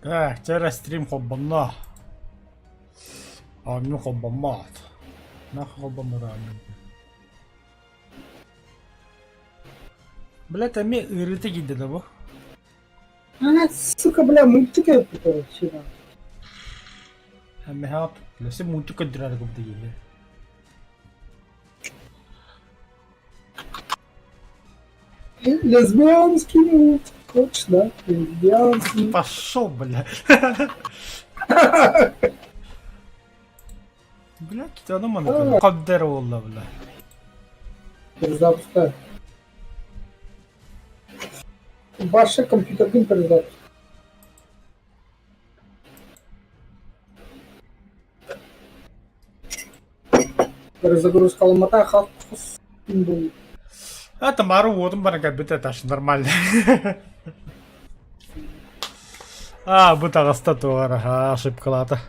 Так, чэ эрэ стрим холбонно. Оонньуу холбоммот. Нахуй холбоммот оонньуу. Блядь, эмиэ ыарыыта киирдэ да бу? А, сука, бля, мультик это вчера. Эмиэ Лесе мультик көрдөрөр курдук киһи. Лесбиянский мультик, хочешь, да? Лесбиянский. Пошел, бля. Бля, китаны маны каддер буолла, бля. Перезапускай. Ваша компьютердин перезапуск. Перезагрузкаламмата хас был. А Тамара уотун баран кэлбит этаж нормально. А, бу таҕыста туох эрэ ошибкалаата.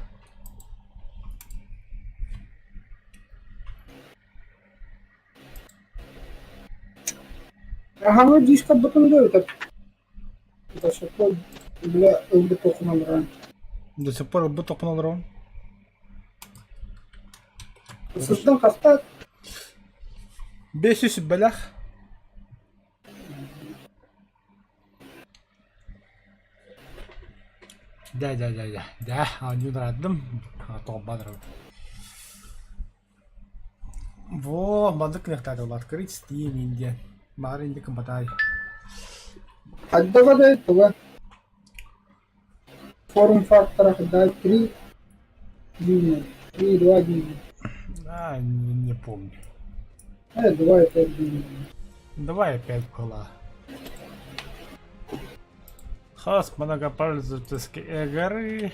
Аһаҥы дискабытын да это До сих пор, бля, ылбыт тохунан олорон. До сих пор ылбыт тохунан олорон? Сыстан хаста? 500 бэлэх. Да, да, да, да. Да, оонньуу Тоҕо Во, маннык кыахтаатылар открыть Steam Индия. Баҕар Индия кымпатаай. Хайдаҕа да туга Форум фактора да 3 дюйма, 3,2 дюйма. А, не, не помню. 2,5 дюйма. 2,5 была. Хас многопользовательской игры.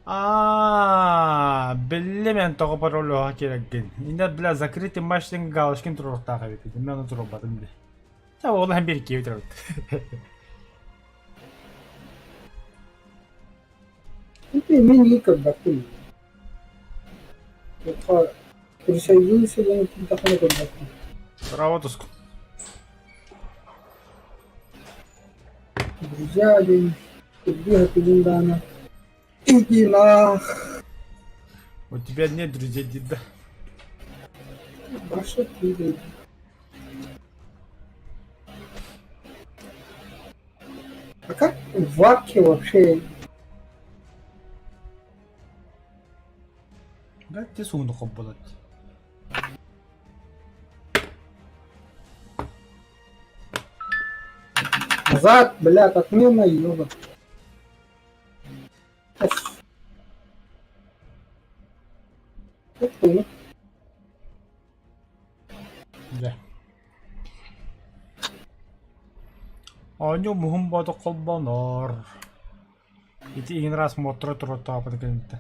Аа, биллим эн тоҕо пароллоһо киирэргин. Инде бля закрытый матч диэн галочкин туруохтаах эбит. Мин ону туруорбатым дии. Ча ол иһин биир киһи бүтэрбит. Мин ии көрбөппүн. Присоединился диэн таханы көрбөппүн. Браво туску. Друзья диэн Үрдүө күнүн даана Иди нах. У тебя нет друзей, деда. Ваша ты. А как в Варке вообще? Да, те сууну хобболот. Назад, блядь, отмена, ёба. Дьэ. Оонньуу муһун боото холбонор. Ити иһин раз мотора туруортаабыт кэнниттэн.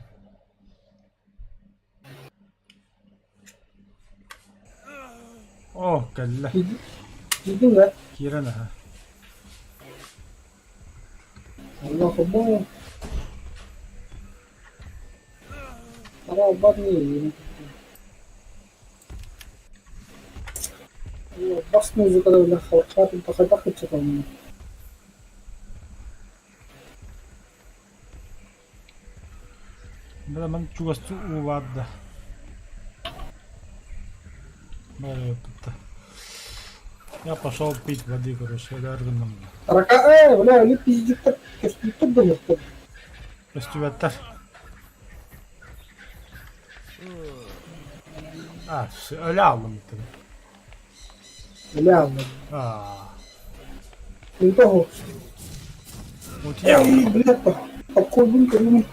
Оо, кэллэ. Киирдиҥ да? Киирэн аһа. Аллах холбоо. Аралбат не Бас музыкада бля халхаатын тахайдах кыччаталмын. Бля, ман чугастыы уу баар да. Я пошел пить воды, короче, өлөөр гынным. Рака, э, бля, өлү пиздиктер, көстүүттэр дымыттар. Көстүбэттэр. А, өлө аллым итини. Өлө аллым. А. Того. Утуйа. Эй, блядь, попкорн көрүҥ.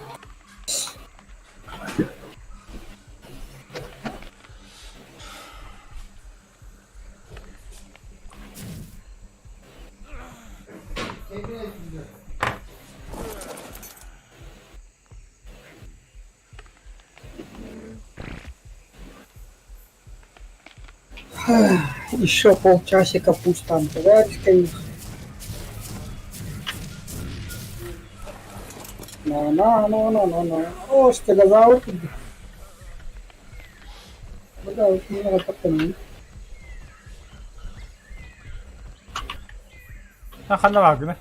Еще полчасика пусть там товарищ На на на на на на. О, стегозавр. Бля, вот мне надо подтянуть. А ханна бааргына?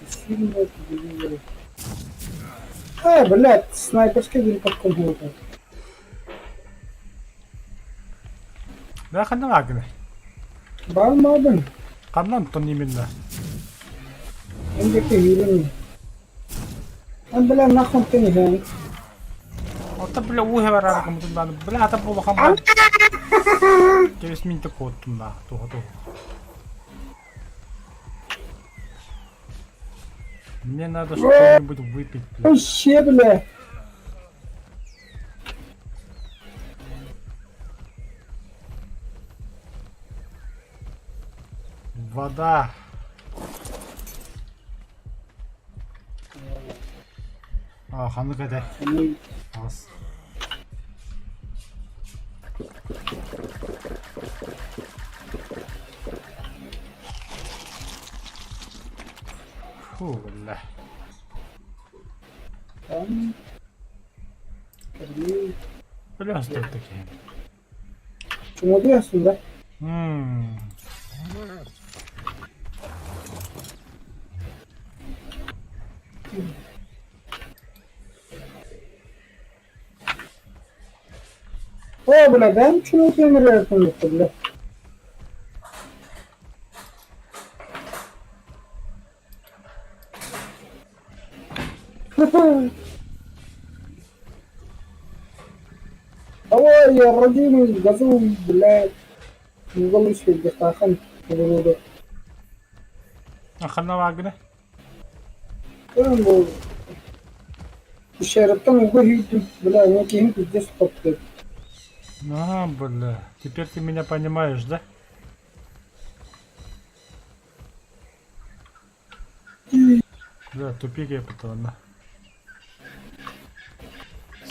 Сильно телевизоры. А, блядь, снайперская винтовка была. Да ханна бааргына? Баалмаабын. Ханна онтон именно? Эндики киирин. Эн бля нахуй ты не Оттон бля уу барар гыммытын даҕаны бля ата улахан бар. Кэбис мин куоттум да туха туха. Мне надо что-нибудь выпить, бля. Вообще, бля. Вода. А, ханнык этэ. Ас. Фу, бля. Там. Бля, что это такие? Чумодуйасың да? Ммм. О, бля, бэм чумодуйан бля. Ой, я родимый газу, блядь. Не волнуйся, дихтахан. Ханна бааргына? Бу Шерептен уга киирдим, бля, ну киһим пиздец топты. А, бля. Теперь ты меня понимаешь, да? Да, тупик я потом.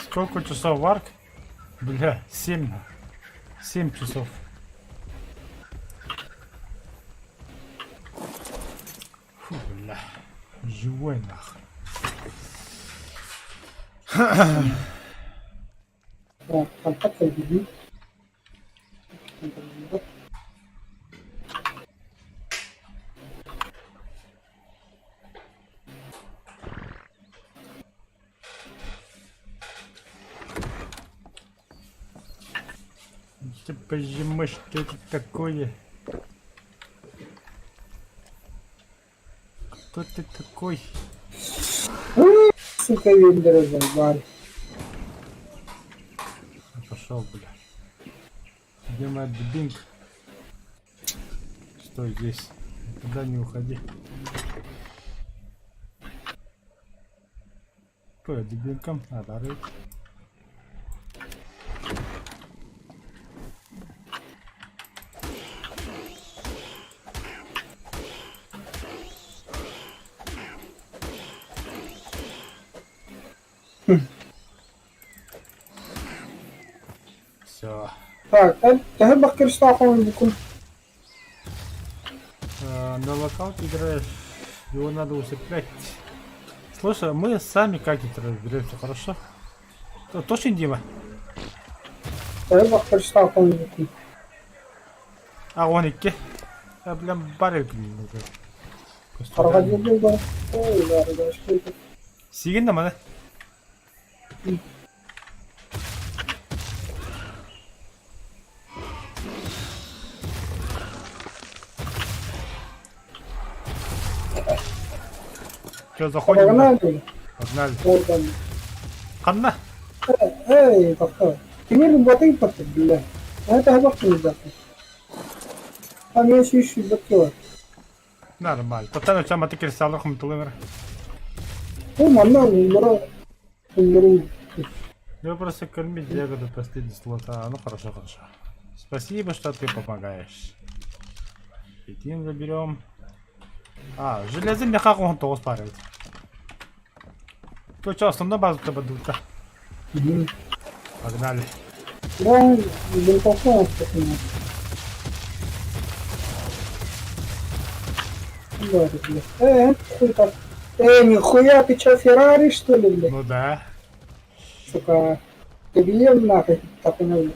Сколько часов варк? Бля, 7. 7 часов. Фу, бля. Живой нахуй. Так, контакт кэлбитим. Ты пожимай, что это такое? Кто ты такой? Сука, вендоры заебали. Пошел, бля. Где моя дубинка? Стой здесь. Никуда не уходи. Кто я дубинкам? А, да, рыть. Все. Так, төһө баккырыстаах букун? На локаут играешь, его надо усыплять. Слушай, мы сами как-нибудь разберемся, хорошо? Точно, Дима? Төһө баккырыстаах букун? А, он икки. Я, блин, бар уже. Хараҕа диэн бар. Ой, да, да, что это? Сигин да маны. Че, заходим? Да? Погнали. Погнали. Орган. Ханна. Эй, тоқта. Тимир батый патты, бля. Это баккырыстаах. А мен сүйші баккыла. Нормально. Тоттан өчен маты кристаллар хомтулымыр. О, манна умра. Умру. Я просто кормить ягоду последний слот. А, ну хорошо, хорошо. Спасибо, что ты помогаешь. Хитин заберем. А, железо меха он тоғыз пар ведь. То что, основной базу табадута. Погнали. Да, винтовка. Да, бля. Хуй так. Нихуя, ты чё, Феррари, что ли, бля? Ну да. Сука. Ты бьем нахуй, так и надо.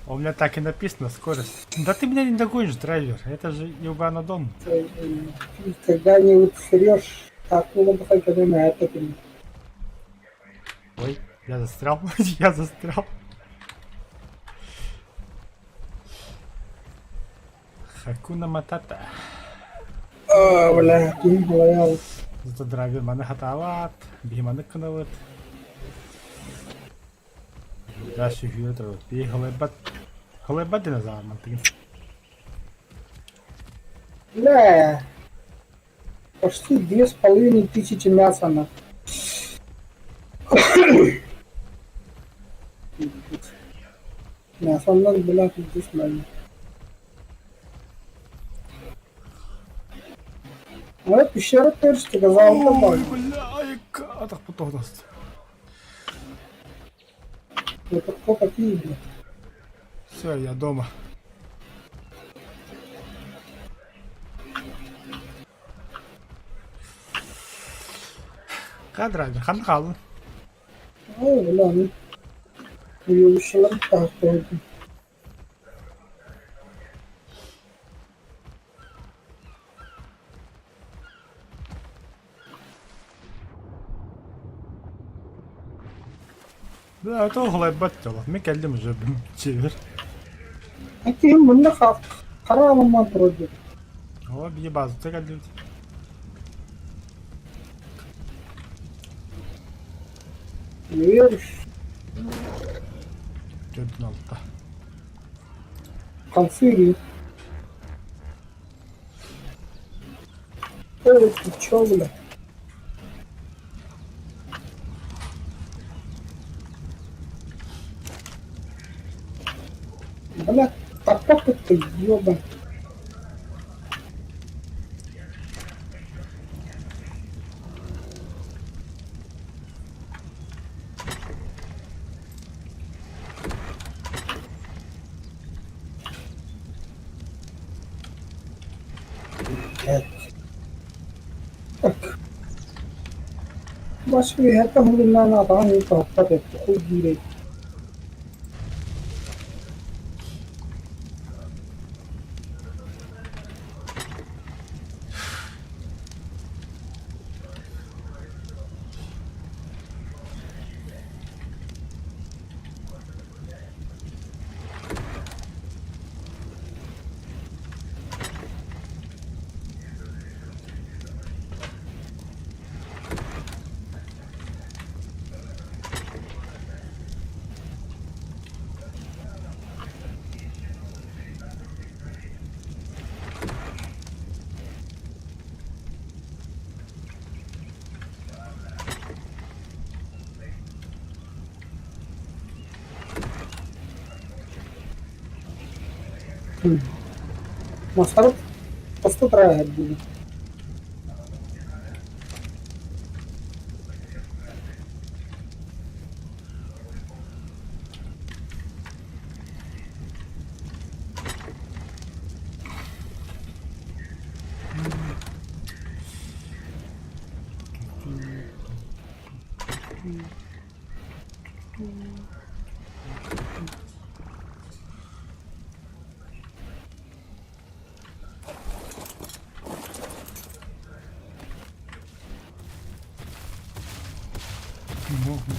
У меня так и написано скорость. Да ты меня не догонишь, драйвер. Это же Юганадон. Когда-нибудь срешь, акула бахайкадына это ты. Ой, я застрял. Я застрял. Хакуна Матата. А, бля, ким говорил. Зато драйвер маны хатаабат, биһи маннык гынабыт. Дальше сүүрэ турабыт. Биһи халайбат халайбат динозавр мантыгын. Бля, почти 2500 мяса на. Мясоннан, бля, пиздец, мально. А пещера тоже сказал, Ой, бля, айка, атах потоҕдост. Это кто какие, бля? Все, я дома. Ха драйвер, ханна хааллын. Ой, бля, ну. Уебищалар таһахтаһытын. Бля, это халайбат дьоло. Мин кэллим уже чиир. Киһим мунна хара аламман турар диэн. О, бии базата кэллибит. Веришь? Төрдүн алта. Конфири. Ой, ты чё, бля? Бля, тапок ты, ёбан. Блядь. Так. Бас үөһэттэн уһугуннаан атаҕын тоһуппат этэ, хуй диирэй. Мастарыт тосту турар диибин.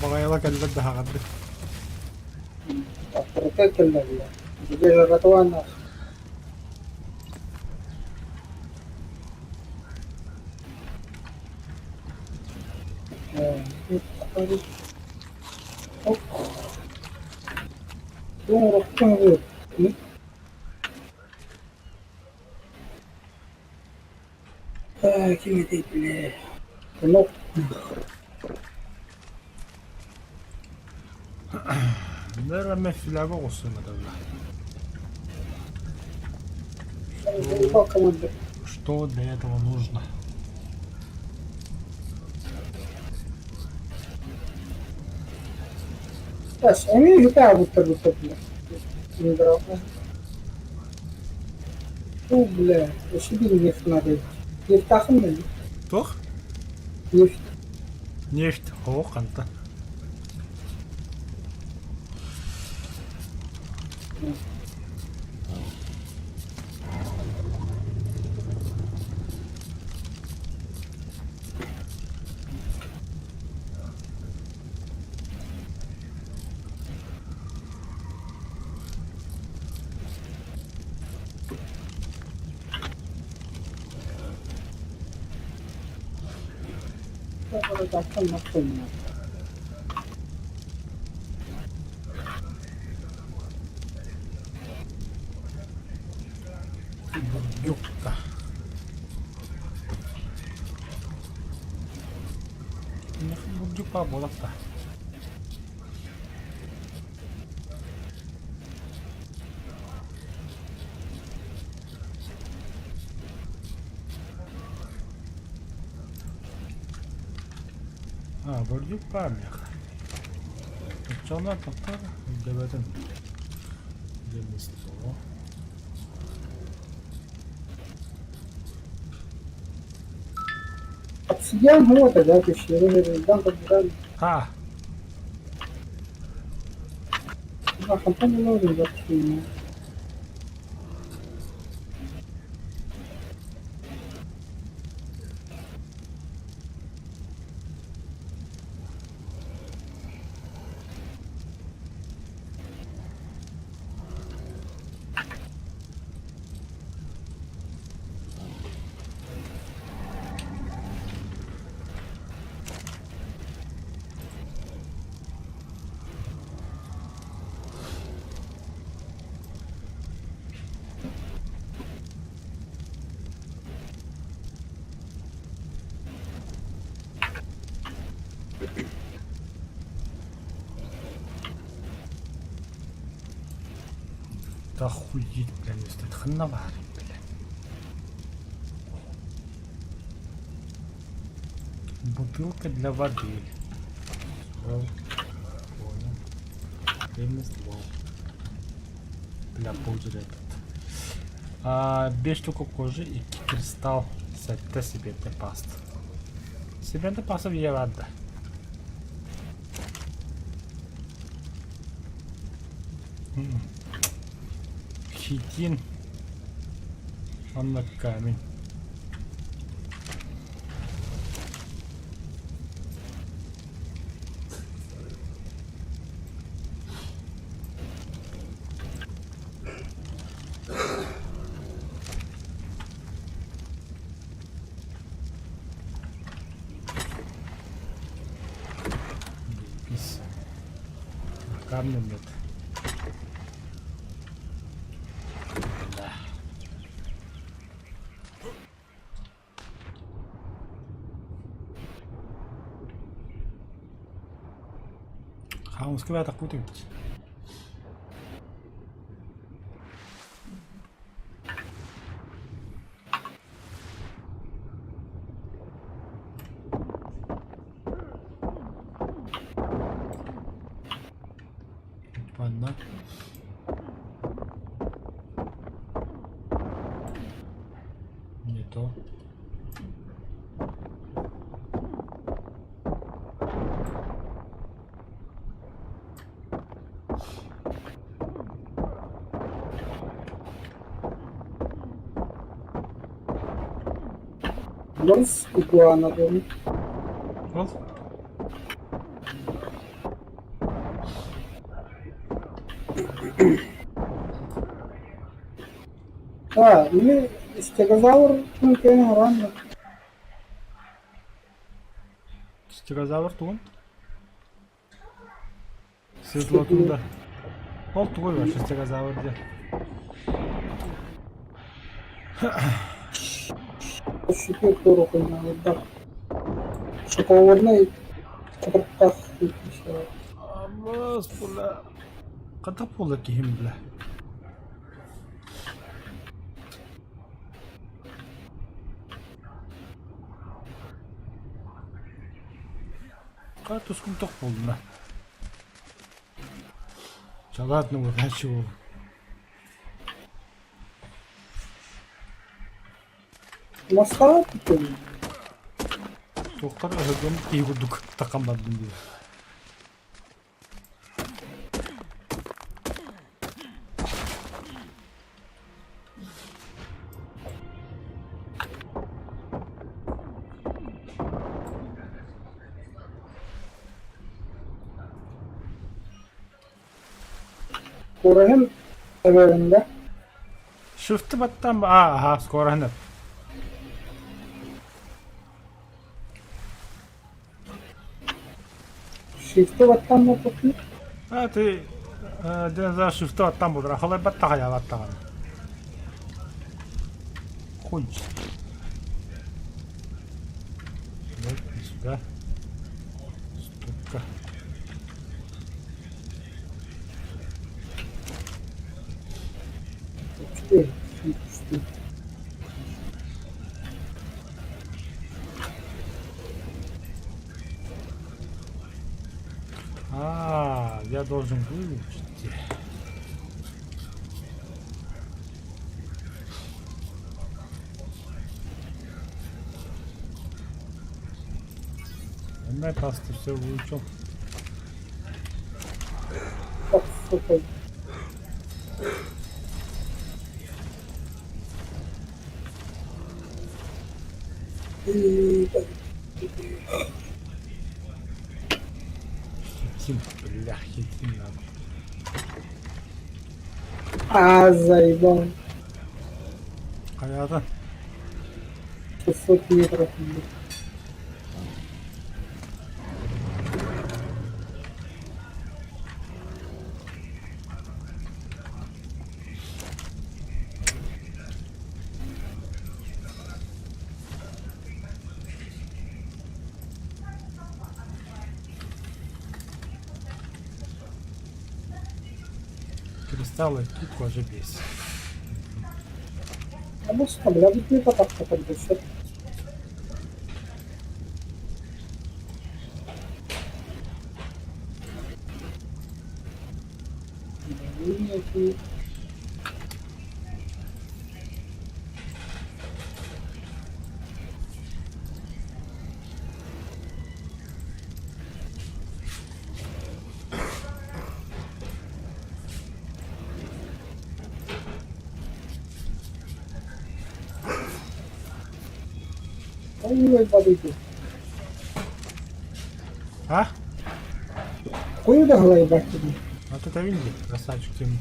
Баҕайыла кэллэр да аһаҕардык. Авторитет кэллэ бля. Ким этэй бля. Ну, Наверное, филяга оҕустум это команда. Что для этого нужно? Тас, эмиэ үһүтэ аабыттар бля. О, бля, вообще нефть надо. Нефть бля. Туох? Нефть. Нефть. Оо, ханта. Бурдукка. Бурдук баа буолахта. А, бурдюк баар миэхэ. Оччоҕуна тохтоор өйдөөбөтүм. Ремесло. Обсидиан هو تذاكر الشيء Ха! خمسة. Да охуеть, бля, не стоит. Ханна баарый, бля. Бутылка для воды. Ствол. Понял. Ремесло. Бля, пользователь этот. А, 5 штук кожи и кристалл. Сэттэ сибиэтэ паст. Сибиэтэ паста ийэ барда. Хитин. Онно камень. Заебись. А камня нет. Да. Хаамыска баатахпыт эбит. Манна Не то. Los Iguanodon. Ол А, или стегозавр, ну, рано. Стегозавр тугун? Светлотунда. Ол тугуй вообще стегозавр диэн? Щупик турук Шоколадный кытырыктаах Аммас була. Хата буолла киһим бля. Хаа тускун тох буолла. Чалаатны удачи буол. Москва купили. Туохтар өһүргэммит киһи курдук таххан бардым дии. Кураһын эбэрин да? Shift баттаан аа скороһын. Shift баттаан буолбуккун? А ты ден shift баттаан буолар. Халай баттаха баттаҕын. Хуй. Сюда. Ступка. А, я должен выучить. На пасту все выучил. Так, сука. Хитин, бля, хитин надо. А, заебал. Хайата. 600 метров. Кристаллы кит кожа бес. А бу бля, бүтүн атахха көрдөстөр. А? Кой да ебать. Вот это Винди, красавчик тем.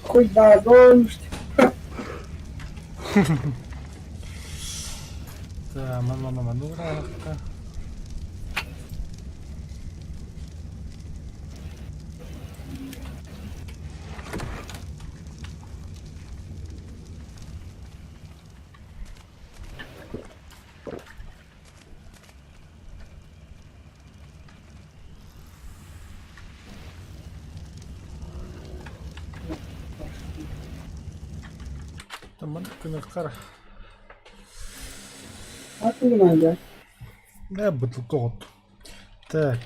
Хоть да, дождь. Да, мама, мама, ну рахка. Там кынахтар. А ты надо. Да, бутылка вот. Так.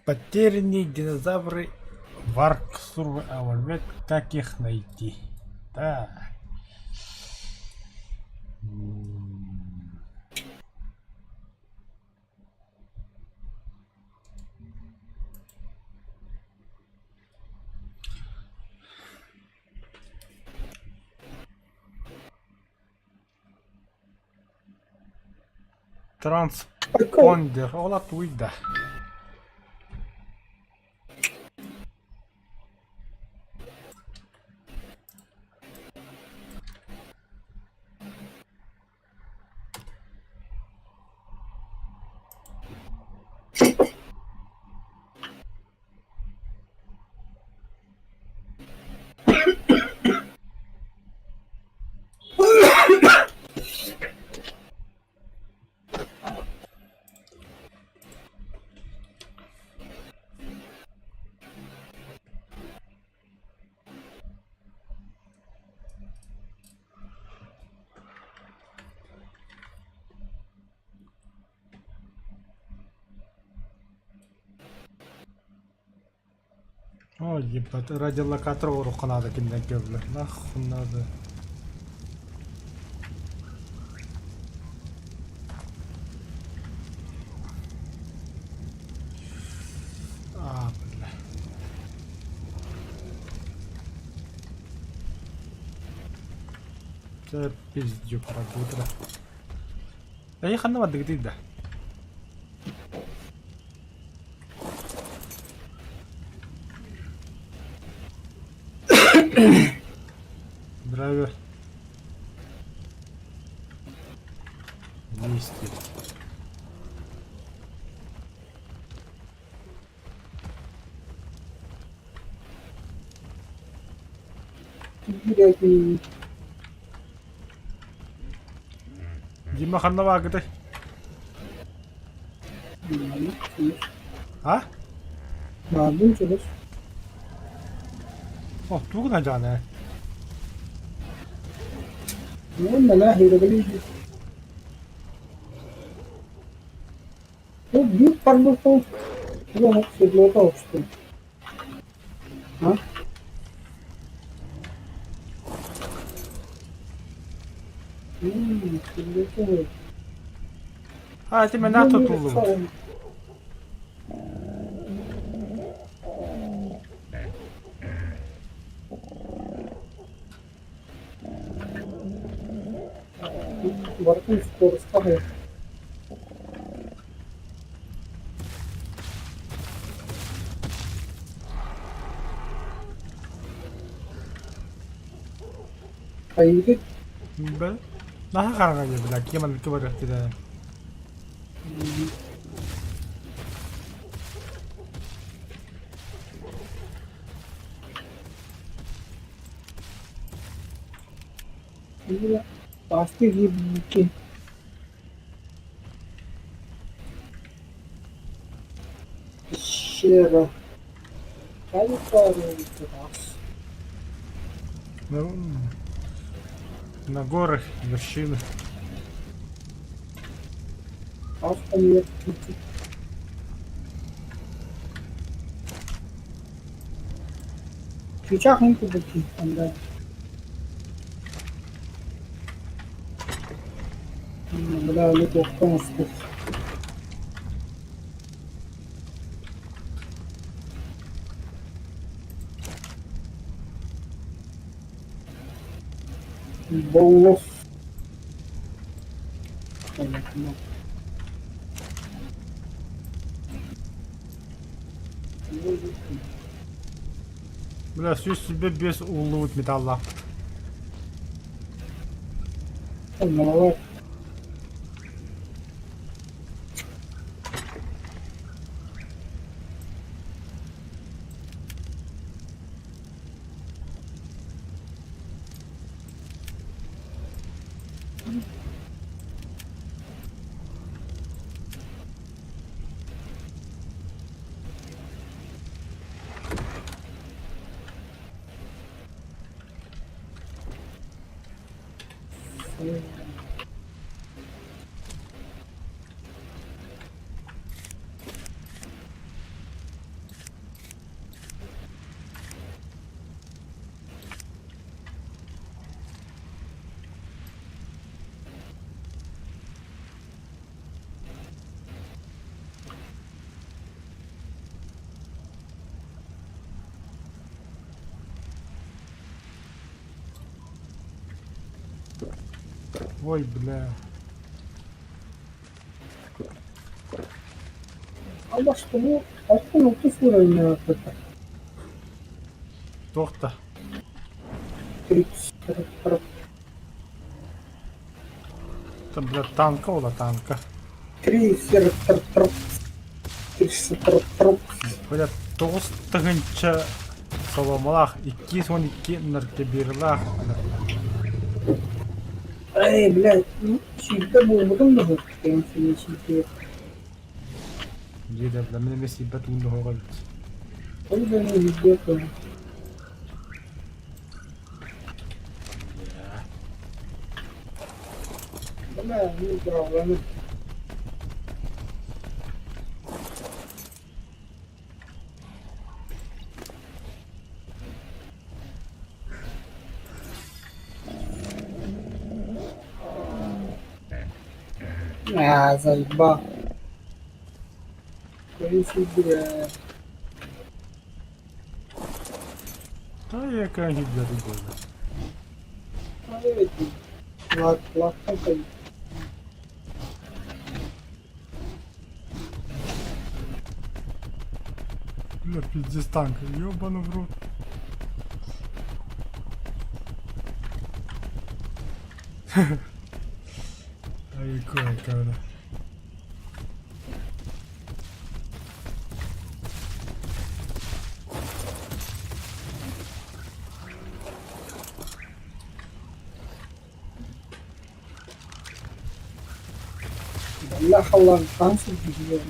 Потерянные динозавры Варк Сурвайвал. Как их найти? Так. Транспондер. Ола туйда. О, ебать, радиолокатор оҥоруохха наада кинилэргэ бля. Нахуй надо. А, бля. Это пиздюк работа. Эйи ханна бардыгытый да? Драйвер. Есть, есть. Блядь, Дима ханна бааргытай? А? Баардым чугас. О, тугу гына дьаҕан ээ? Уонна наһаа Ол биир барбыппын тугу седлото оҕустум. А? Седлото. А, ити мэнэ тутуллубут. Барытын скоростах Хайыгыт? Бэл, наһаа хараҥа дии, бля, ким маннык барыахтыра. Сааскы киирбиккин Пещера. Ну, на горах вершины. Чычаах эн курдук киһиттэн да Бля, аны туохха оҥостуох. Боллох. Понятно. Бля, сүүс сүүрбэ биэс ууллубут металлаахпыт. Маловато. Ой, бля. Албастыбы алтын отuz уровень Туох да. 30 40 Там, бля, танка ола танка. 3 40 340 Бля, тоҕус тыһыынча соломолаах, 212 наркобирлаах. Эй, блядь, ну, сүүрбэ буолбутум да суох деген сүүрбэ. Диэдэ, бля, мин эмиэ сиирбэт уун оһоҕо эбит. Ол да везде тоже. Бля, ну, браво, А, заебал. Бля. Та яка гідля дубина. Лак, Бля, пиздец танк, ёбану в рот. Ай, какая бля. Бля, халлан, танцы бегали.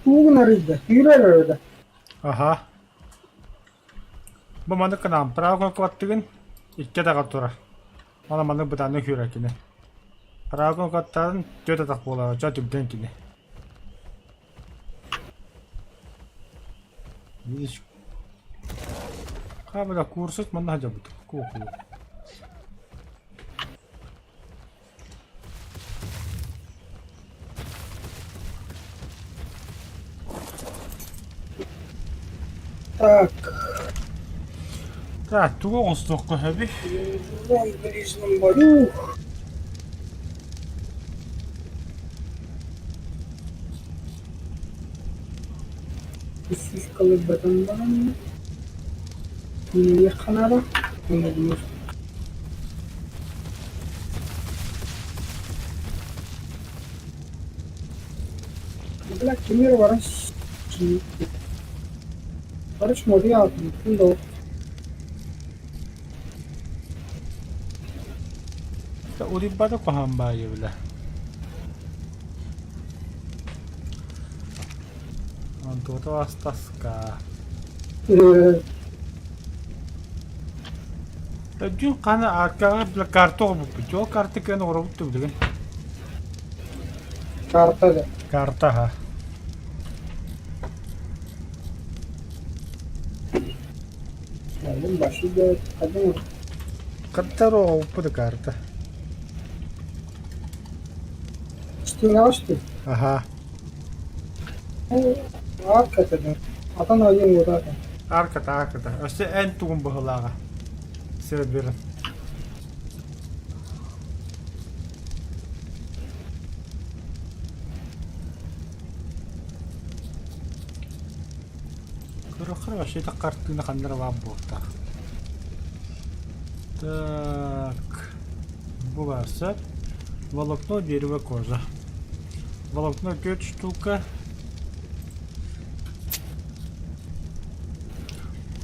Тугун арыйда, күүрэр арыйда. Аха. Бу маннык гынан право куоттыгын икки атаҕар турар. Аны маннык бытааннык күүрэр кини. Право куоттарын түөрт атах буолар, оччо түргэн кини. Видишь? Хабыла курсут манна сылдьабыт. Куку. Так, Так, тугу оҥостуохха сөбүй? в ближнем бою. Сиськалы бытан баран. Ханаба. Бля, кемер баран. Короче, моди аатын. Уриббата куһаҕан баайы бile. Онтуота астаска. Дьүн хана аркаҕа бile карта оҕобуппут. Ол карта кыан оҕоробут билигин. Карта да. Карта ха. Oğlum başı da kadın. Каттар оҕобуппут карта. Что? Аха. Арката да. Атан один вот это. Арката, арката. Өссө эн тугун быһылааҕа. Сербер. Көрөхөр вообще это картина ханнара баар буолтаах. Так. Бу баар Волокно, дерево, кожа. Волокно 5 штука.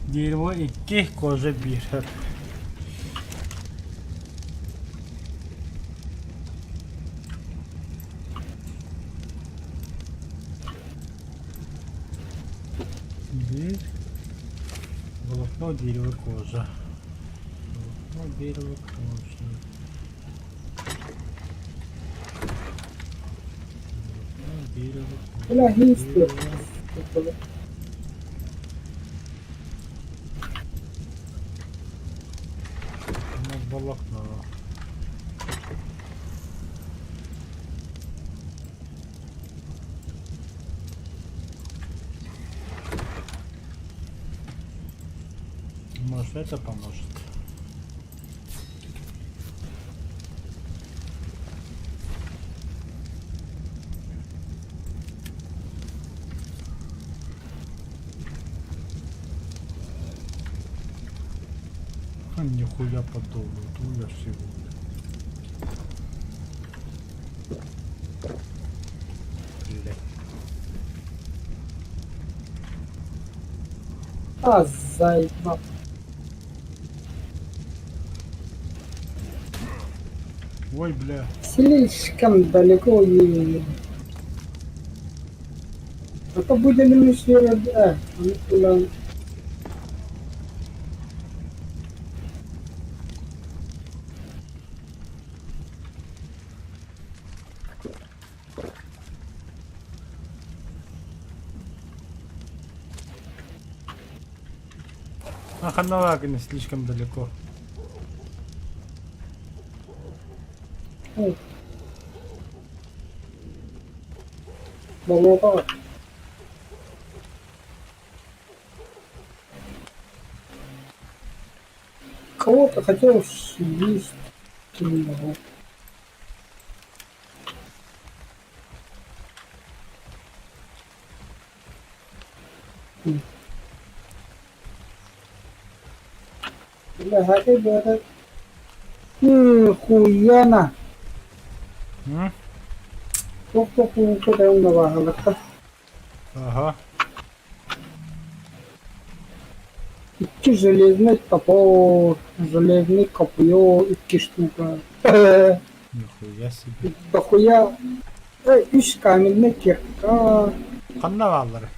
Дерево 2, кожа 1. Bir. Волокно, дерево, кожа. Волокно, дерево, кожа. Волокно, дерево, кожа. Бля, хинстер. Дерево. Ну, волокно. Может, это поможет. А, нихуя подобного, я всего. Блядь. А, заебал. Ой, бля. Слишком далеко и... А то будем еще да. А А ханна слишком далеко. Болуота Кого-то хотел съесть. Бля, это... Хуяна. Туох-туох Ага. Икки железный топор, железный копье, икки штука. Нихуя себе. Дохуя. Үс каменный кирка. Ханна бааллар?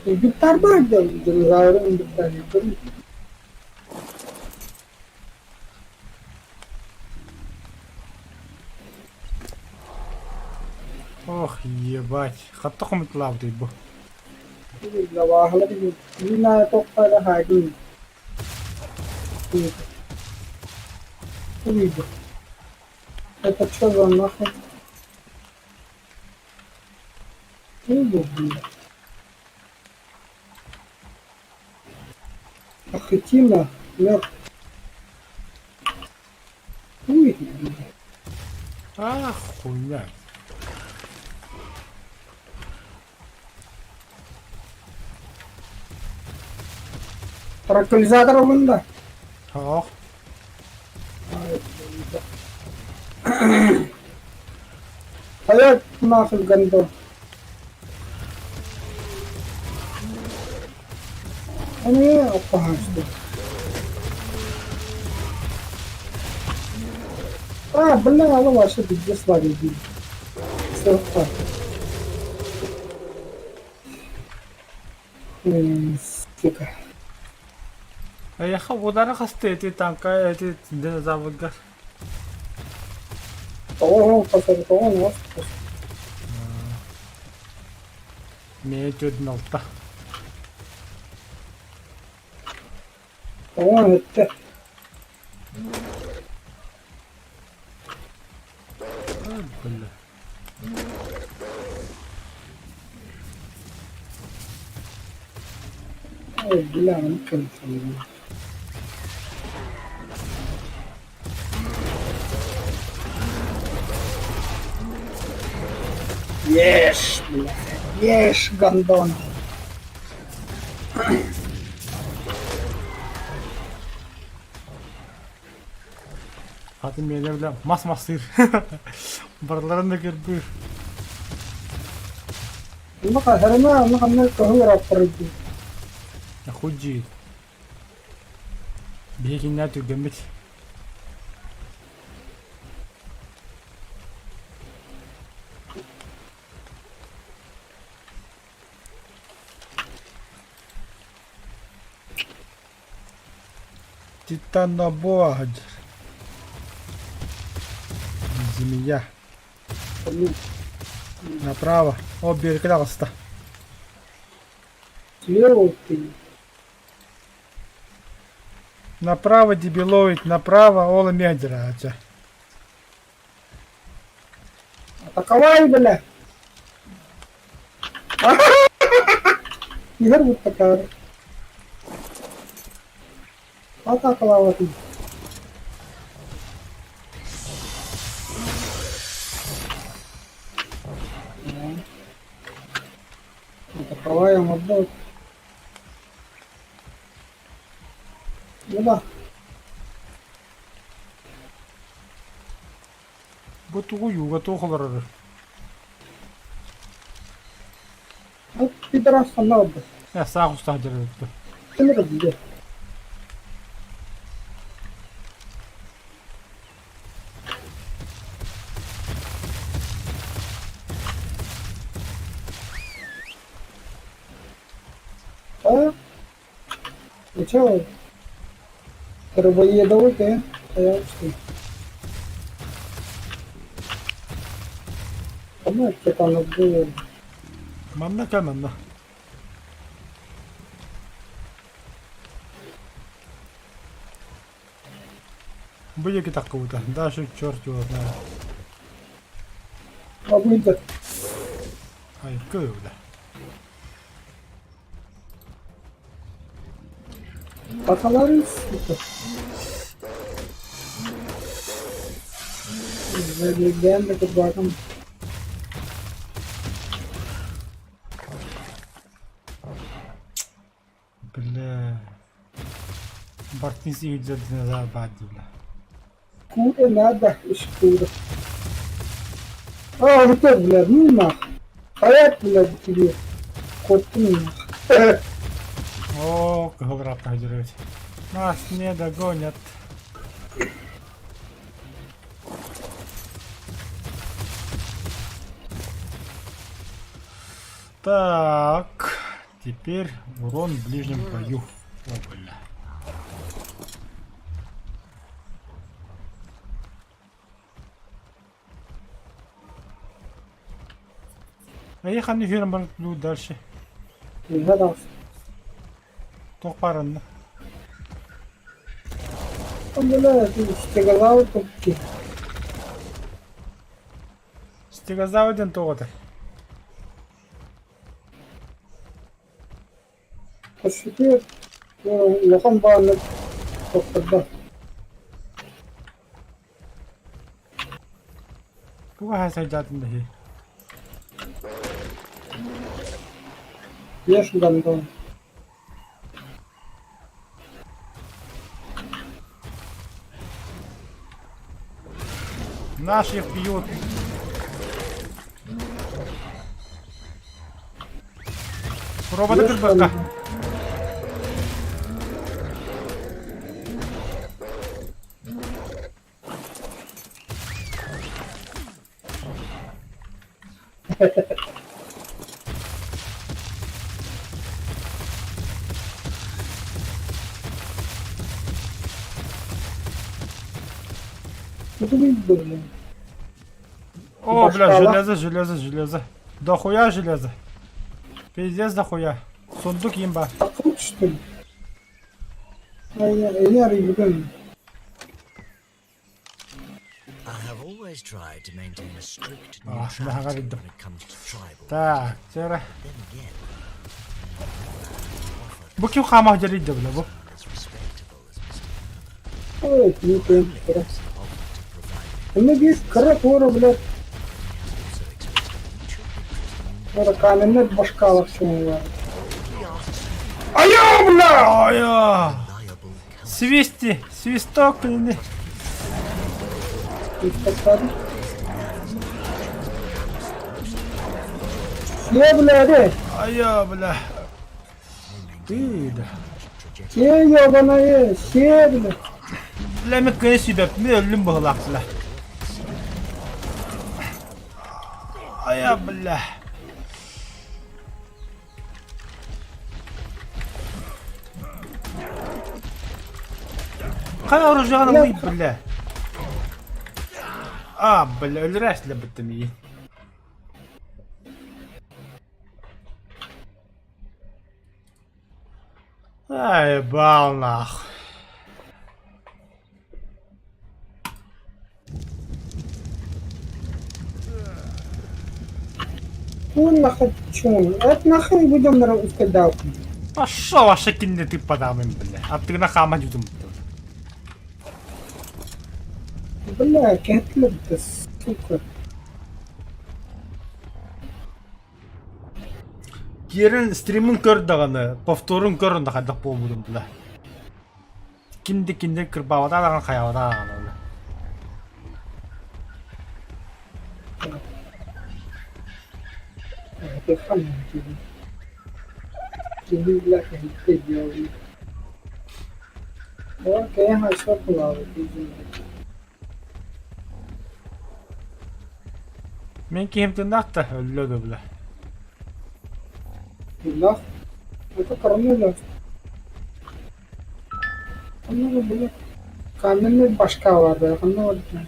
Гитар бар да, динозаврын гитар. Ох, ебать. Хатта хомутлаабыт бу. Это что за нахуй? Блин. Ахетина, мертв. Ой, блин. А, хуйня. Транквилизатор ылында. Ох. Стоять нахуй, гандон. Они опасно. А, бля, ну вообще пиздец лаги. Все так. Сука. Эйиэхэ удара хаста ити танка ити динозаврга? Тоҕо хасар тоҕо нос. Мээ төрдүн алта. Тоҕо өттө. А, бля. Ой, бля, ну конечно. Ешь, бля. Ешь, гондон. Хатын миэнэ бля мас мастыыр. Барыларын да кырбыыр. Ну, харына, ну, ханна көһүр аппарыйды. Худжи. Биһигиннээ түргэммит. Титанобоа сылдьар. Змея. Направо. О, берег таҕыста. Слева ты. Направо дебилоид, направо ол эмиэ дьараача. Атаковай, бля. Игорь вот такая. Атаковала ты. Атаковаем одну. Ну да. Бу тугу юга туох олорор? Вот пидорас надо. Э, саах устаах дьарыйбыт. Ким где? А? Ну чё? Рыбоедовый ты? А я что? Кому это там было? Манна кэл манна. Бу диэки таххыбыта, дальше черт его знает. Абыйда. Айка бля. Сахалары, сука. Залегенда да курбатым. Бля. Бартын сиһилдьэр динозавр баар дии бля. Куда надо и шкура. А, вот это, блядь, ну нах. Стоять, блядь, тебе. Хоть ты нах. О, кыһыл ыраапта сылдьар эбит. Нас не догонят. Так, теперь урон в ближнем бою. О, бля. Поехали фермер дальше. Угадал. Туох баарынна? Бля, стегозавр тупки. Стегозавр диэн туох этэй? Көрсүтүөр улахан бааны тохтордо. Туга хаһа сылдьаатын да иһи? Ешь гандон. Наших бьют. Робота кырбакка. О, бля, железо, железо, железо. Дохуя железо. Пиздец дохуя. Сундук имба. Что ли? Я ребенок. Баһаҕа билдим. Так, чара. Бу ким хаамах дьарыйда бля бу? Ой, не Эмэ биир кыра туора, блядь, туора каменнай башкалар сыҥалар. Айаа, бля! Айа! Свисти! Свисток или... Сиэ, бля, эрэ! Айа, бля! Ты, да. Сиэ, ёбаная, сиэ, бля! Бля, мен кыайа сүүбэп, мен өллүм быһылаах, бля. Айа, бля. Хайа оружиеҕын ылый, бля. А, бля, өлөрөөс лэбиттим иин. Ай, бал нах. Хуй нахуй чуҥ, это нахуй будем на ускадалку. Пошел вообще кинне ты подамын, бля. Аттыгына хаама дьутум. Бля, кэтлеп сука. Киирэн стримин көр даҕаны, повторун көр онно хайдах буолбутун бля. Ким да кинини кырбаабата даҕаны хайаабата даҕаны. Мин киһим тыыннаах да өллө да бля. Каменный башка бар, ханна барда?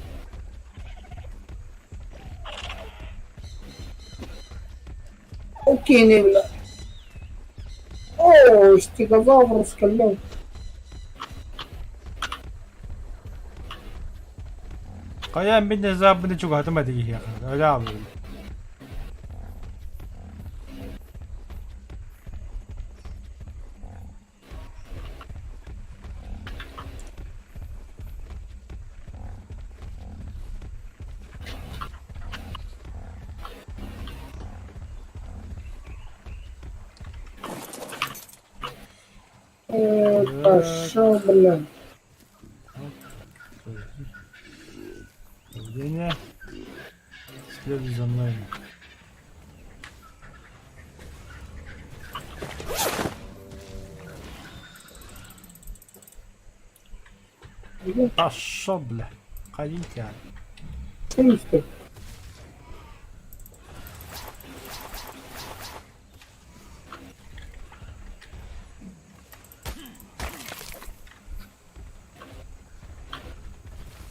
Окей, бля. О, стегозавр скалил. Хайа мин динозаврбын чугаһатым этэ киһиэхэ. Өлө ааллым. Пошел, блин. Поведение. Следуй за мной. Пошел, бля. Ходите. Триста.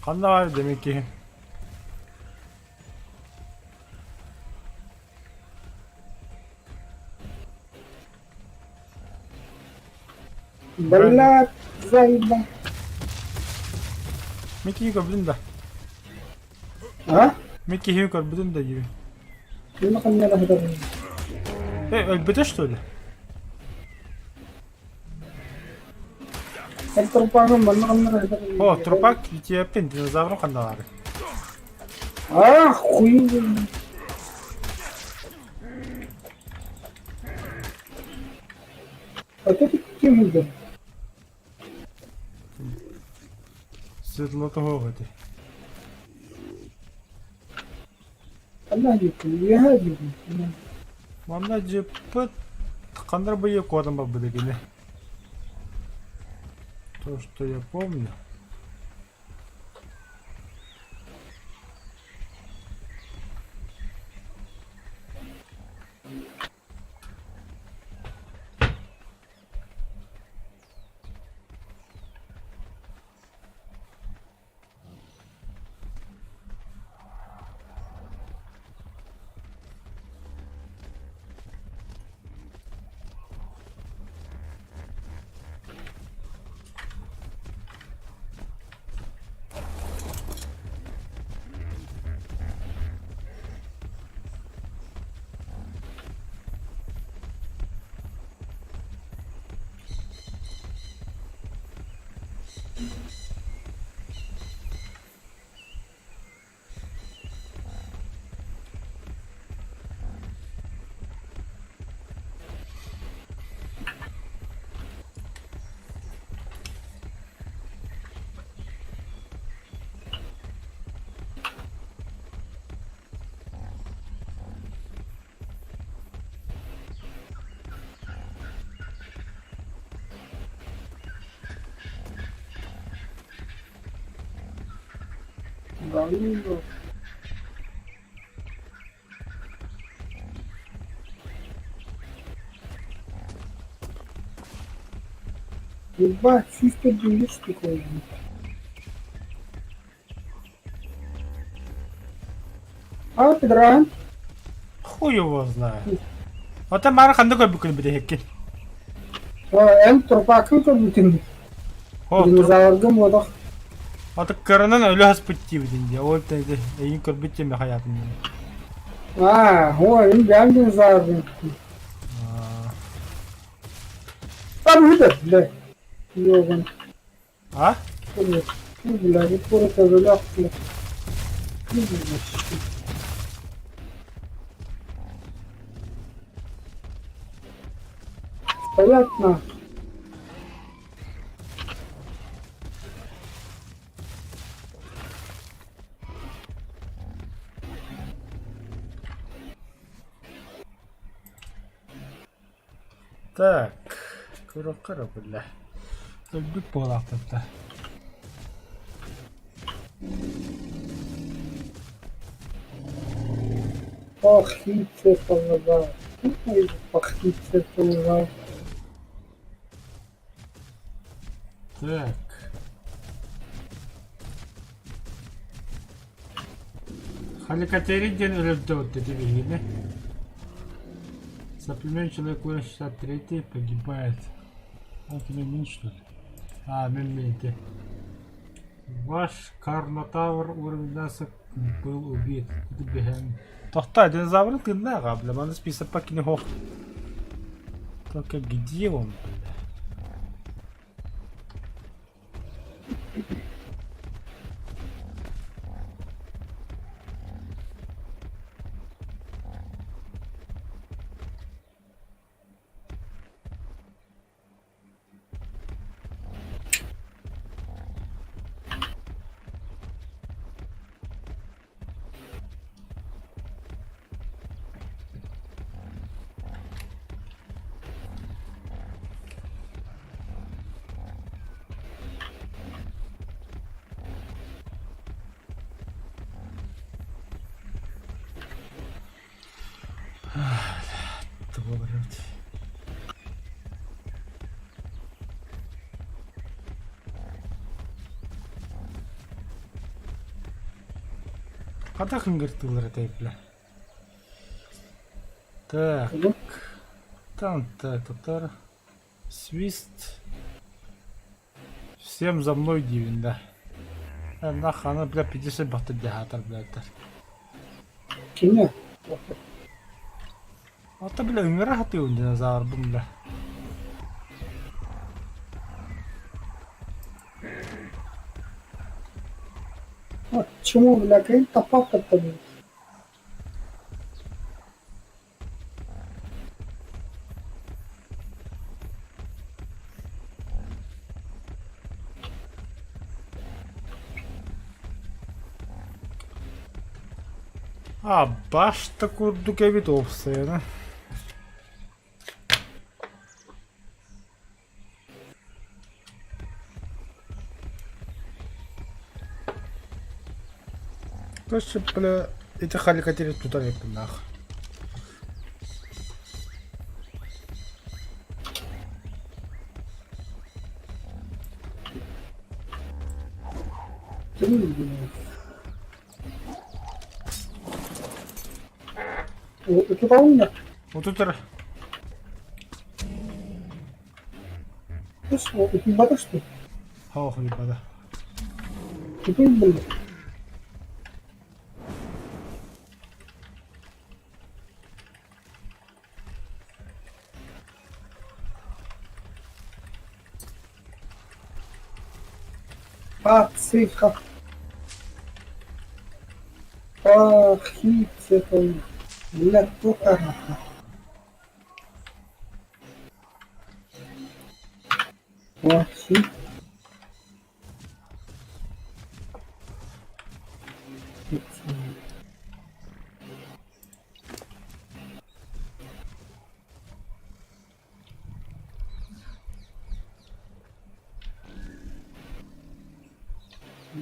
Ханна баар демек киһи? Бля, заебал. Мин киһи көрбүтүм да. А? Мин киһи көрбүтүм да диибин. Ну, ханна да Э, өлбүтэ что ли? Трупагым манна ханна О, трупак итиэппин динозаврым ханналаары. А, хуй. А ты кем идешь? Светлотоҕо эти. Ханна дьиэккин? Үөһээ дьиэккин. Манна дьиэппит ханна быйыл куотан барбыта кини. То, что я помню. Говно. Ебать, чисто девички ходит. А, Петран? Хуй его знает. Оттон маары ханна көрбүккүн бүтэһиккин? Эн трупакын көрбүтүн. О, Динозаврга модох. Ото кыранан өлө хаспыт диибитин дии. Ол тэйде эйин көрбүт диэн хайаатын диэн. А, ой, им бэйэм динозаврбын. Там видят, бля. Ёбан. А? Бля, курата өлөх, бля. Стоять на. Так, куроккара бля. Өлбүт буолаахтатта. Пахите полыгал. Пахите полыгал. Так. Халикатерин диэн өлөрдө вот эти биһигини. Соплеменный человек уровень 63 погибает. Он тебе мин что ли? А, мен мен ити. Ваш Карнотавр уровень был убит. Тохтоо, динозавры тыыннааҕа, бля, маны списокка кини суох. Только где он, бля? Тугу барабыт? Хата хыҥгыртыыллар этэй бля. Так, там так, татар. Свист. Всем за мной диибин да. Нахана, бля, 50 бахта дьаһаатар, блядь. Кини? Ата, бля, ыҥыра сатыыбын динозаврбын, бля. А, чему, бля, ким таппаккыттан? А, башта курдук эбит уопсайына. Короче, бля, ити халикатери тутар эбиппин Утутаҕын да? Утутар. Утуйбата что? Һоох уйбата. Утуй били. Пациха. Пахицетон. Бля, туха. Пахи.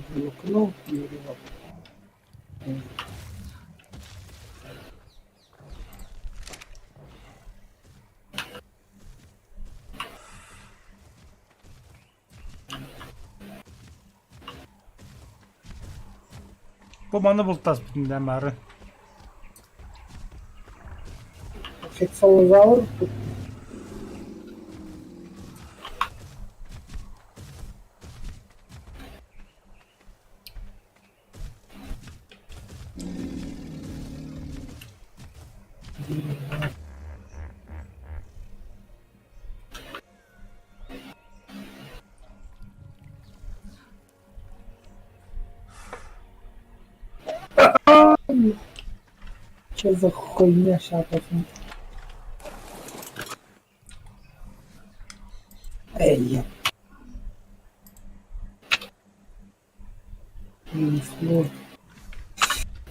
Волокно Юрьева. Бу маны бултаспытын да мары. Хексалозавр. Че за хуйня шапов? Эй, я.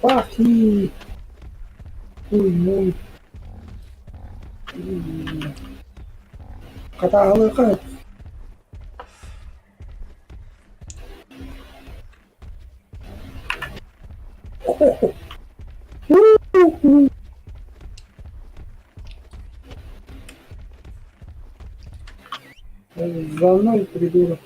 Пахи! Хуй мой. Хатаалыка. За мной, придурок.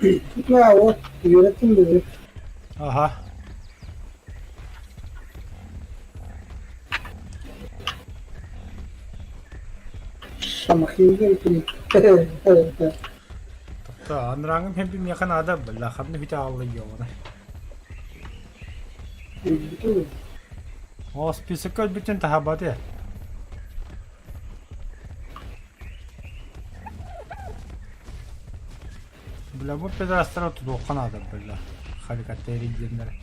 На, вот, үөрэттим биһи. Аха. Самохинген кини. Тохто, анарааҥҥым хэмпи миэхэ наада, бля, ханна бүтэ аалла ёбана. Өлбүтүм. О, списокка өлбүтүн таһаабаты. Бля, бу педастара тутуохха наада, бля. Харикатери диэннэр.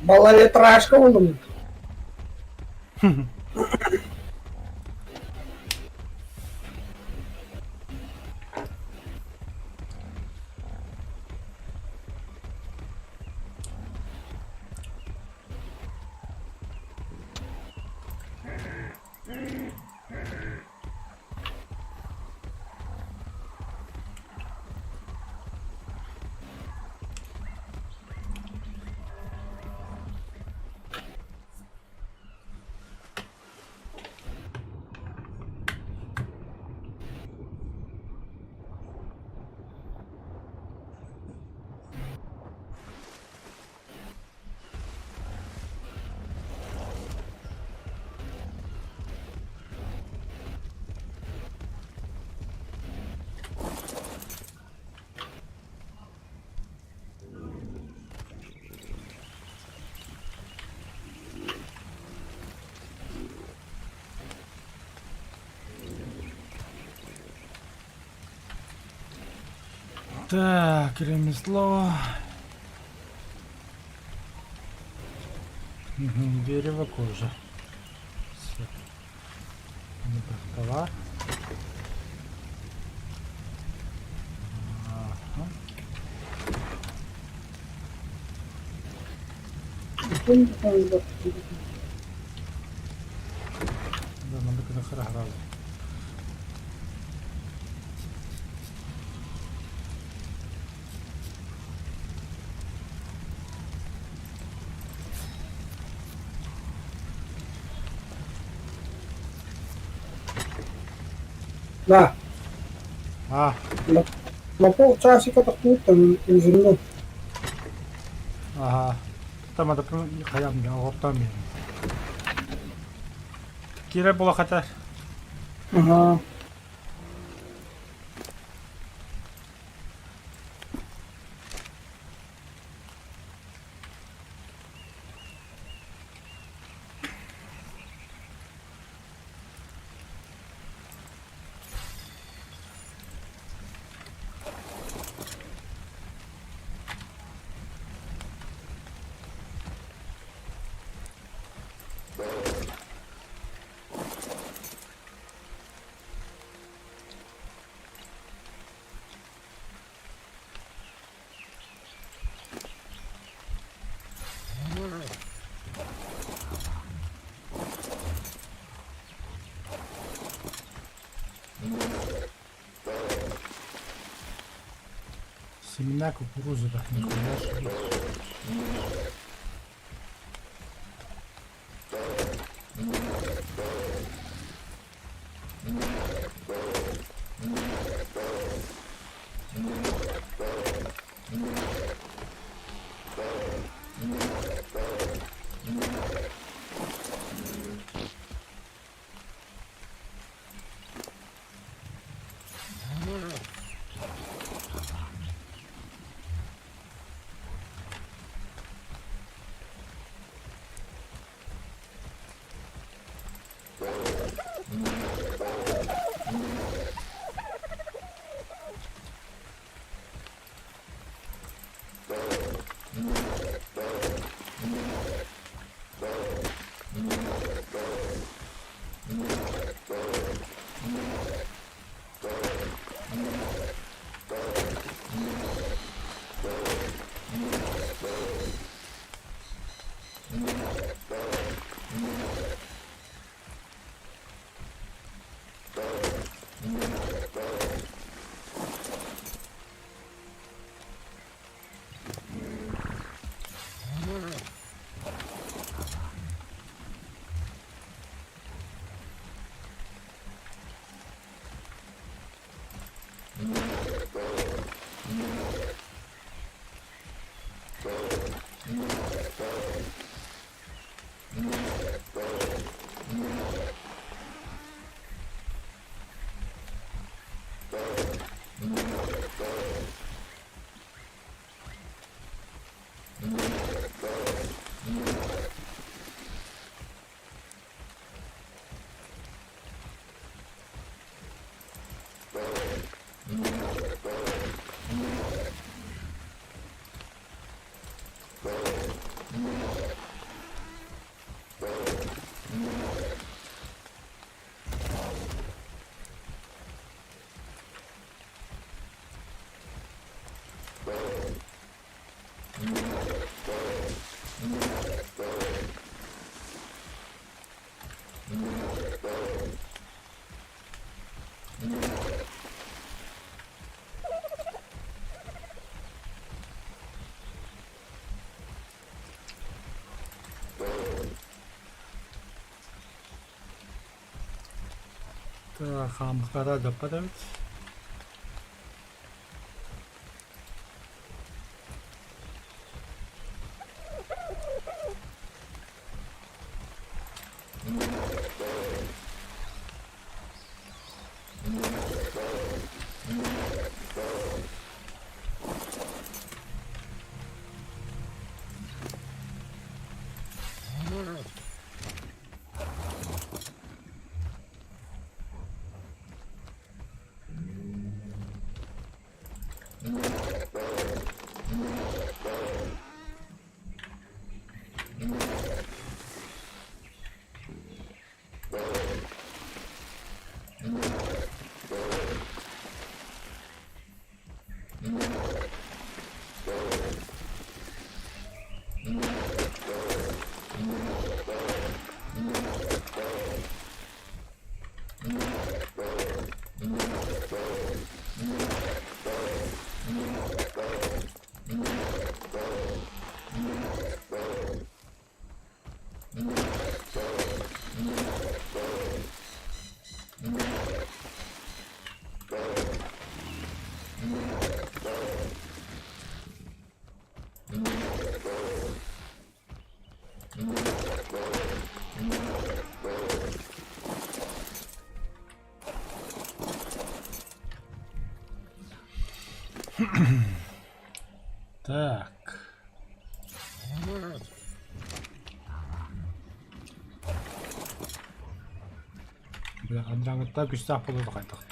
Малолитражка булдум. Так, ремесло. Мгм, дерево, кожа. Всё. Товар. Ага. Да, надо когда харагразу. Да. А. На полчасика тохтууттан үзүннүм. Аха. Тамада хайам оҕоттоон биэрин. Киирэр буола хата. Аха. Семена кукурузы так нихуя себе. Хаамыската даппат эбит. Так. Бля, Андраҥыттан күстээх буолуо хайдах.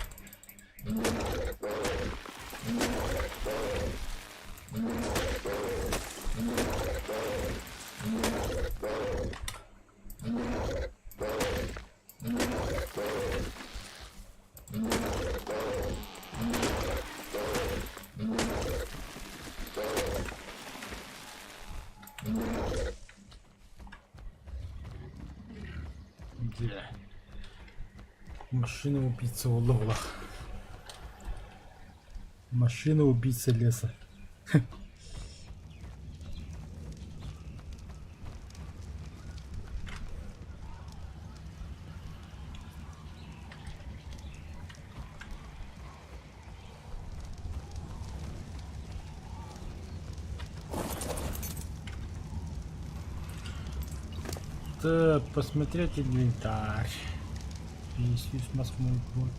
Дьэ. Машина убийца буолла Машина убийца леса. Так, посмотреть инвентарь. Иисус мас хомуйбут.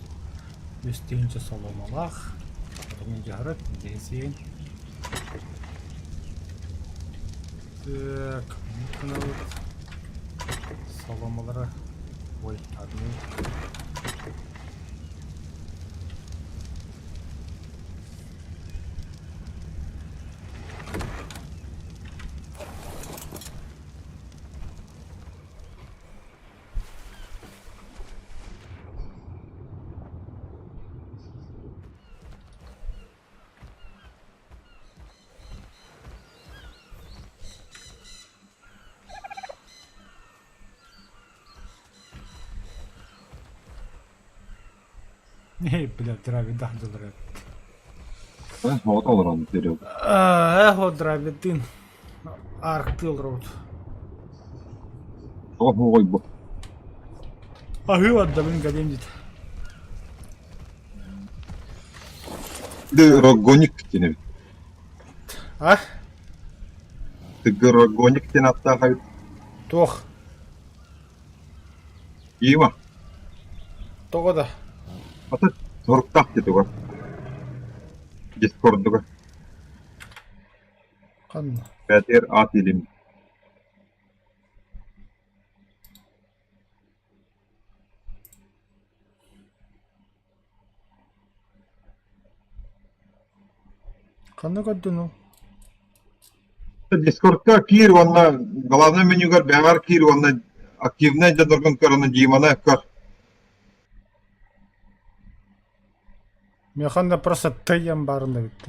Үс тыһыынча соломолаах. Потом дьаһарат, десиэн. Так, мукнабыт. Соломолара. Ой, одну. Бля, Дравида дылыры. Вот олорон вперед. Эхо Дравидин. Арктыл роуд. Ой, бо. Аһыы отдабын галим дит. Ты Рогоник диэн эбит. А? Ты Рогоник диэн ааттаах эбит. Туох? Дима. Тоҕо да? Ата соруктаах диэтэ Дискордуга. Ханна? Бээтигэр аат илим. Ханна көрдүн ол? Дискордка киир уонна главнай менюгар бэҕэр киир уонна активнай дьонноргун көр уонна Диманы көр. Миэхэ онно просто тыйан баарын эбит.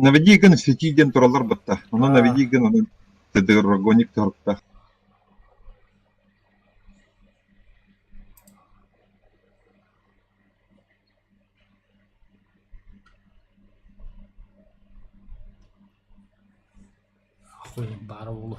Наведи гын сети диэн тураллар батта. Онон наведи гын онон тыдыргоник торуктаах. Хуй баара буолуо.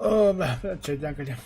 Оо, чэйдээн кэлиэм.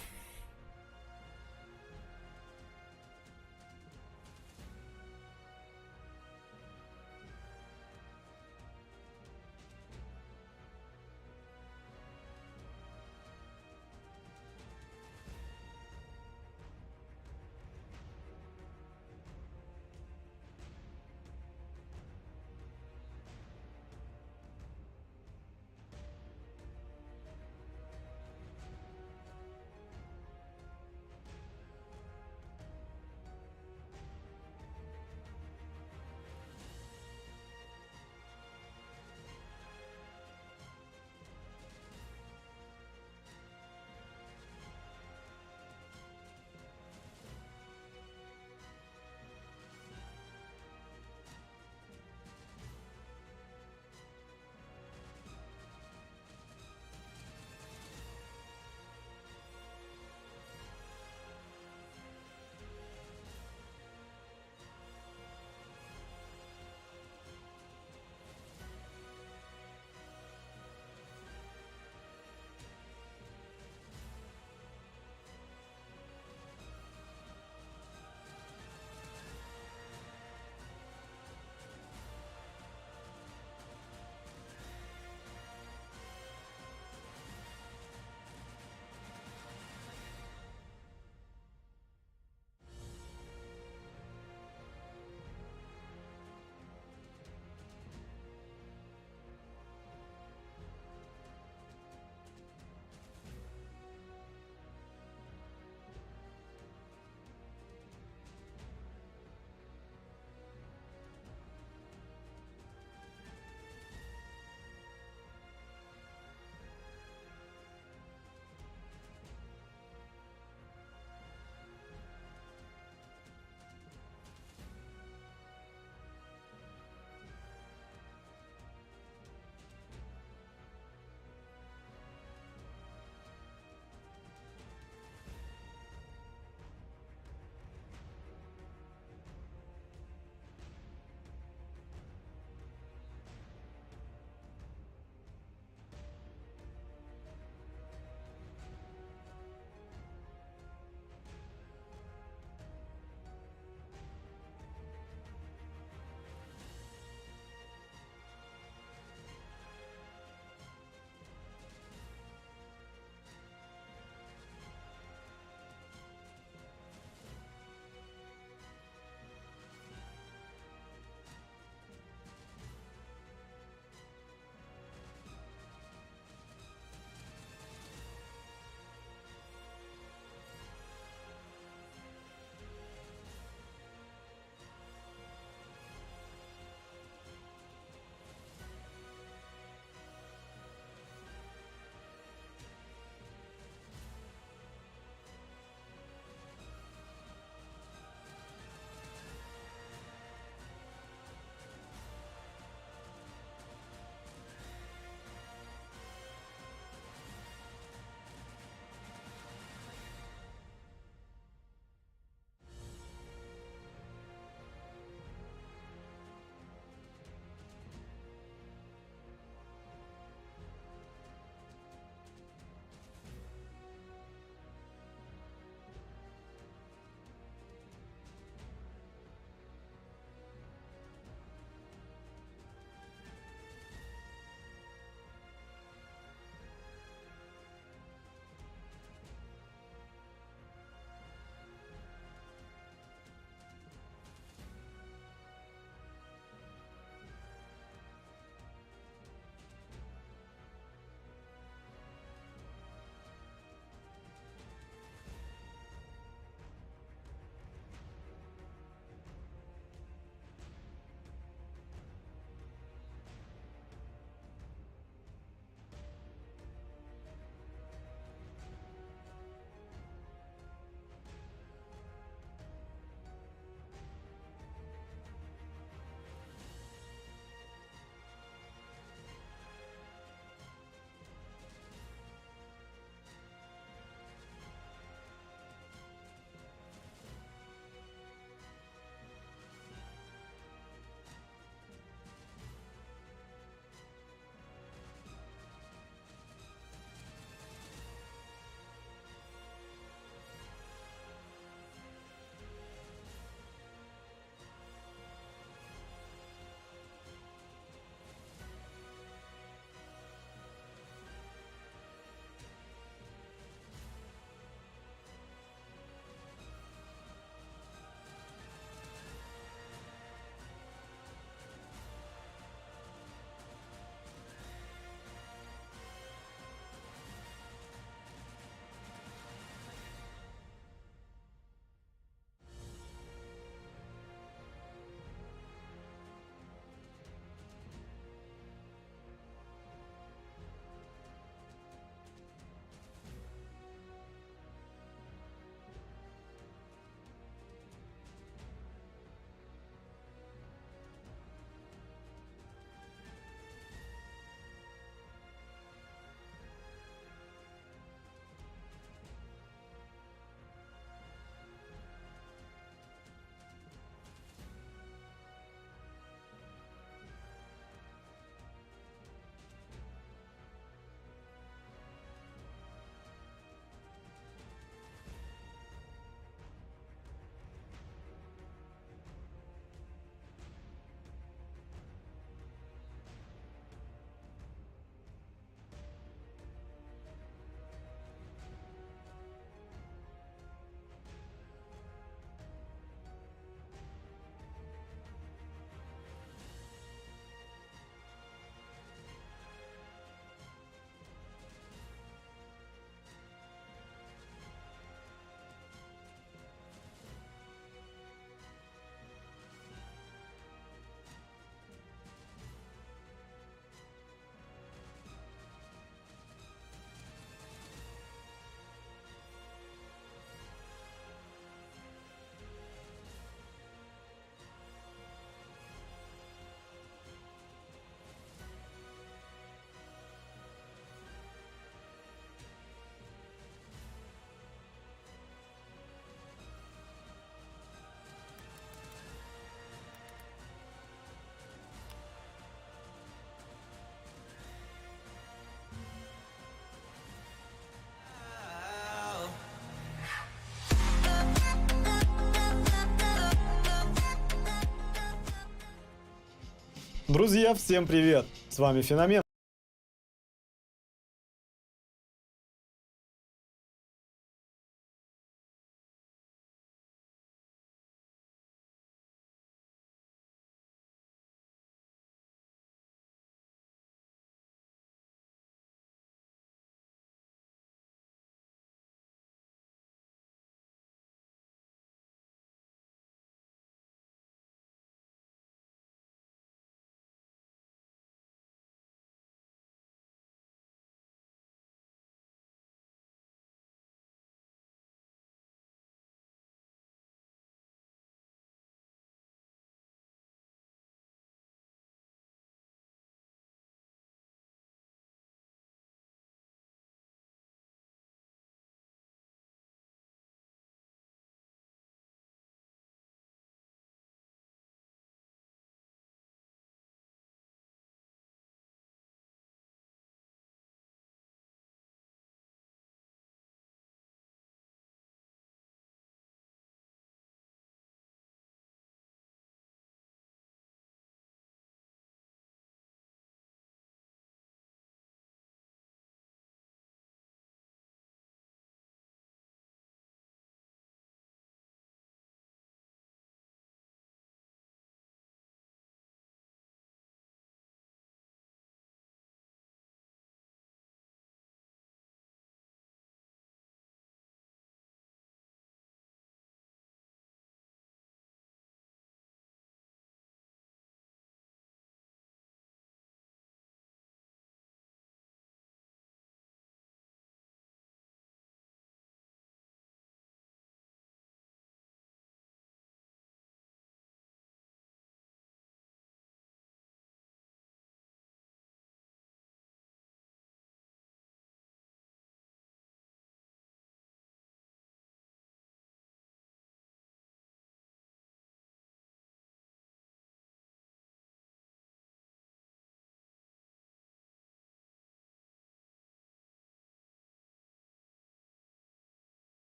Друзья, всем привет! С вами Феномен.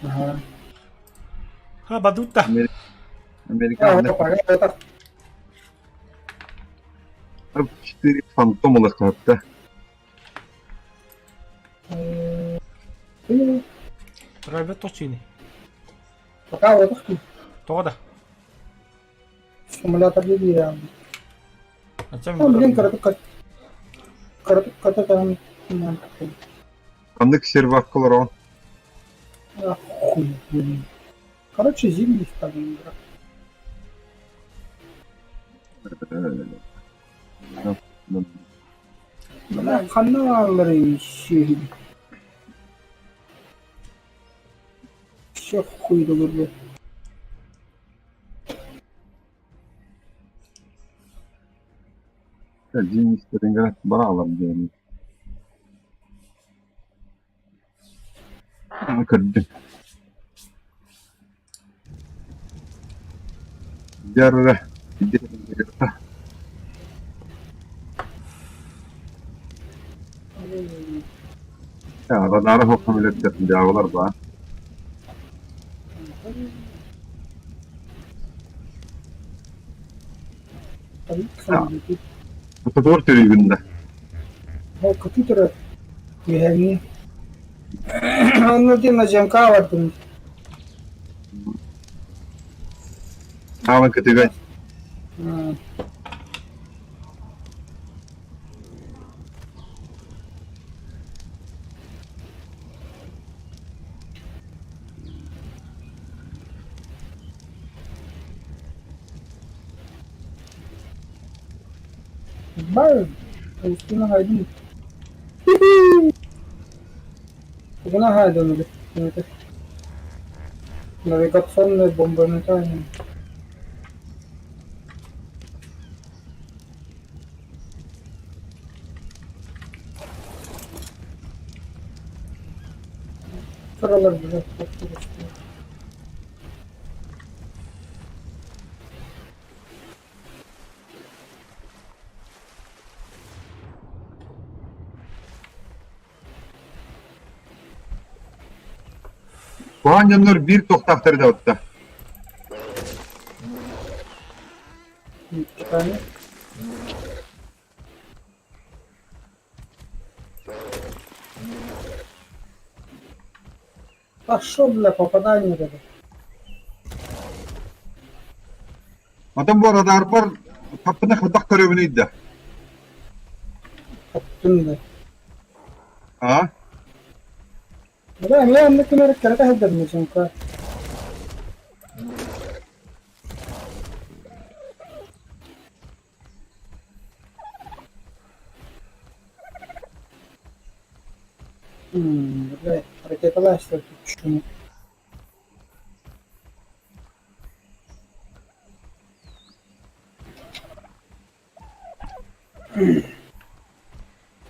Ага. А, бадутта. Американ F4 Фантом ылыахтаахта. Рабет точини. Пока вот Тоҕо да? Симулятор биэрэ. Блин, кыратык кыратык ката Ханнык сервакка олороҕун? Хуй, блин. Короче, зимний Сталинград. Бля, ханна баалларый сүөһү? Все хуй да Зимний Сталинград бара диэн. Көрдүм. Дьэ, Радары хоққом үлэттэр дьаабылар баар. Ортотугар төрүүгүн да. Ол компьютер үөһээҥҥи онно диэн наземка бардым. Хаалан кытыгай. Бар, Устина хайдын. Тугуна хайдын Навигационное бомбометание. Сыралар бile. Куһаҕан дьоннор биир туохтаахтар да отта. А шо, бля, попадание это? Отон бу радарбар хаппына хайдах көрөбүнүй да? Хаптын да. А? Бля, эмиэ оннук гынар кэрэтэ сылдьар мусуҥка. Бля, ракеталаах чума.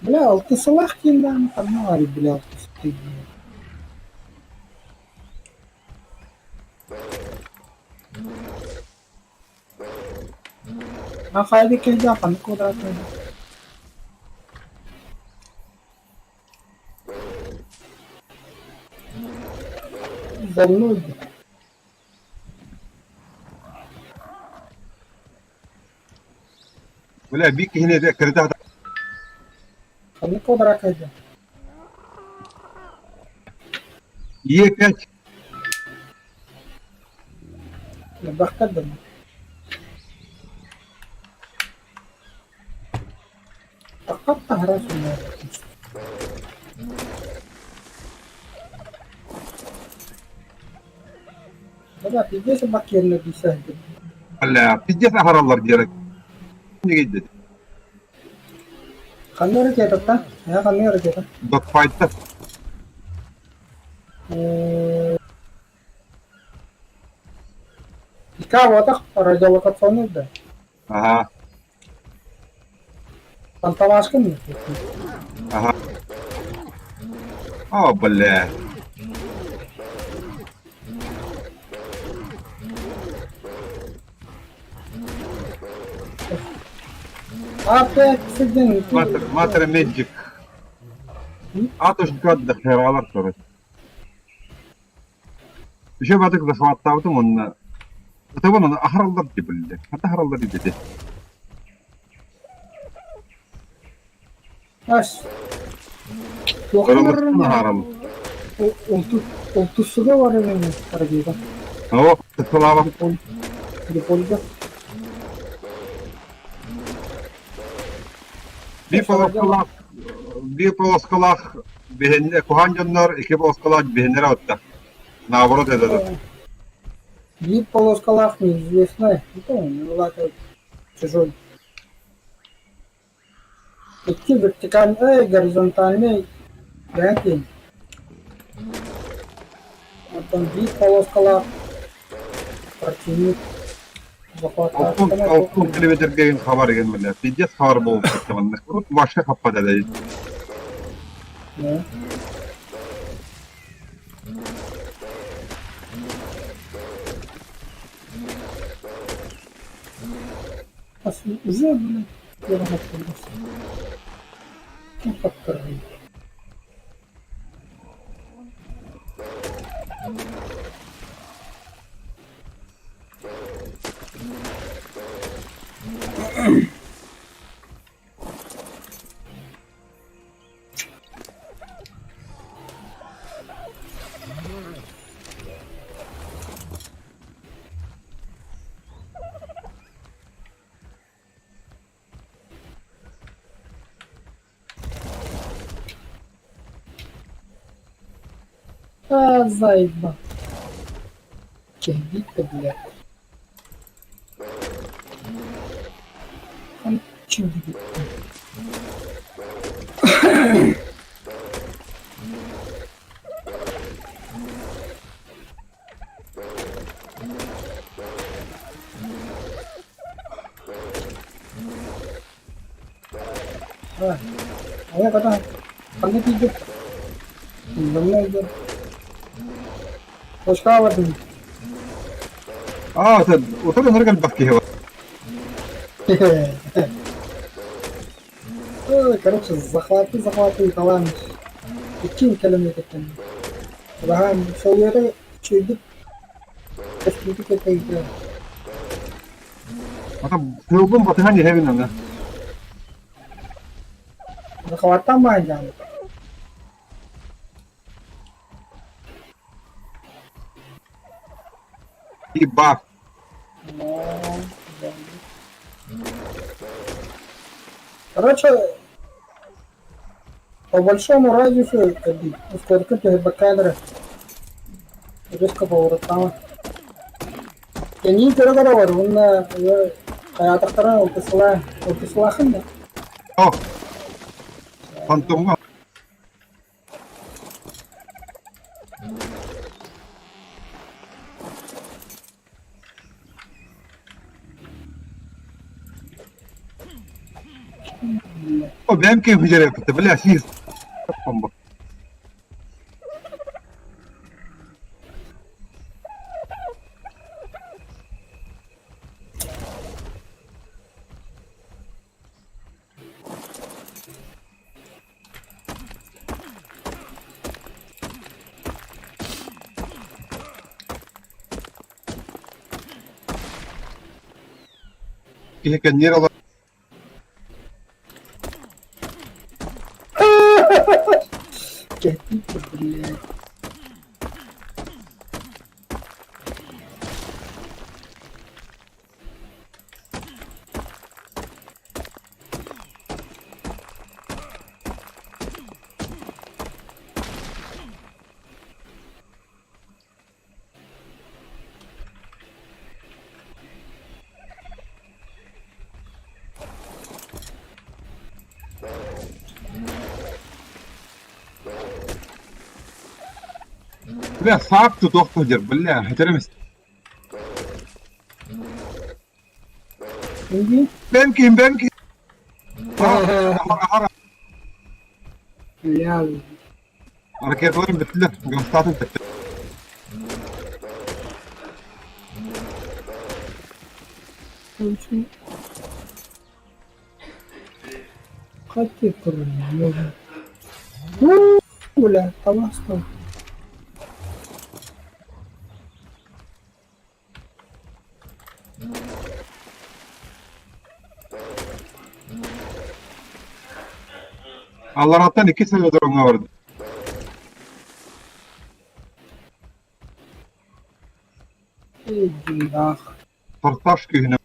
Бля, алтысылаах диэн даҕаны ханна баарый, бля, алтыс диэн. А хайда кэлдэ ханнык квадратный? Волнует. Бля, биир киһини этэ кырдах Ханнык квадрат хайда? Е5 Элбэхтэр да Таххар таһара суна. Бля, пиздец баккиэннэ дии Бля, пиздец аһараллар диэри. Негейдет. Ханна ракетата? Я ханна ракета? Догфайтта. Ика радиолокационный да. Ага. Фантомашка Ага. О, бля. Опять сидин. Матер, матер меджик. Атошка отдохералар короче. Еще батык захваттаабытым уонна ытабын аны аһараллар дии биллэ. Хата аһараллар диэбитэ. Ас. Туохха барарын Аһарам. Олтуссуга барарын арабига. О, слава. Трипольга. Биир полоскалаах, биир полоскалаах биһиннэ куһаан дьоннор икки полоскалаах биһиннэрэ отта. Наоборот это. Биир полоскалаах неизвестно. Это он, чужой. Икки вертикальнай, горизонтальнай бэйэтин. Оттон биир полоскалаах противник Алтын алтын километрге хабар еген бля. Пиздец хабар болуп кетти манна. Урут башка хаппат эле. Да. Уже, блядь, А, заебал. Киһибит да, блядь. Чудик. Айа ката ханна тиийдим? Манна иһэр. Точкаҕа бардым. Аа, утары ынырык элбэх киһи бар. Короче, захваты, захваты, талаан. Иккиэн километртэн. Баһаам, солуйата үчүгэйдик көстүүтүк этэ. Ата тыылбын батыһан иһэбин аны. Захваттаан баайдаан. И бак. Короче, по большому радиусу ускорка түһэрбэккэ резко повороттаама. Кэнии көрө-көрө бар уонна хайаатахтара алтысылаа алтысылаахын да. О, фантомҥа О, бэйэм киһи дьэрээппитэ, бля, сиз. Киһи кэнниэр олор Блядь. Бля, саап тутуох сылдьар, бля, этэрэмис. Иди. Бэм киһим, бэм киһим. Аһара, Бля. ракеталарым бүттүлэр, гастаатын бүттэ. Хати турнир. Бля, табаста. Аллараттан иккис аэродромҥа барда. Иди нах. Форсаж күһүнэ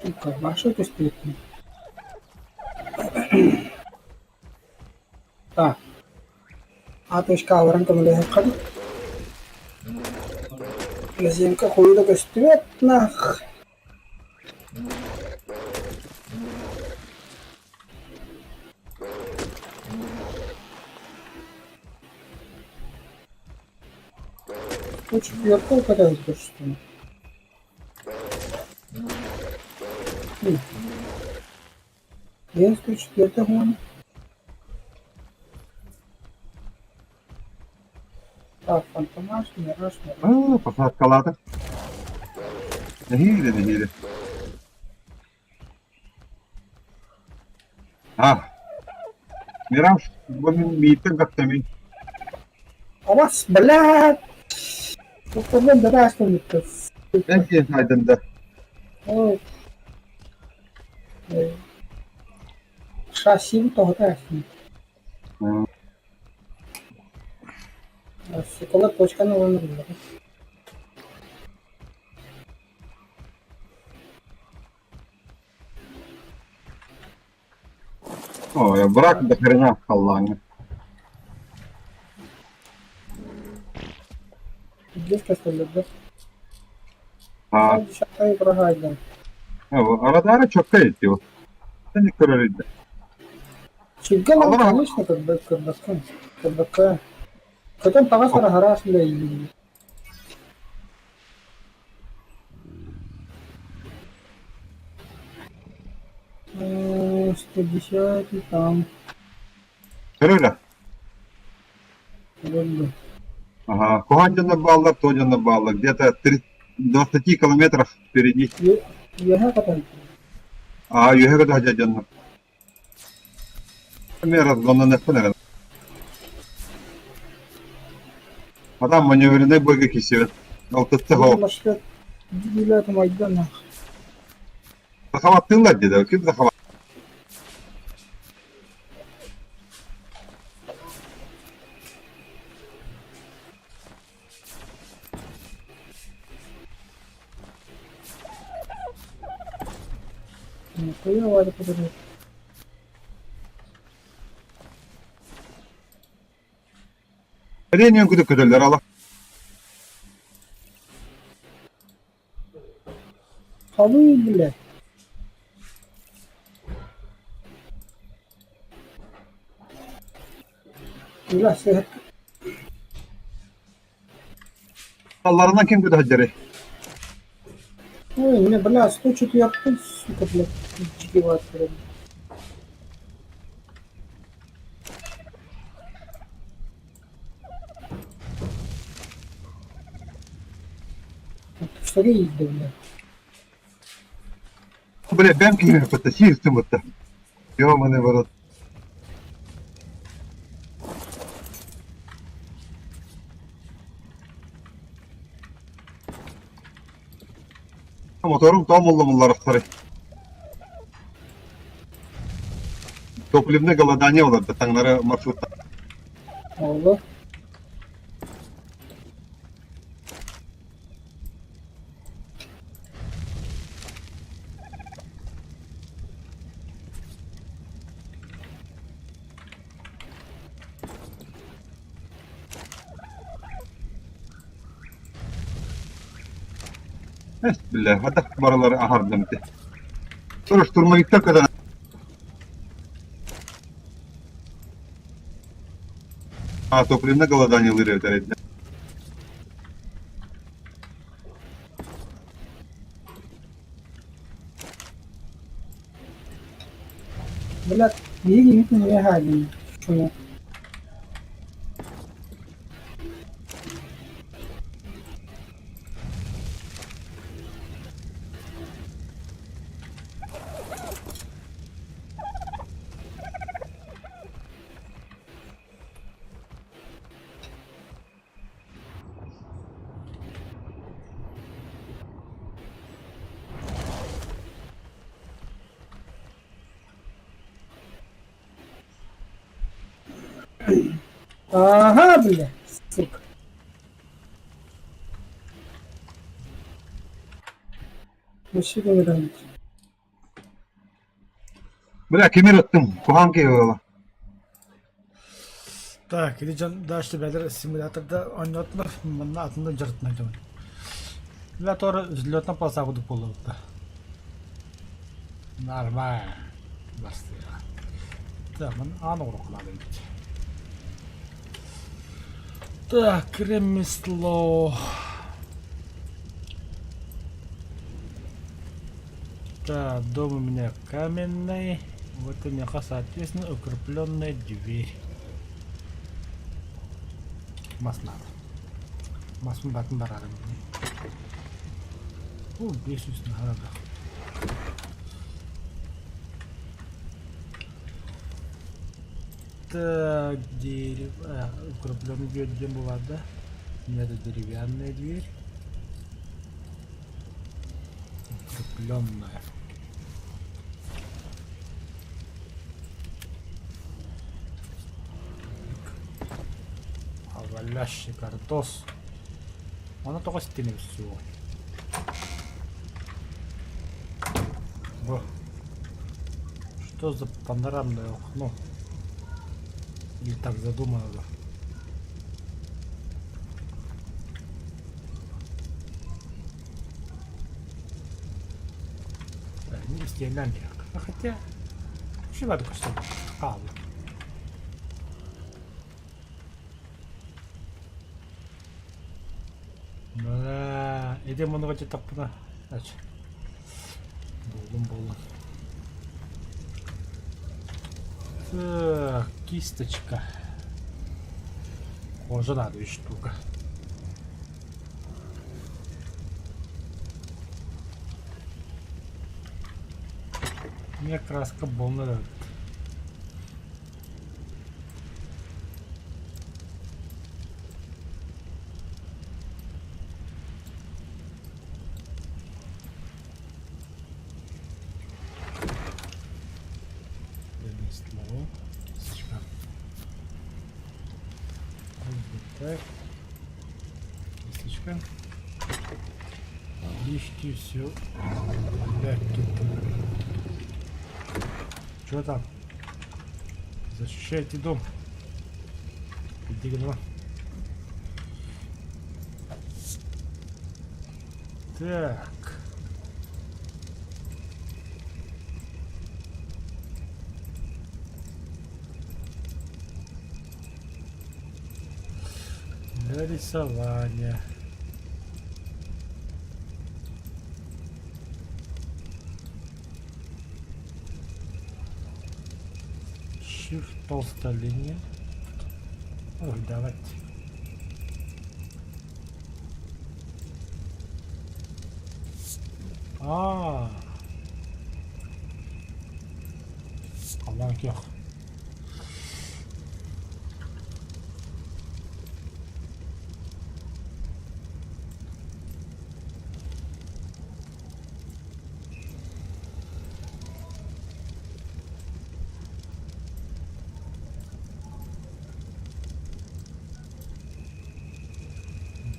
Сука, ваша көстүбүт. Так. А точка аларан көмөлөһүөххэ дуу? Наземка хуйу да көстүбэт нах. Бу четверка көтөн көстүм. Биэс четверка уон. Так, фантомаш, мираж, мираж. Аа, посадкалаата. Нэһиилэ, нэһиилэ. А, Мираж, бу мин мииттэн каттамин. Абас, блядь! Туттарбын да астыммыттар. Эн киэн сайдан да. Ой. Шасси тоҕото астым. Сокола точканы ылан ылла. Ой, брак до хрена халлааҥҥа. Здесь көстөллөр А, Десятая прогадан. Арадара чөккө иттиво. Сен көрөр Чиггал Аллара- конечно как бы как бы Потом таҕас араас үлэлиир. 110 там. Көрөлө. Вроде. Ага. Куһаан дьоннор бааллар, то дьоннор бааллар. Где-то 20 километров впереди. Үөһэ катан. А, үөһэ көтө дьоннор. Эмиэ разгоннаныахпын эрэ. Адам маневренный бойга киирсибэт. Алтыттах ол. Маршрут билет Майдана. Захваттыыллар диэдэ. Ким захват? Нихуя Вадя подожди. Премиум күтүк көтөллөр ала. Халый, блядь. Бля, сыһыт. Алларынан ким көтө сылдьарый? Ой, не, бля, 104 сука, блядь, джигиват, блядь. Сорей, бля. Бля, бэм киһини кытта сиир сымытта. Ёманы в рот. Моторум тоом улламыллар Топливное голодание олордо таҥнары маршрутта. Олло. Эс бile, хадах баралары аһардым ти. Sonra штурмовиктар kadar А, топливное голодание ылыр эбитэр этэ. Блядь, биһиги иһитин эмиэ хааллын. Чума. Ага, бля, сука. Вообще не нравится. Бля, кимир ыттым, куһаҕан киһи буолла. Так, ити дьон дальше бэлэр симуляторда оонньоотулар, манна атында дьарытына дьон. Симулятор взлетно полоса курдук буолуохта. Нормально. Бастыа. Так, ман аан оҥоруохха эбит. Так, ремесло. Так, дом у меня каменный. Вот у меня, соответственно, укрепленная дверь. Мас надо. Масын батын барарым. О, 500 надо. Так, дерево. А, укрепленный дверь где была, да? Нет, это деревянная дверь. Укрепленная. Валящий картос. Она только стены всего. Во. Что за панорамное окно? Или так задумано? Да? Так, не стенами. А хотя... Чего только что? А, вот. Да, ити мунуга тахпына. Ач. Буллум буллум. Так, кисточка. Кожа надо үс штука. Мне краска болна. Ремесло. Кисточка. Так. Кисточка. Лишки все. Блядь, тут. Что там? Защищайте дом. Иди гна. Так. Для рисования. Shift толстая линия. Ой, давайте. А, Аллах yok.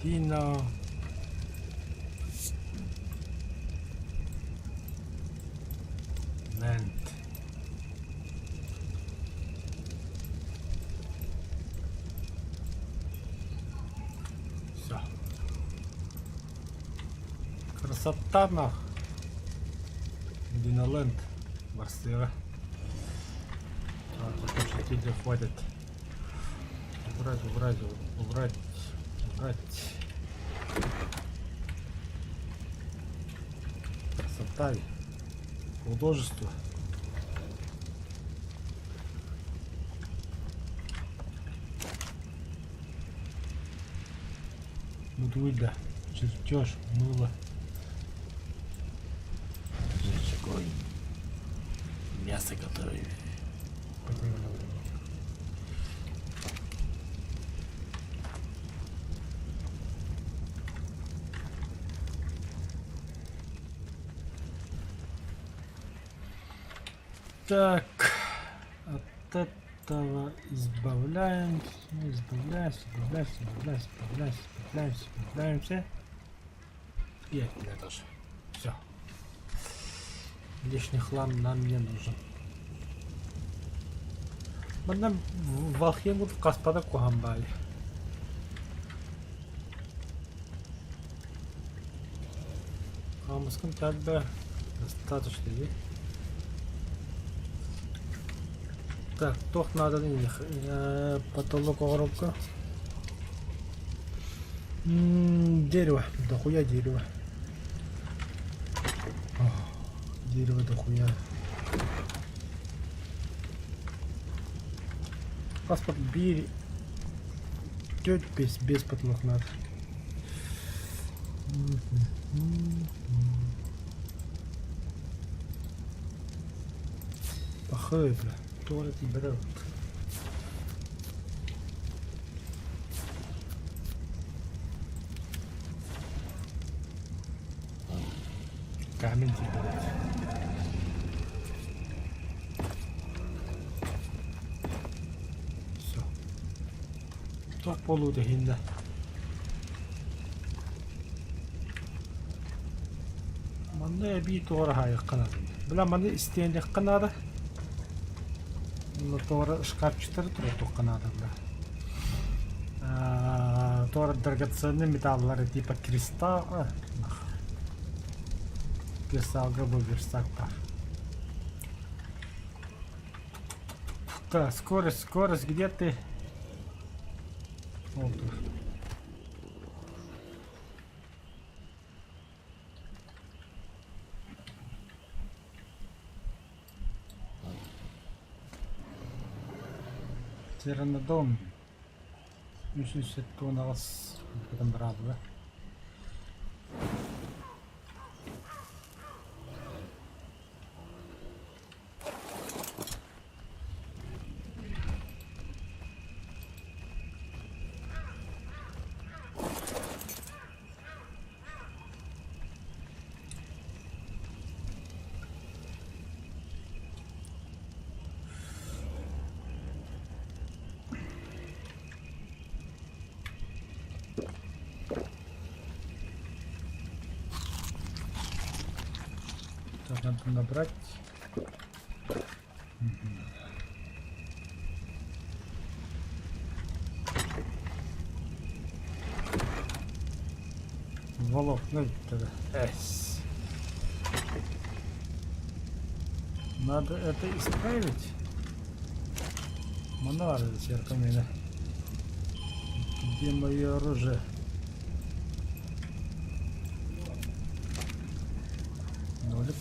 Dino. Land. Все. Красота нах. Диноленд. Барсыга. Так, вот хватит. Убрать, убрать, убрать, убрать. Красота. Художество. Мудуйда. Чертеж, мыло. Жечь огонь. Мясо готовим. Так, вот этого избавляемся, избавляемся, избавляемся, избавляемся, избавляемся, избавляемся, избавляемся. И от тебя тоже. Все. Лишний хлам нам не нужен. Манна Валхиен хаспата куһаҕан баҕайы. Хаамыскын таарда достаточно дии. Так, туох нааданый потолок оҥорорго? Дерево, дохуя дерево. Дерево дохуя. Паспорт биир түөрт биэс биэс потолок надо. Пахай, бля. Туалет бля. Камень тиийбэт. Все. Туох буолуо иһиннэ? Манна эбии туора хаайыахха наада. Бля, маны истиэниэххэ наада. Онно туора шкафчиктары туруортуохха наада бля. Туора драгоценный металлары типа кристалл, Кристаллга бу верстак баар. Так, скорость, скорость, где ты? Ол тур. Птеранодон. 378 быраабыла. Так, надо набрать. Волокна тогда. Эс. Надо это исправить. Манара зеркамина. Где мое оружие? Нолик.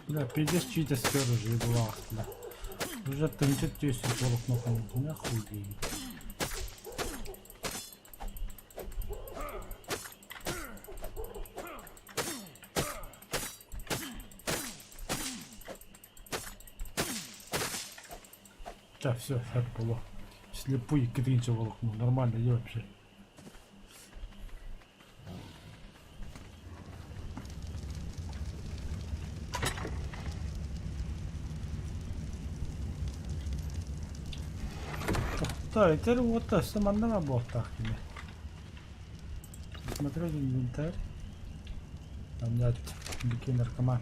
Бля, пиздец читерское оружие было, бля. Уже тынчат тесен волокно нахуй. Так, все, это было. Слепую кедринче волокно. Нормально, я вообще. Тохтоо, итэр уота өссө манна баар буолуохтаах кини. Смотрю инвентарь. Блядь, дикий наркоман.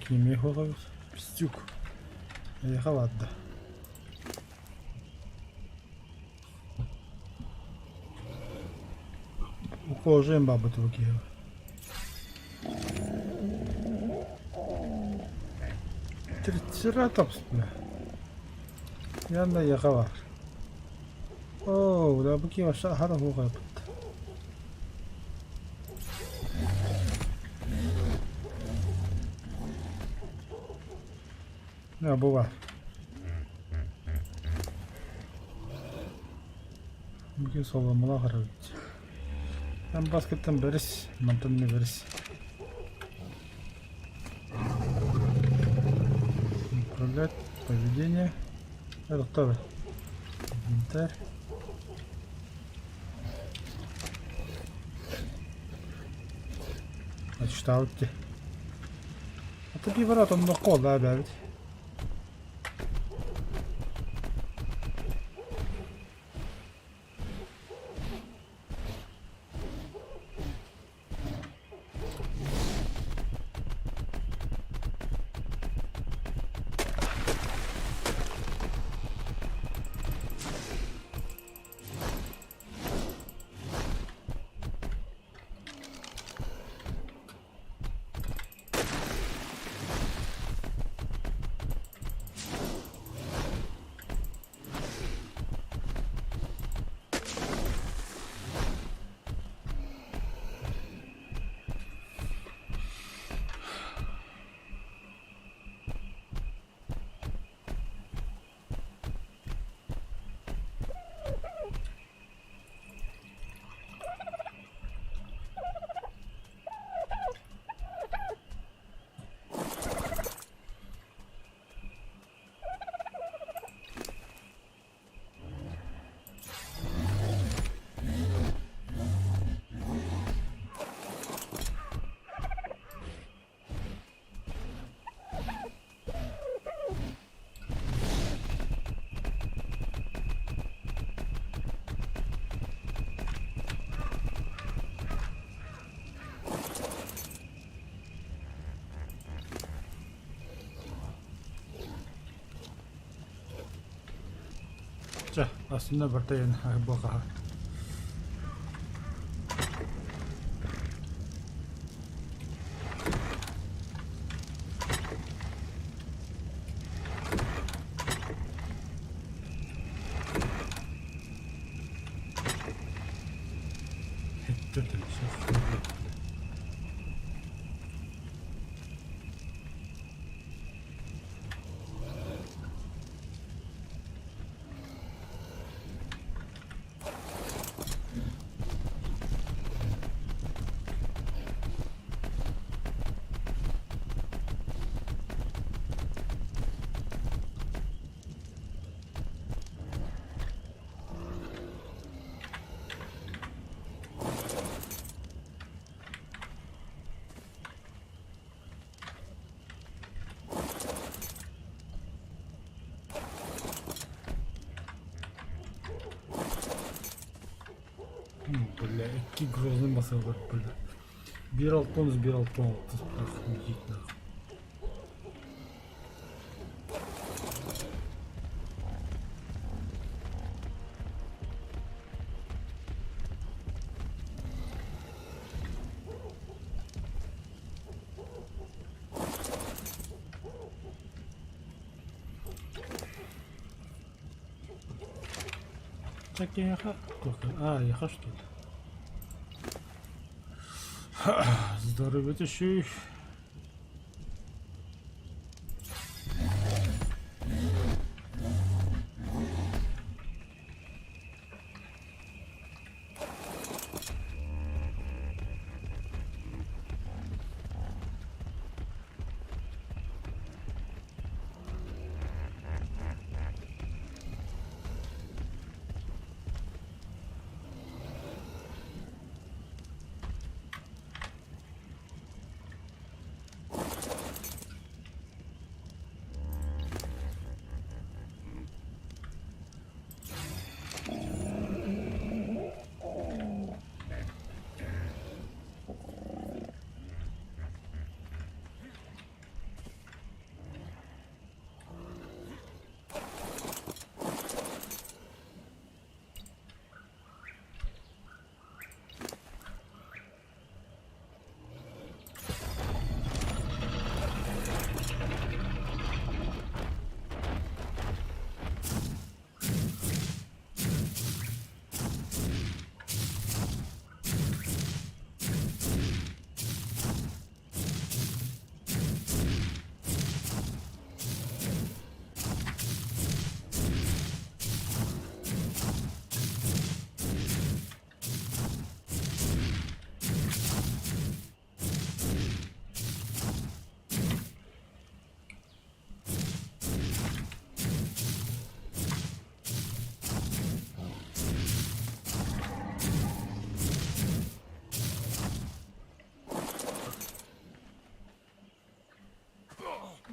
Кими Пистюк. Эйиэхэ барда. Уколжен бабыт киһи. Трицератопс, бля. Янна эйиэхэ баар. Оо, бля, бу киһи вообще аһара суох эбит. Бу баар. Бу соломолоох эрэбит. Эн баскыттан бэрис, мантан эмиэ бэрис. Управлять поведение. Это кто? Инвентарь. Ачтаабыт дии. Ата бибарат онно колла эбээбит. Чэ, астына бартайын буокаһа. Бля, икки грозный масалар, бля. Биир алтон, биир алтон, охуеть нахуй. Так я А, я что ли? Здорово, еще.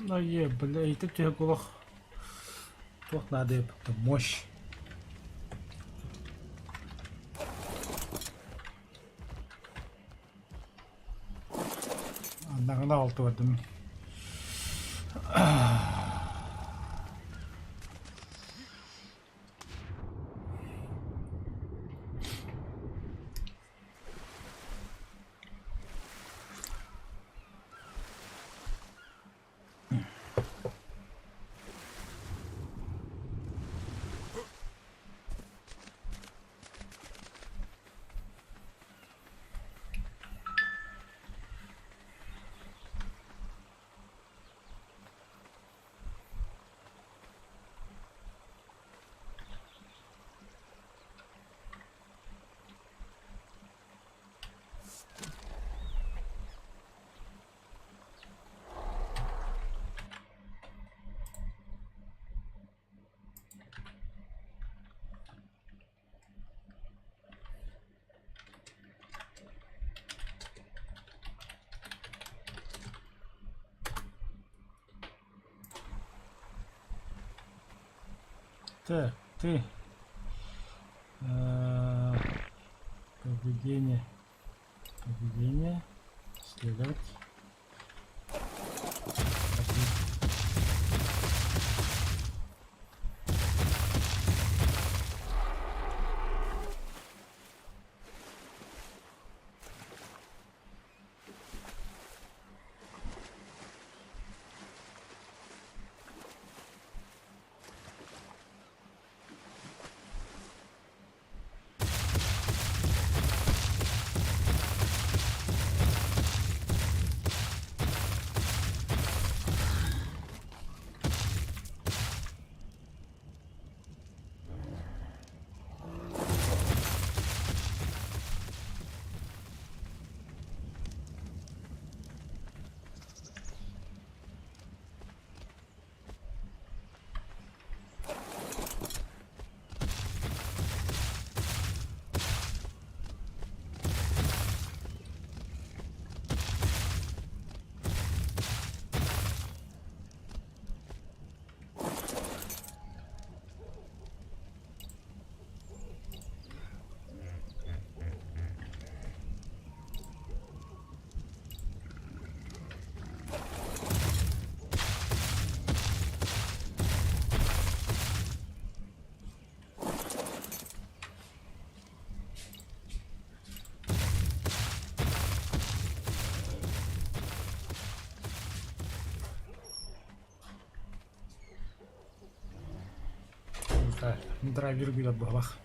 Айе, бля, ити түһэ олох туох наада эбит мощь. Аннаҕына алтыбардым. Так, ты поведение, поведение, следовать. Драйвер билет баһылах.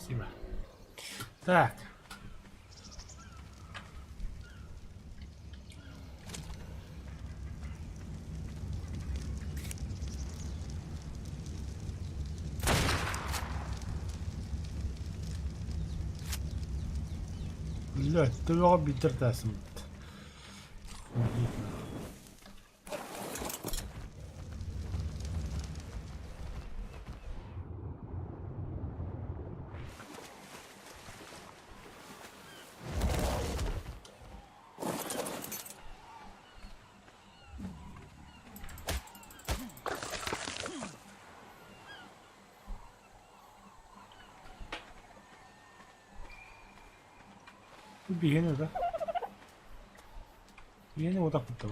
Спасибо. Так. Блядь, төбөҕө биитэр таасын Биһиэнэ да. Биһиэнэ утах бу.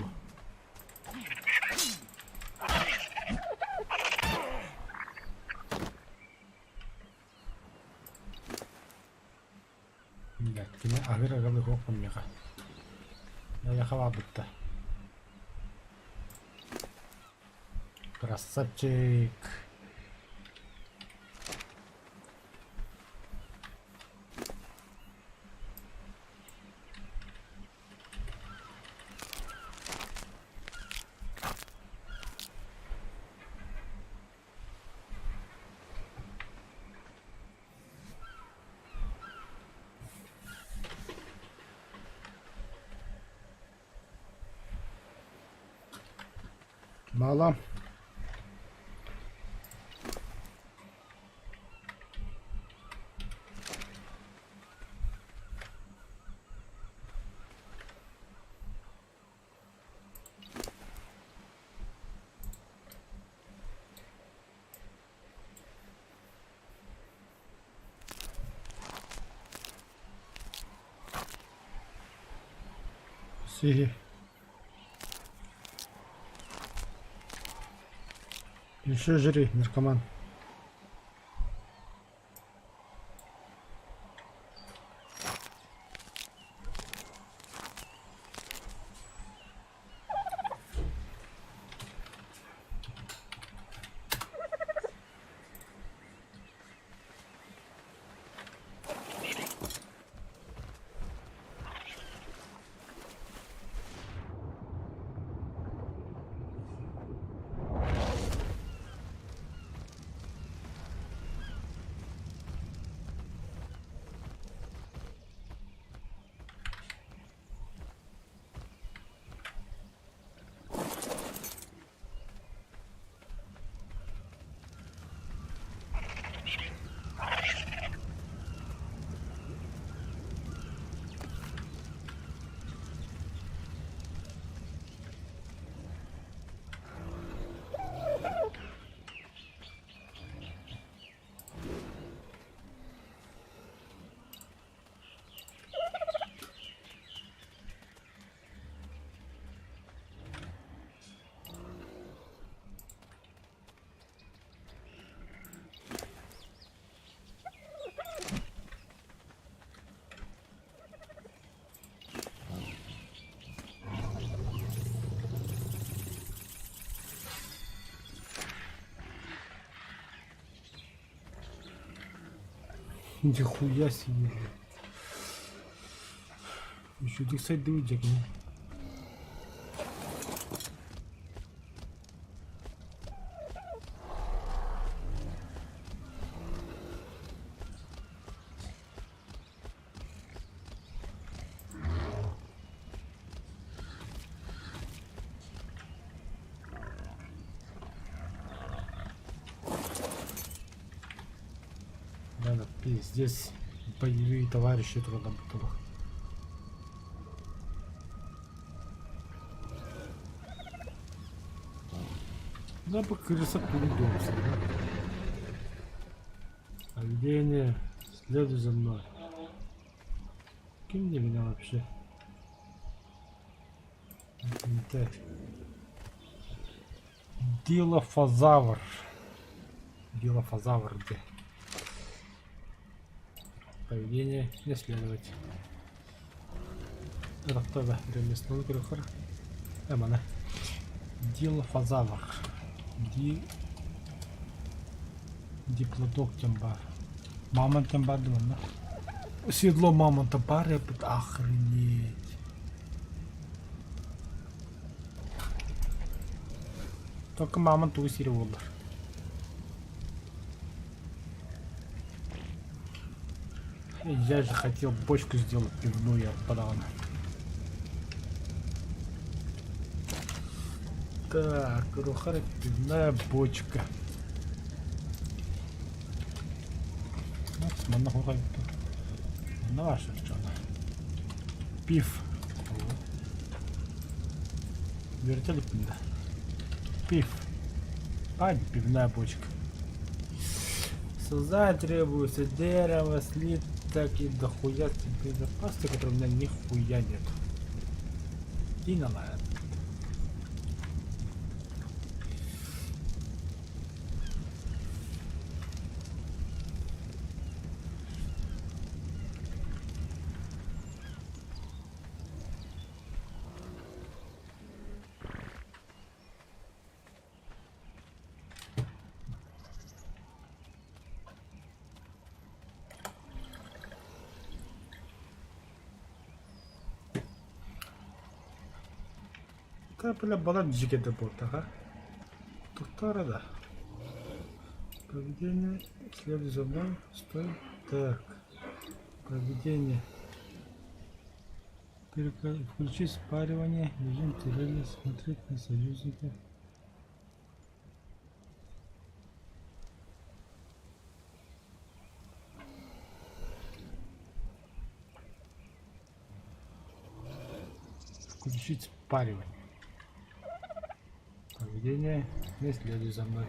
Туох миэхэ. Эйиэхэ баалбытта. Красавчик. Мало. Сиһи. Еще жри, наркоман. Нихуя себе. Еще десять дудик. Надо пиздец боевые товарищи трудно. Да по красоту дом, да? Поведение, следуй за мной. Кинь меня вообще. Так. Дилофозавр. Дилофозавр где? Поведение не следовать. Это кто да? Ремесло крюхер. Эмана. Дилофозавр. Ди... Диплодок тембар. Мамонт тембар да? Седло мамонта пары, охренеть. Только мамонт усиливал. Я же хотел бочку сделать пивную, я подавно. Так, рухара пивная бочка. Наша Пив. Вертели да. Пив. А, пивная бочка. Создать требуется дерево, слиток и дохуя тебе запасы, которого у меня нихуя нет. И на это. Да, бля, балар дьиикэйдэр буолтах, а? Туттара да. Поведение, следуй за мной, стой. Так, поведение. Включи спаривание, режим турели, смотреть на союзника. Включить спаривание. Поведение, не следуй за мной.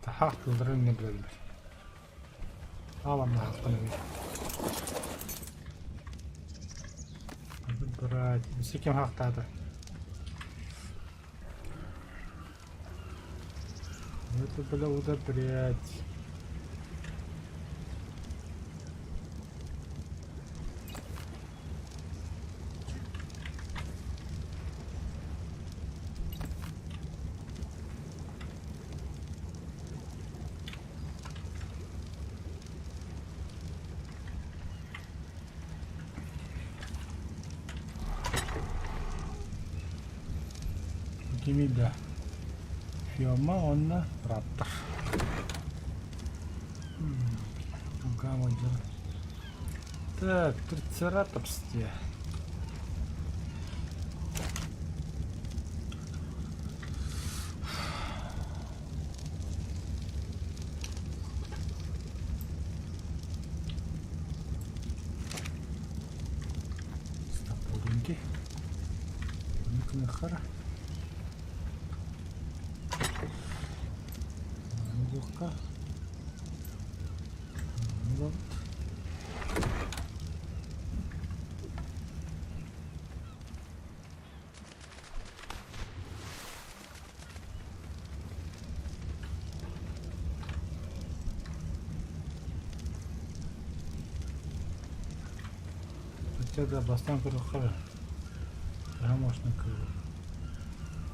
Таһаах тылларын эмиэ билэллэр. Аламнаһахпын эмиэ. Брать. Өссө ким хаахтаата? Это, бля, удобрять. Кимий да Фиома уонна Раптор. Гамма Так, трицератопс дии. Стопуденький. Хара. Лука. Вот. Хотя да, бастаан көрүөххэ төһө мощно кыырар.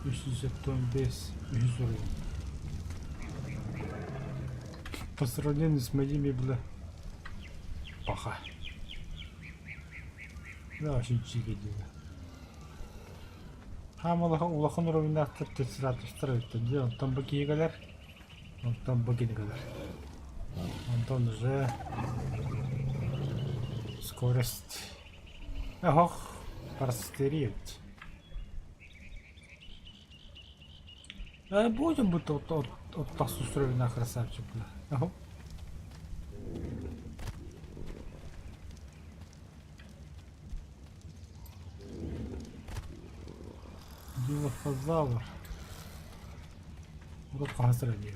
375 үһүс уровень. По сравнению с моими, бля, паха. Да, вообще дьигэ диэ. Хаам улахан улахан уровеннаахтар трицератопстар эбиттэр дии. Онтон бу киһи кэлэр, онтон бу кини кэлэр. Онтон уже скорость оһох простерит. А будем бы тут от от устроена красавчик, бля. Ага. Дилофозавр. Урут хаһан сэрэнниир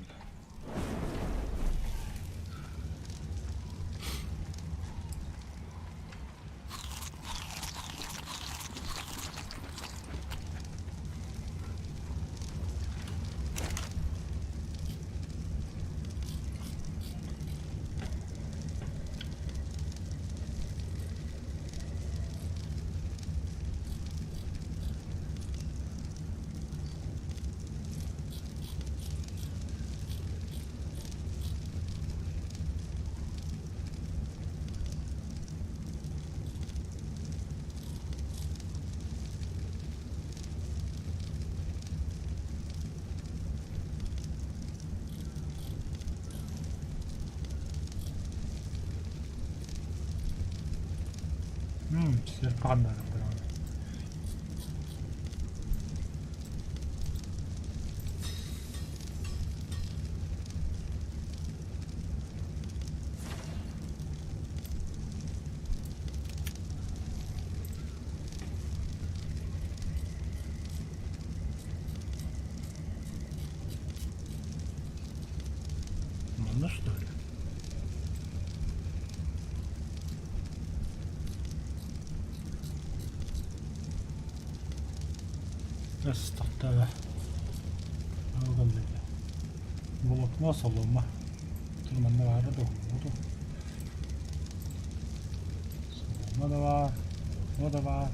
Сир паҕаннара Манна что ли? Эс тохтоо Волокно, солома. Манна баара да Солома да баар, волокно да баар.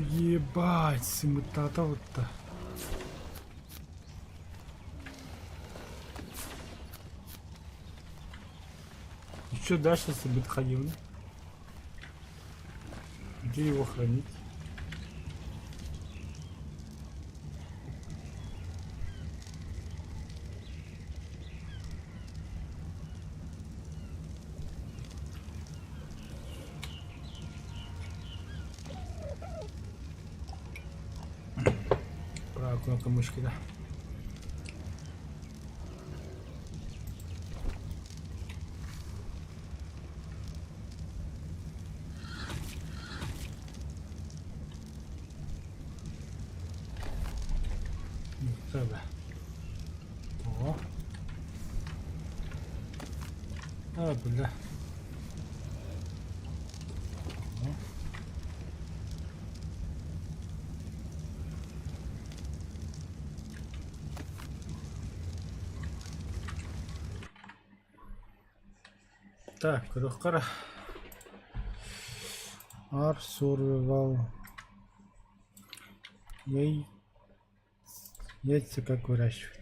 Ебать, сымытата вот-то. И что дальше с Бетхаевной? Где его хранить? Правая кнопка мышки, да. Тебе. О. А, бля. Так, көрүөххэ Ар survival. Яй... Яйца как выращивать.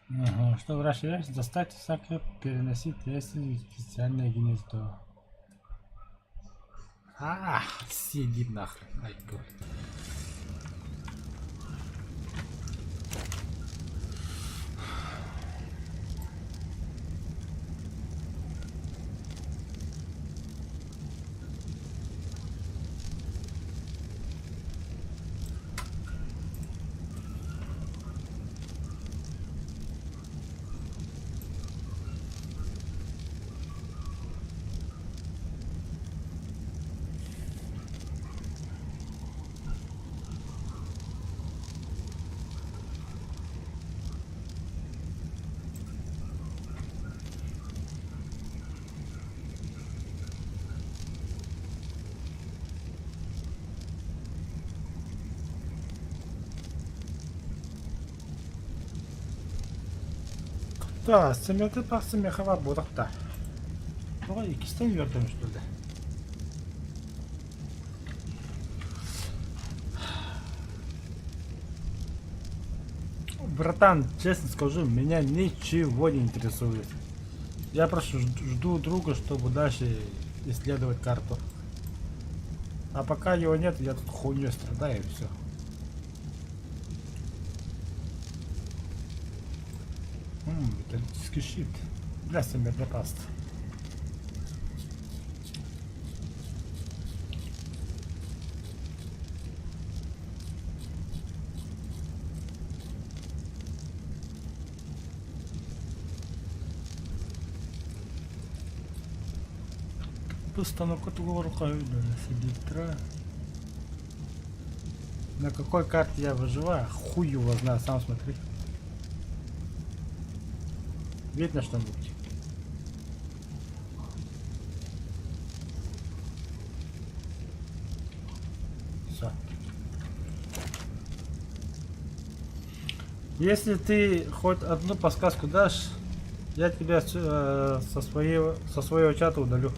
Ага, что выращивать яйца, достать всякое, переносить яйца в специальное гнездо. А, сиди нахрен. Ай, год. Да, сэмэти тахса миэхэ баар буотах да. Тоҕо иккистээн үөрдэм что ли? Братан, честно скажу, меня ничего не интересует. Я просто жду друга, чтобы дальше исследовать карту. А пока его нет, я тут хуйней страдаю и все. Металлический щит. Бля, паст. Постановка селитра. На какой карте я выживаю? Хуй его знаю, сам смотри. Видно что-нибудь? Все. Если ты хоть одну подсказку дашь, я тебя со своего чата удалю.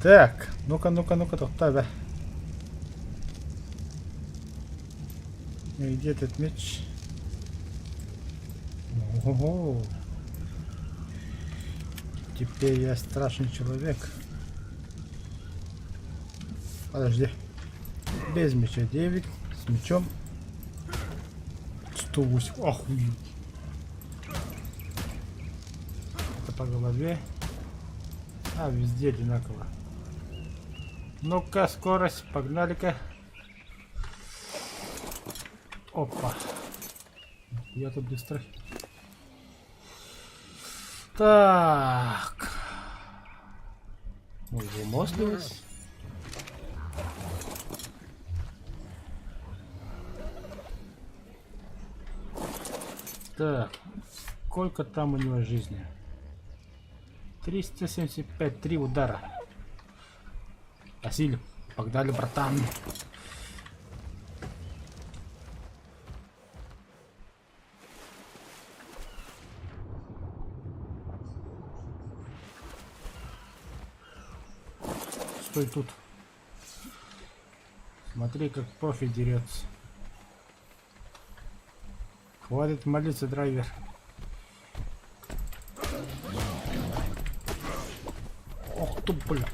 Так, ну-ка, ну-ка, ну-ка, тохтоо эрэ. Где этот меч? Ого! Теперь я страшный человек. Подожди. Без меча 9, с мечом 108. Охуеть. Это по голове. А, везде одинаково. Ну-ка, скорость, погнали-ка. Опа. Я тут быстрый. Так. Выносливость. Так, сколько там у него жизни? 375, три удара. Василий, погнали, братан. Стой тут. Смотри, как профи дерется. Хватит молиться, драйвер. Ох ты, бля.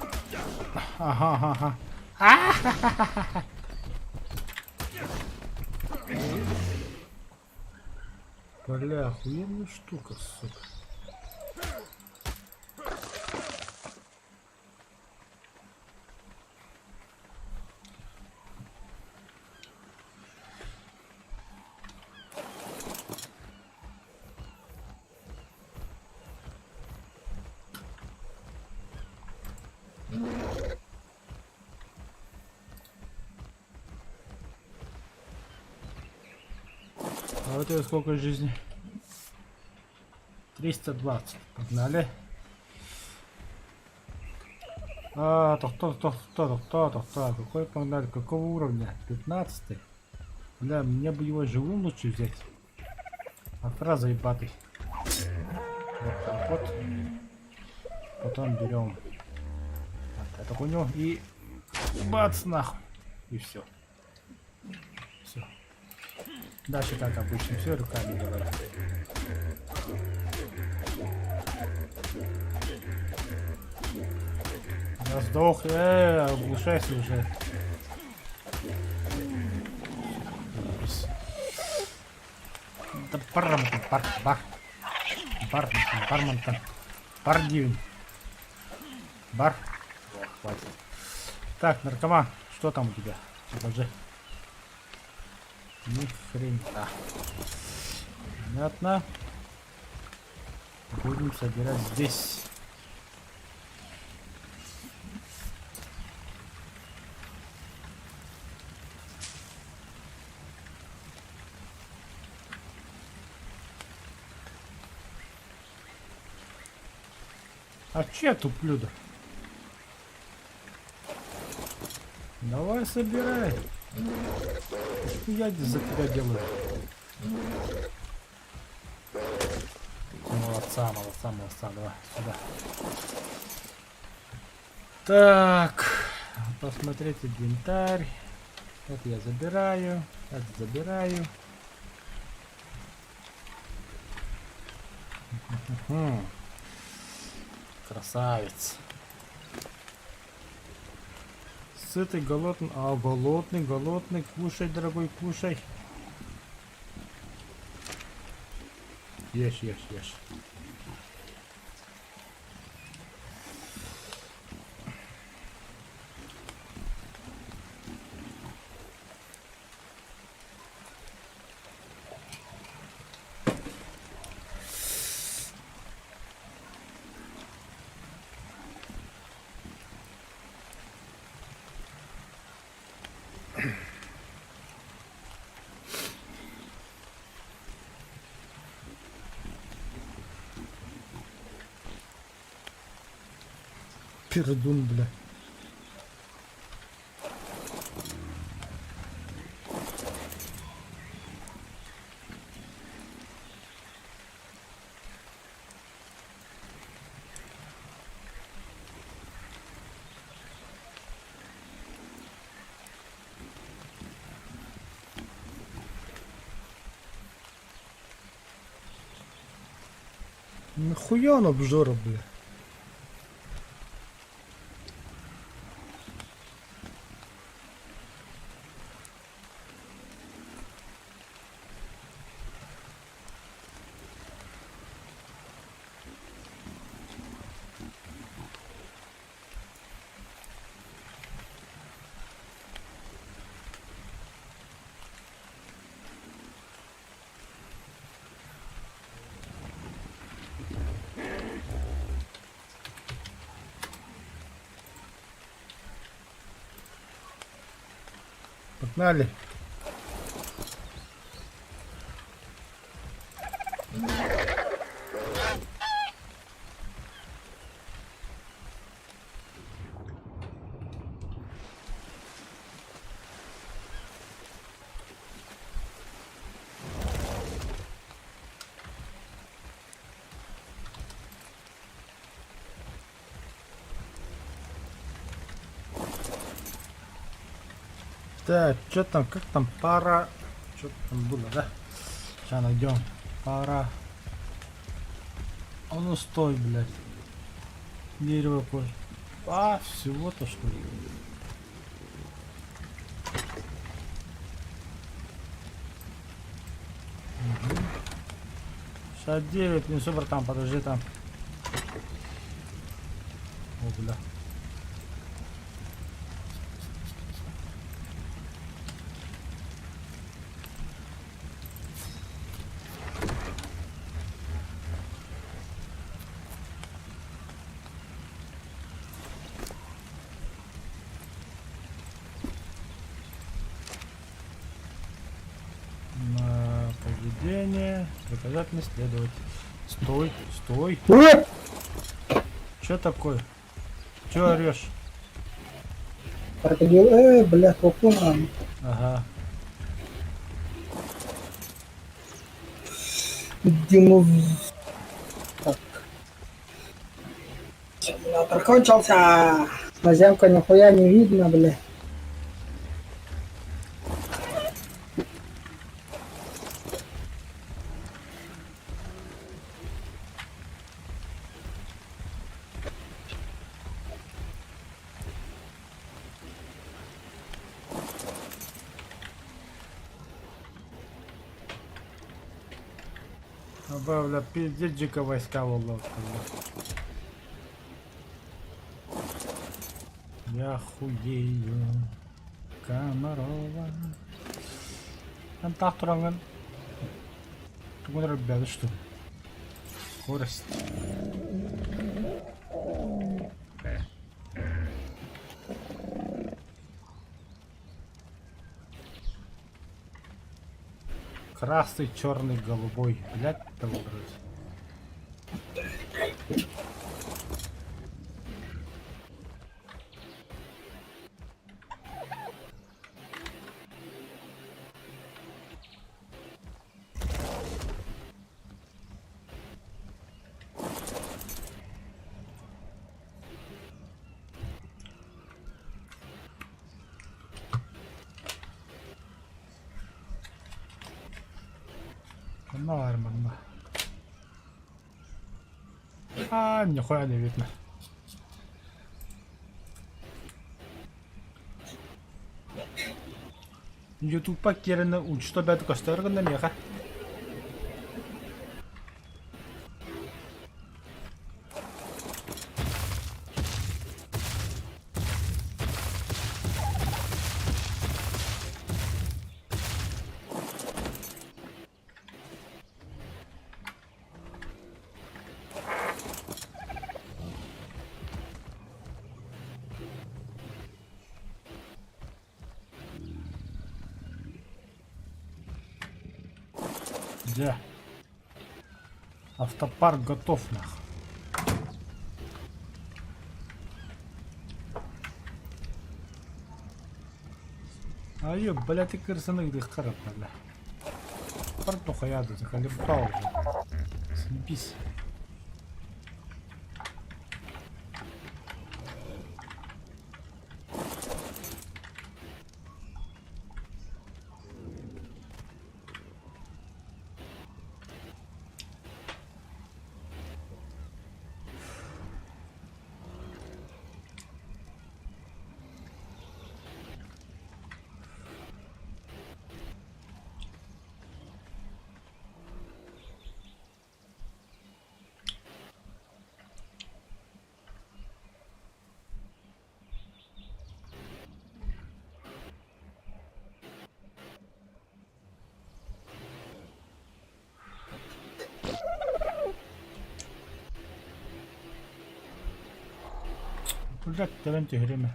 Ага, ага, ага. А-ха-ха-ха-ха. Бля, охуенная штука, сука. А вот это сколько жизни? 320. Погнали. А, тохто, тохто, тохто, тохто. Какой погнали? Какого уровня? 15. Бля, мне бы его живым лучше взять. А фраза ебатый. Вот так вот. Потом берем вот эту хуйню и бац нахуй. И все. Все. Дальше как обычно, все руками делаем. Да сдох, оглушайся уже. Да пармантон, пар, бар. Бар, бармантон. Бар дивень. Бар. О, хватит. Так, наркоман, что там у тебя? Покажи. Ни хрена. Понятно. Будем собирать здесь. А че я туплю да? Давай собирай. Что я за тебя делаю? Молодца, молодца, молодца. Давай, сюда. Так, посмотреть инвентарь. Это я забираю, это забираю. Красавец. Сытый, голодный. А, голодный, голодный. Кушай, дорогой, кушай. Ешь, ешь, ешь. Пердун, бля. Нахуя он обжора, бля? Погнали. Так, что там, как там пара... Что там было, да? Сейчас найдем. Пара... А ну стой, блядь. Дерево кожи. А, всего-то что ли? Угу. 69, несу, братан, подожди там. О, бля. На поведение. Приказать не следовать. Стой, стой. Нет! Че такое? Че орешь? Крокодил, бля, толкун. Ага. Иди ну в- Так. Симулятор кончился. Наземка нихуя не видно, бля. Аба, бля, пиздец дьико войска буолла бля. Я хуею. Комарова. Эн таах тураҥҥын тугун эрэ билбэт что ли? Скорость. Красный, черный, голубой. Блядь, того брать. Манна баар манна. А, нихуя не видно. Ютубка киирэн учто бэт көстөр гынна миэхэ. Дьэ, автопарк готов нах. Айы, блядь, кырсаны ыдыххар бля. Портуха яды, заколебал уже. Съебись. Блядь, тэбэн түһэримэ.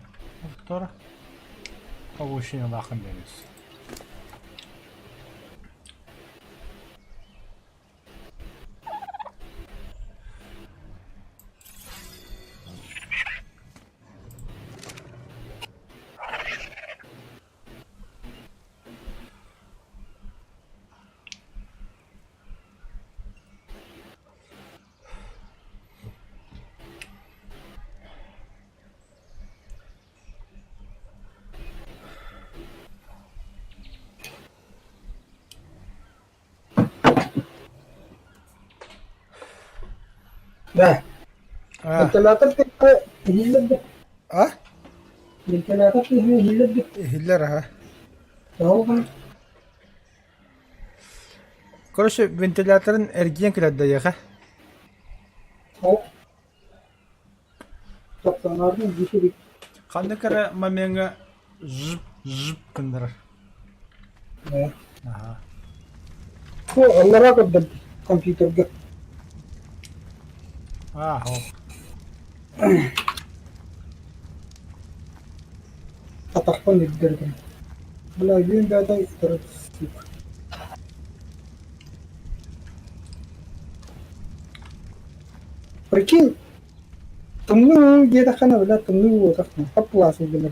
Втора. Повышение нахуй берется. Да. А, Вентилятор тыаһа иһиллэр да? а? Вентилятор тыаһа иһиллэр да? Иһиллэр аха. Тоҕо гына? Короче, вентиляторын эргийэн кэлэр да эйиэхэ. Ол Сапсаҥаарын дьиэһи Ханнык эрэ момеҥҥа жып жып гыннарар. Ээ. Аха. Бу аллараа көрдөрдө компьютерга. Аа, ол. Атахпын үрдэрдим. Бля, үөн бэйэтэ ытырык сука. Прикинь, тымныы диэтэххинэ, бля, тымныы буолуохтаах. Хап-кылаас гынар.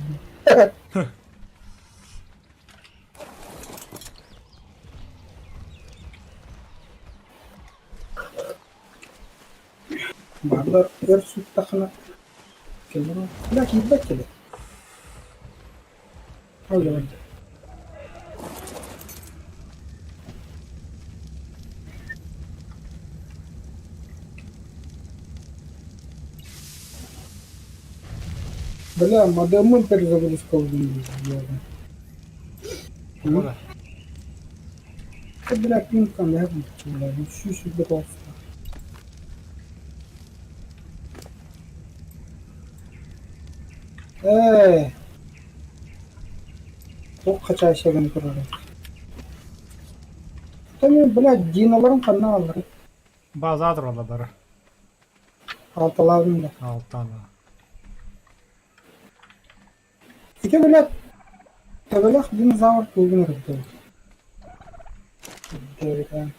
Бааллар өр сыттаххына кэлэр бля киирбэт кэлэр. Ол да Бля, модеммын перезагрузка Тоҕо Бля, пинка, бля, сүүс тоҕуста. Ээ, туох хачаайса гына турарый? Оттон блядь, диналарым ханна хаалларый? База тураллар бары. Алталаабын да. Алтана. Ити блядь, төбөлөөх динозавр тугун өрдөөбүт. Өрдөөбүт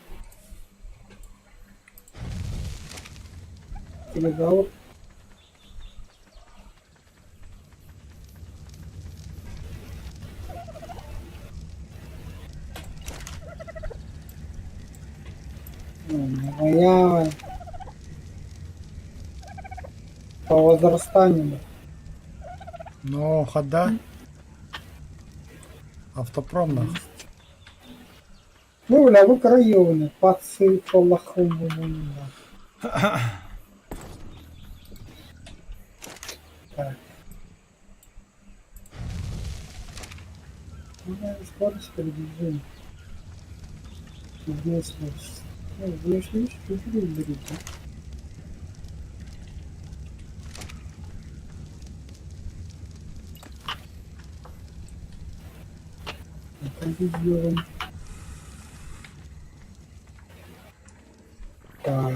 Динозавр Моя по возрастанию. Ну, хода. Автопром нах. Ну, бля, вы краевны, пацы полоху. Так. Ну, скорость передвижения. Внешность. Ну, внешность чуть-чуть уберите. Так сделаем. Так.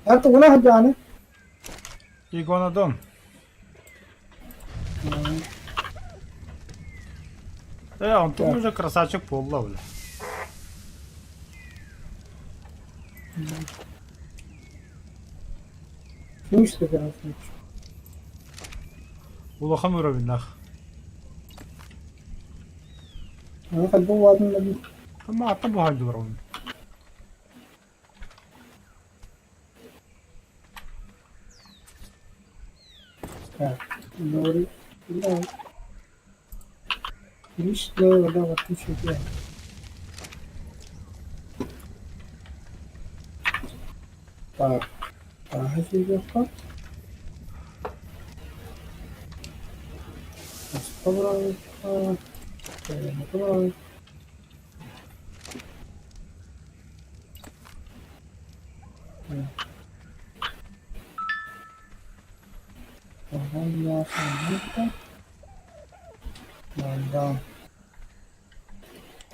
Это у нас Диана. Игуанодон. Э, онтон уже красавчик буолла бля. В смысле красавчик? Улахан уровеннаах. Ну, как бы ладно. Маата буһайдылар оны. Так, говори. Да. Лишняя вода в отличие от Так, так,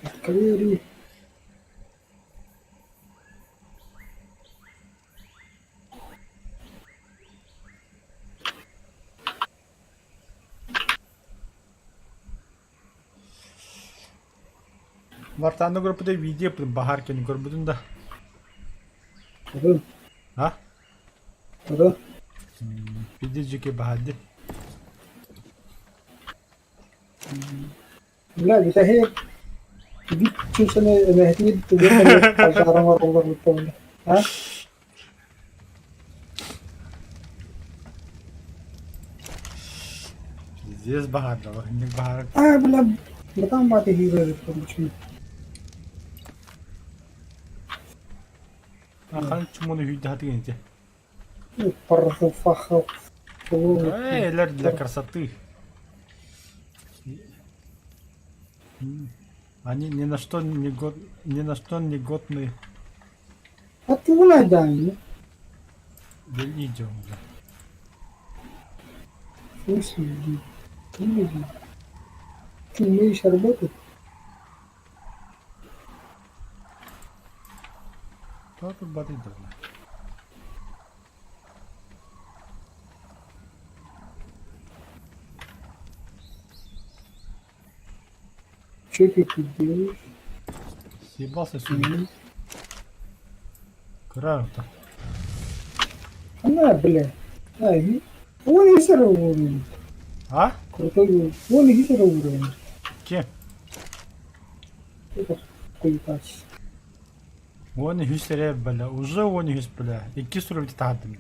Открыли. Вартааны көрбүтэ видео баһаар кини көрбүтүн да. Ыры, А? ыры. Видео жеке баһаар дии. Бля, бүтэһик биир чыысаны эмэһэтигэр түгэн хажааран оҥороллор А? Пиздец баһаардала. Инник баһаар. А, бля, братан бааты хиирэр почему? Хан чумону хүйдэ ити. Парфахов. Эй, для красоты. Они ни на что не год, ни на что не годны. А ты вон Да идем, да. В смысле, иди? Иди. Ты умеешь работать? Кто тут баты должна? Что ты тут делаешь? Съебался сюда. Круто. Она, бля. А, и... Он и уровень. А? Крутой. Он и уровень. Кем? Это хуй качество. Он и хүсэрэ, бля. Уже он и бля. Икки суруйте тахадым.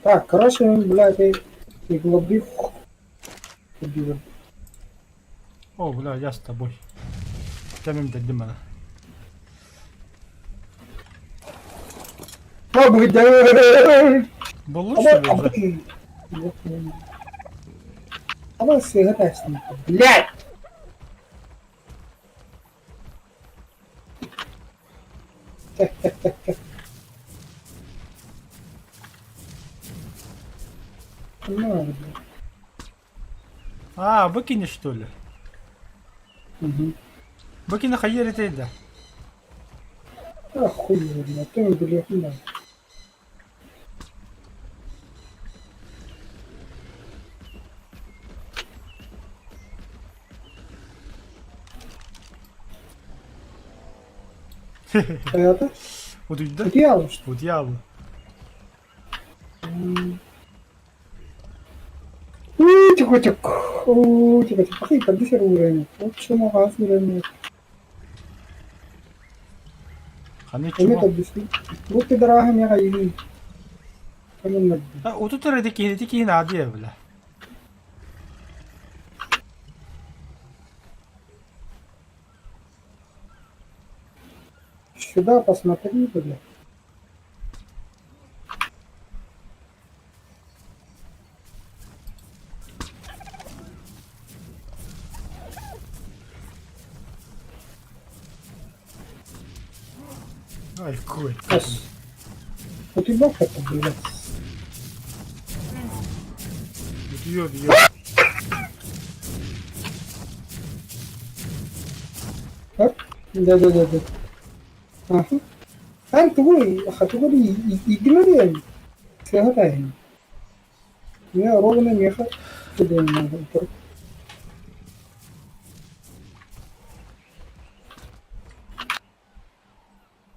Так, короче, бля, ты иглобив. Убил. О, бля, я с тобой. Тэмим дедим ана. А, блядь. Буллу что ли уже? Давай сыграй с ним. Блядь! Ну, блядь. А, выкини что ли? Угу. Выкини хайер да. А хуй его, блядь, ты не блядь, не Это? Утуйда? Утуйда что? Утуйда. Тихо, тихо, тихо, тихо, тихо, тихо, уровень. Вот что могу уровень. Ханы Это объясни. Вот ты дорога меня и. А, вот тут такие, такие надо, бля. Сюда посмотри, бля. Ай, какой. У тебя это, блядь. Бьет, бьет. Так? Да-да-да-да. Ага. Ан твой, хатугури игнорируем. Сыграем. Я ровно меха тебе надо.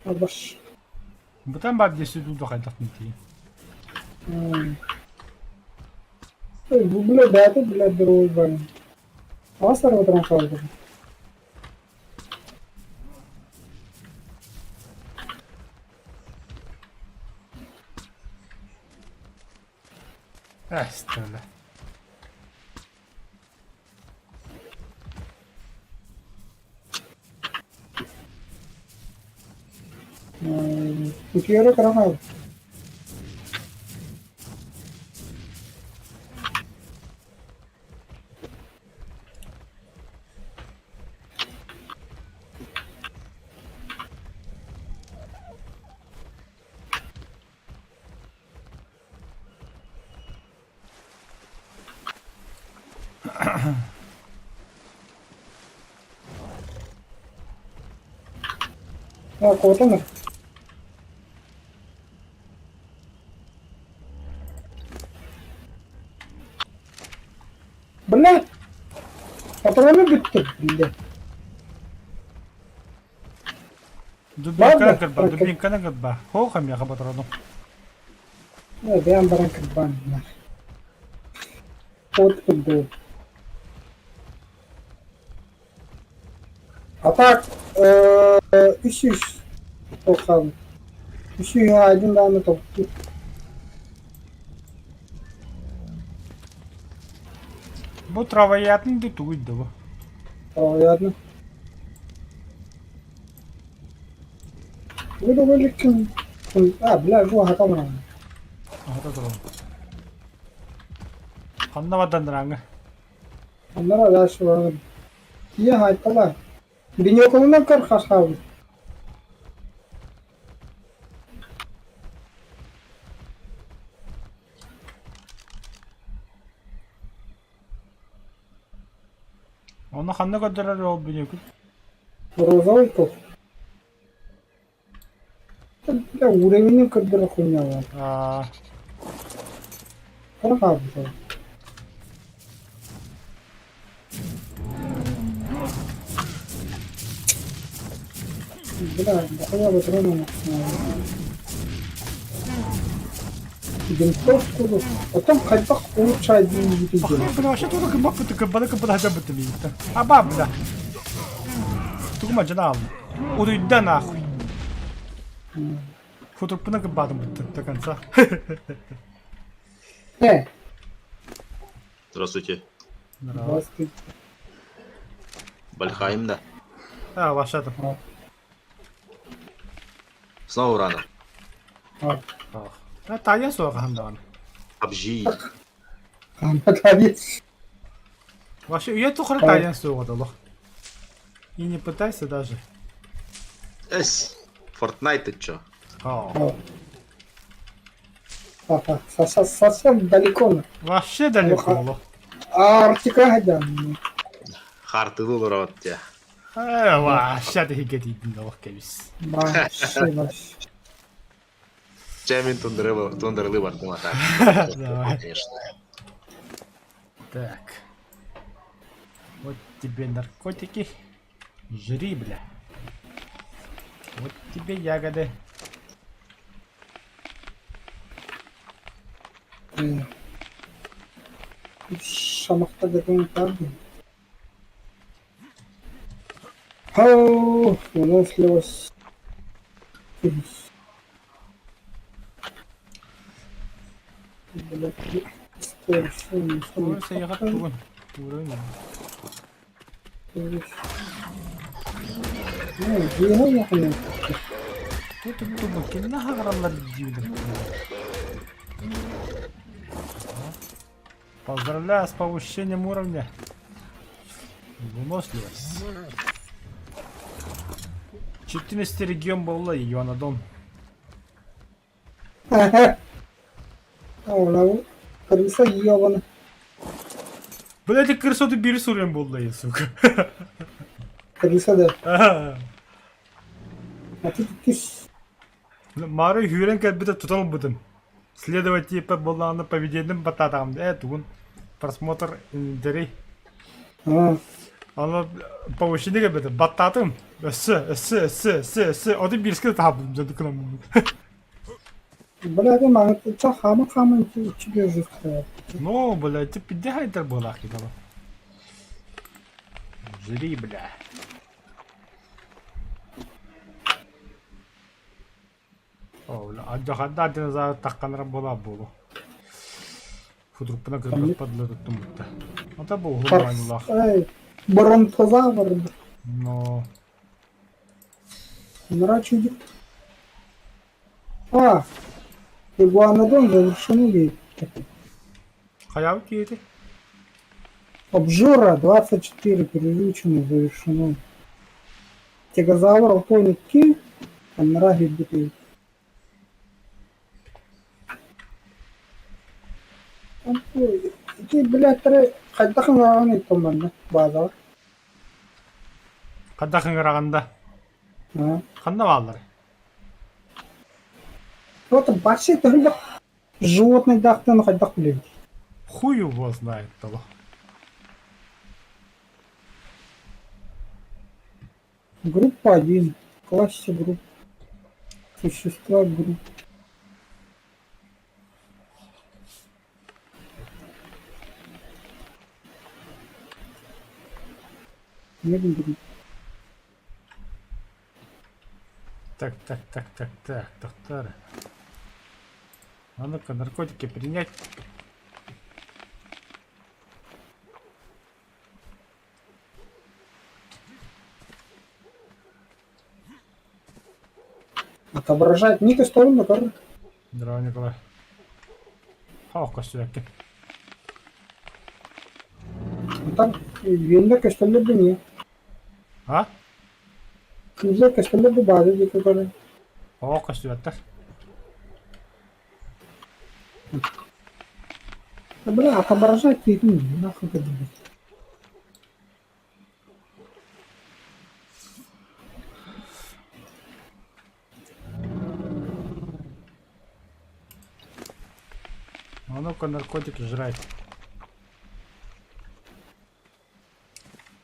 Абаш. Бутан баб здесь иду хайдах не Бля, да, это, блядь, другой бан. Асар вот там. Эх, бля. Утуйара карахал. А, кого-то Бля! Патроны бүттү, бля. Дубинканы кырба, дубинканы кырба. Хохам я патрону. Ну, бэйэм баран кырбан. Вот был. А так, үс тоқсан. Үс один дааны тоқту. Бу травоядный да тугуй да бу. Травоядный. Буду А, бля, бу аһата бараҕын. Аһата турабын. Ханна бардан Оннор дальше барабын. Тиийэ хаайтала. Биноклынан көр хасаабыт. Онно ханна көрдөрөр ол бүнүкүл? Розовый туох. Бля, уровенин көрдөрөр хуйня бар. Аа, Хара хаалбыт ол. Бля, дохуя патронов. Винтовку. Потом хайдах улучшать диэн Бля, вообще тугу гыммаппыт кырбаны кырбана сылдьабыт миигиттэн. Аба, бля. Тугу мадьана ааллым. Утуйда нахуй. Футурпуна кырбаатым бүттүм до конца. Э, Здравствуйте. здравствуйте. Вальхайм, да? А, ваша там. Снова рано. А, таня суоҕа хандаҕана. Обжи. Молодец. Вообще, үйэ тухары таня суоҕа да олох. И не пытайся даже. Эс. Фортнайт ты чё? О. Ага, совсем далеко. Вообще далеко олох. Арктика гадан. Харты выборов от тебя. Э, вообще ты хигетидин олох кэбис. Вообще, вообще. Чемин тундерлы бардым так. Давай. Конечно. Так. Вот тебе наркотики. Жри, бля. Вот тебе ягоды. Шамахта деген правда. Хау, выносливость. Ой, сайҕат тугун. Уурун. Тут кимнэ хаҕараллар диибин. Поздравляю с повышением уровня. Выносливость. 14 регион буолла Ионадон. Крыса ебана. Блядь, крысоты бери сурен буолла, сука. Крыса да. А ты ты Мары хүрэн кэлбитэ тутан ылбытым. Следовать типа буоллаҕына поведением баттаатаҕым ээ тугун просмотр инвентарей. Аны повышение кэлбитэ баттаатым. Өссө, өссө, өссө, өссө, өссө оту биирскэ таһаабытым дьэ кынаммын. Бля, ты маны хама хама тебе жестко. Ну, блядь, ты пиздец буолаах киһи Жри, бля. О, бля, адьохадда динозавр тахханара буола буолуо. Футурпuna кыргыз падла туттум бутта. Ата бу уһун Эй, бронтозавр. Но... Мрачный. А, игуанодон завершены ей. Хайабыт киһити? Обжора 24 переучено завершено. Тегозавр алтоники, анраги бутыль. Ити, блядь, хайдах ыҥыраҕын ыйыттым базаҕа? Хайдах ыҥыраҕын да? Ханна бааллар? Вот вообще төһөлөх животныйдаахтан хайдах билэбит? Хуй его знает того. Группа 1. Классе групп. Существа групп. Нет групп. Так, так, так, так, так, доктор. А ну-ка, наркотики принять. Отображать не көстөрүн да көр. Здорово, Николай. Хоох көстүбэккин. Там үөннэр көстөллөр да не. А? Кинилэр көстөллөр да бааза диэки көрөн. Хоох көстүбэттэр. Бля, отображать киһитин нахуй кэбиһэр. А ну-ка наркотик жрать.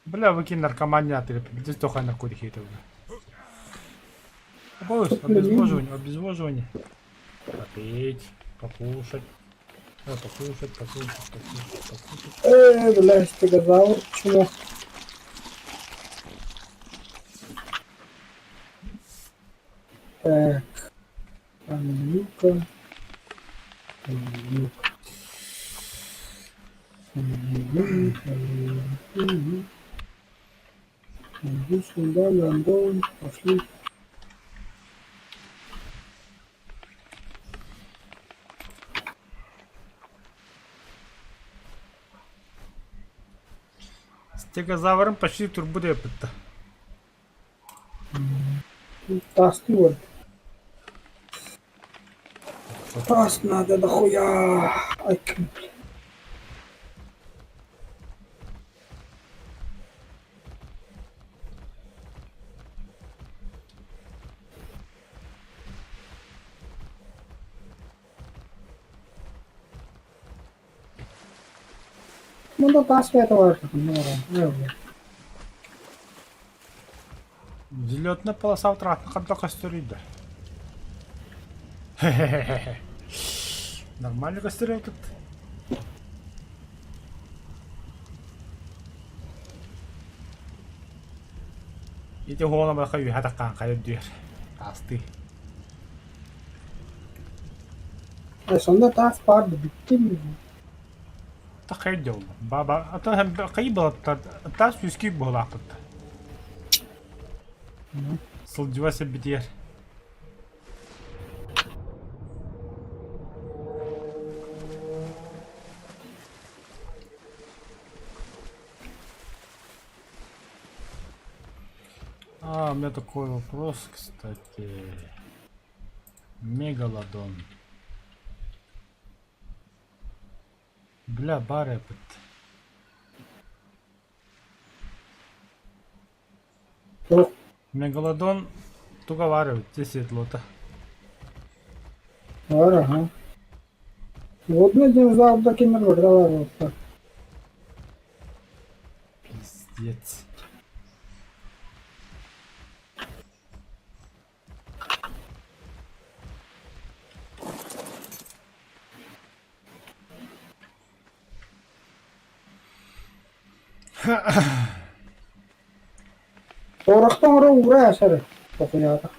Бля, выкинь наркомания, ты здесь только наркотики это бля. Боюсь, обезвоживание, обезвоживание. Попить, покушать. Да, покушать, покушать, покушать, покушать. Бля, стегозавр, чмо. Так. Каменюка. Каменюка. Каменюка. Каменюка. Иди сюда, гондон. Пошли. Стегозаврым почти турбу деппитта. Тасты вот. Тас надо дохуя. Ай, блин. Мұнда тас бәті бар. Взлетная полоса утрат на костеры да. Нормально костеры тут. Ити хуона баха үһэ таккаан хайа дүөр. Таасты. Сонда тас бар бүттім. Та хайа дьол. Баба, ата кай балаттар, тас үски буолаахпыт. Сылдьыба сэбитиэр. А, у меня такой вопрос, кстати. Мегалодон. Бля, бар эпит. Мегалодон туговаривает, здесь лота. Бар, ага. Водный динозавр кинер бар. Пиздец. Торохтон ора ура әсәрі. Тохуята.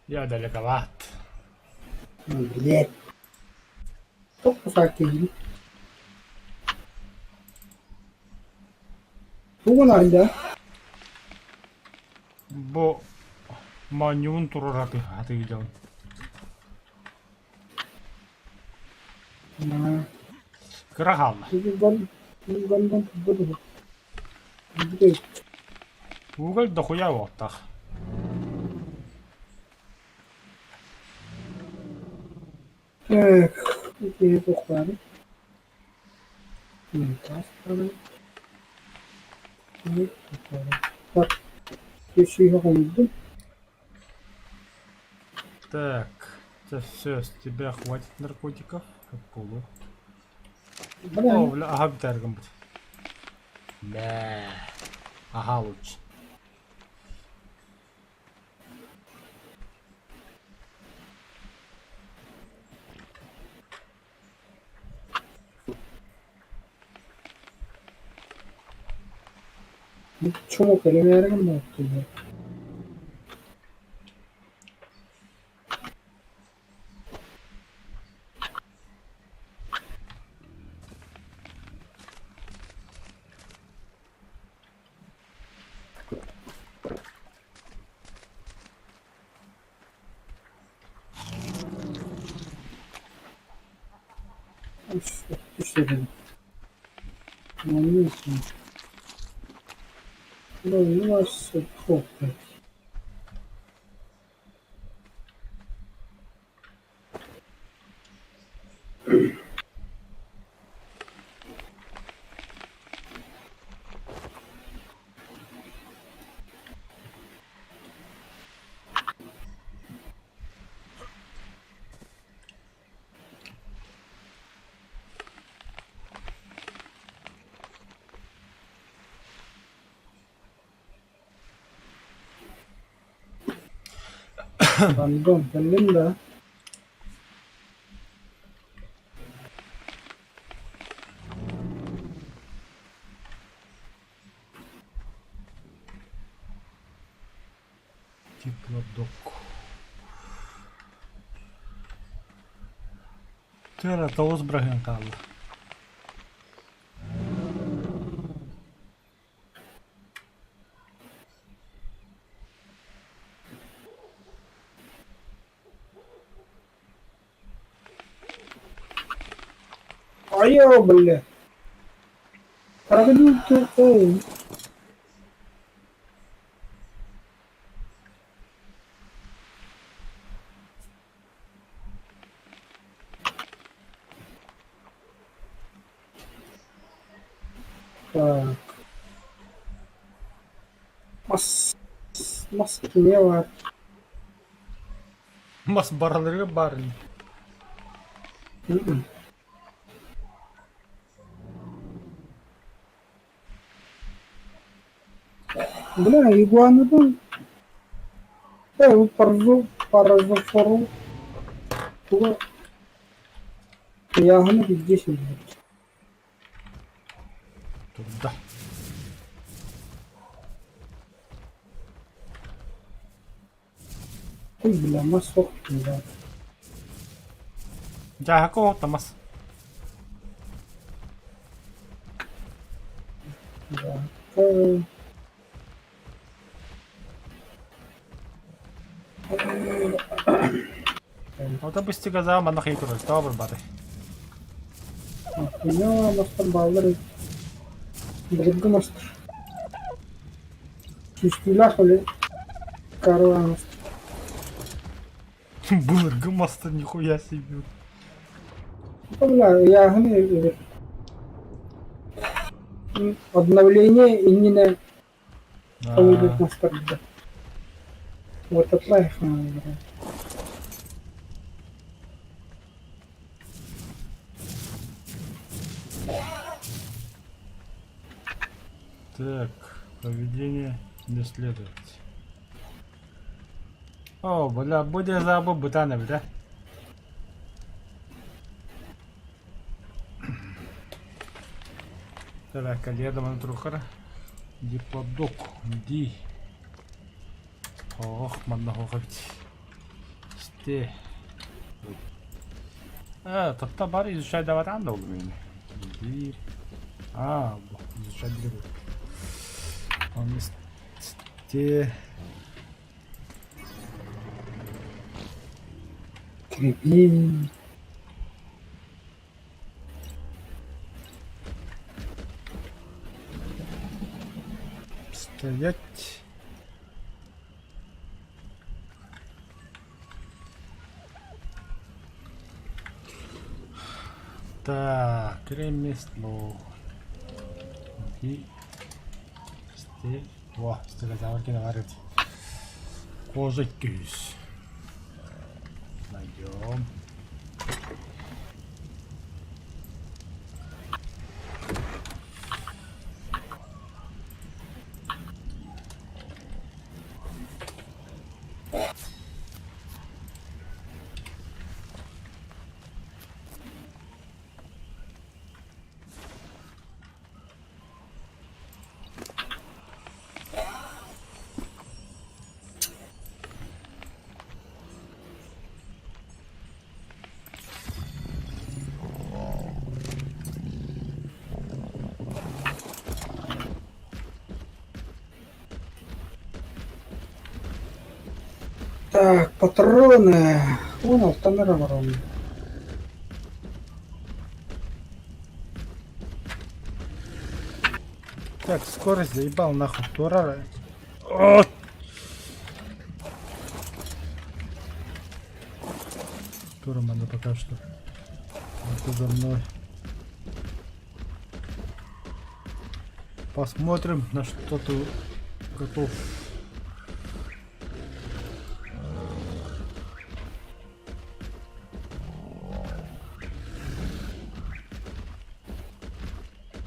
Я далековат. Блять. Тоқ кейін. Тугун арында. Бу манюн турураты атыйдон. Кыра хаалла. Уголь дохуя уоттах. Так, ити тухлары. Так, еще хомдум. Так, это все, с тебя хватит наркотиков. Как полу. Бля, О, бля, ага, битәргем бит. Бля. Ага, лучше. Чому кэлимээригин буолтуйда. Рандом, кэллим да? Диплодок. Тыра тоҕус быраһыан хаалла. Айоо, бля. Крокодил Так. Мас, мас кимиэ баар? Мас бараларыгар баар ини. Бля, игуанодон э, парзу, паразофору туга ыйааһына биирдии сылдьар. Турда. Ой, бля, мас суох бля. Дьааһыка оһохто мас. Бля. Ото быстигазаа манна хей турар, тоҕо барбатай? Хуйня мастар бааллар эбит. Былыргы мастар. Сүүстүүлээх били караван Былыргы мастар нихуя себе. Бля, ыйааһын эбит. Обновление иннинэ Холодок мастарда. Вот отлайх Так, поведение не следует. О, бля, буде забыл бытана, бля. Так, коледа трухара. Диплодок, ди. Ох, манна хоох эбит. Исти. А, тотта бар изучай даватан да ол мени. Биир. А, изучай билер. Он исти. Крепи. Стоять. Так, ремесло. И Во, стегозавр говорит. Кожа кюс. Найдем. Так, патроны. Вон алтан эрэ бараллар. Так, скорость заебал нахуй. Тура. О! Тура надо пока что. Это за мной. Посмотрим, на что ты готов.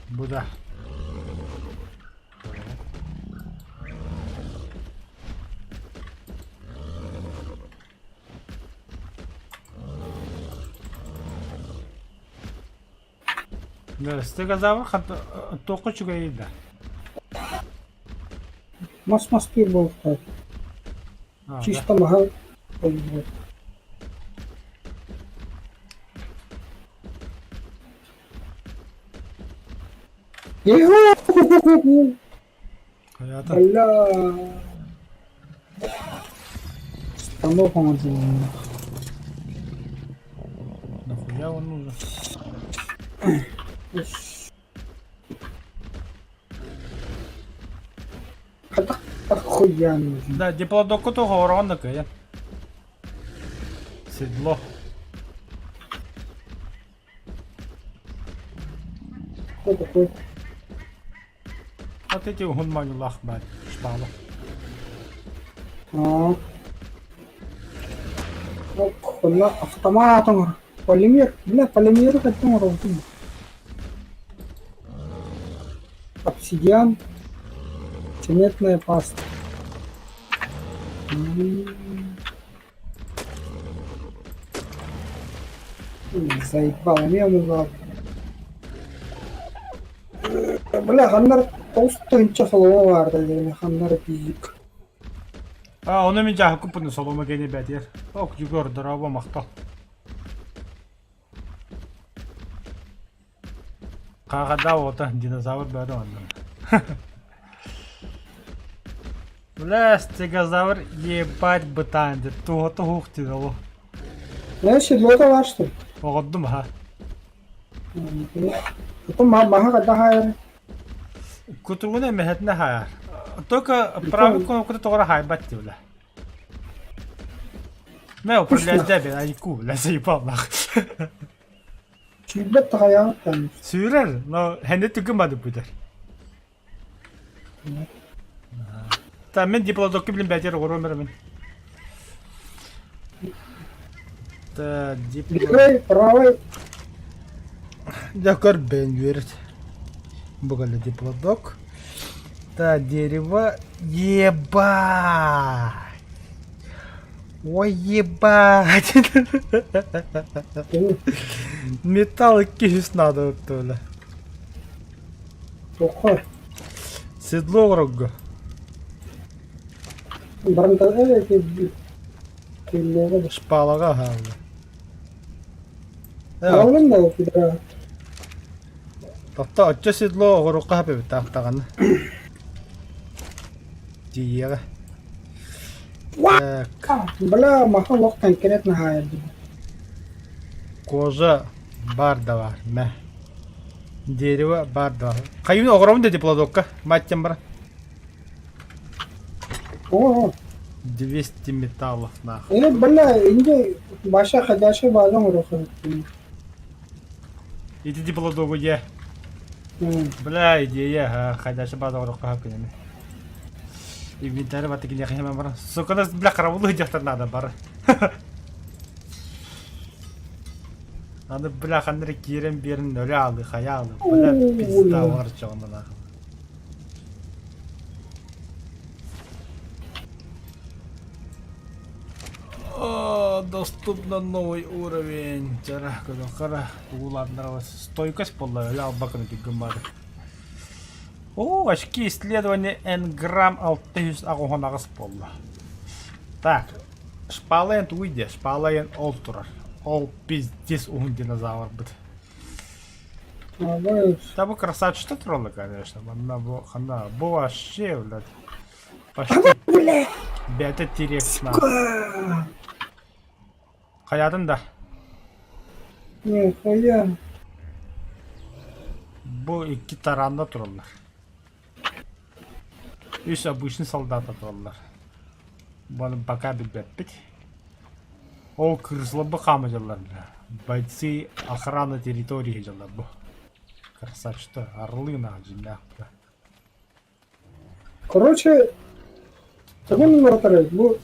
Буда. Да, стегозавр туохха үчүгэйий да? Мас мастыыр буолуохтаах. А, да. Чисто маһа буолбут. Хайата? Бля. Станок оҥордулар. Нахуя он нужен? Хайдах хуя нужен? Да, диплодокку туох ороон да кыайан. Седло. Кто такой? Вот эти уһун моонньулаах баар шпала. Аа. Онно автомат оҥор. Полимер. Бля, полимеры хайдах оҥоробутун? Обсидиан. Цементная паста. М. Заебал, эмиэ оннулаах. Бля, ханнар тоҕус тыһыынча соломо баарда диэн ханнар тиийик. А, ону мин дьааһыкпын соломо кэнэ бэтиэр. Ок, Егор, дорообо, махтал. Хаҕадаа уота динозавр бөҕө онно. Бля, стегозавр ебать бытаан деп туһата хух диэн ол. Э, седло бар что ли? Оҕордум аха. Потом маһа хайдах хаайар? Кутуругун эмэһэтинэ хаайар. Только правый кнопката тоҕо хаайбат дии бля. Мэ управлять бен айку бля заебал нах. Сүүрбэт таҕайаҕыттан. Сүүрэр, но хэнэ түгэн бады бүтэр. Та мен диплодокка билин бэтер оҕоруом эрэ мин. Та дипло... Левый, правый. Дьэ көр бэйэн үөрт. Бу кэллэ диплодок. Та дерево. Ебать! Ой, ебать! Металл 200 надо вот Туохха? Седло оҥорорго. Баран киллиэҕэ Шпалаҕа хаалла. Аҕаллын да пидора. Тохто оччо седло оҕуруохха сөп эбит таахтаҕына. Тиийиэҕэ. Так. Бля, маха олох конкретно хаайар Кожа баар да баар, мэ. Дерево баар да баар. Хайыын оҕоробун да диплодокка, маттям баран. О, 200 металлов нахуй. Э, бля, инде баша ходящая база оҥоруохха Ити диплодогу дьэ. Бля, идея, ходящая база оҥоруохха күнүнэ. Инвентарь баты килиэхэ баран. Сука, нас, бля, караулу дьахтар надо бар. Аны, бля, ханна эрэ киирэн биэрэн өлө аалыы, хайа аалыы. Бля, пизда оҥорчоҕуна нахуй. О, доступно новый уровень. Чара, хара, тугулааннара стойкость буолла, өлө албакын түргэн баары. О, очки исследования N-грамм 688 буолла. Так, шпалайын тугуй диэ, шпалайын ол турар. Ол пиздец уһун динозаврбыт. Да бу красавчик туралла, конечно. Манна бу ханна бу вообще, блядь. Почти Бля! бэйэтэ T-Rex нахуй. Хайаатын да. Нихуя. Бу икки тараанна тураллар. Үс обычный солдат аталлар. Баны пока билбэппит. Ол кырсыларбы хаама дьаллар. Бойцы охраны территории дьаллар бу. Красавчик орлы на дьиннээх. Короче, тугун уратарый бу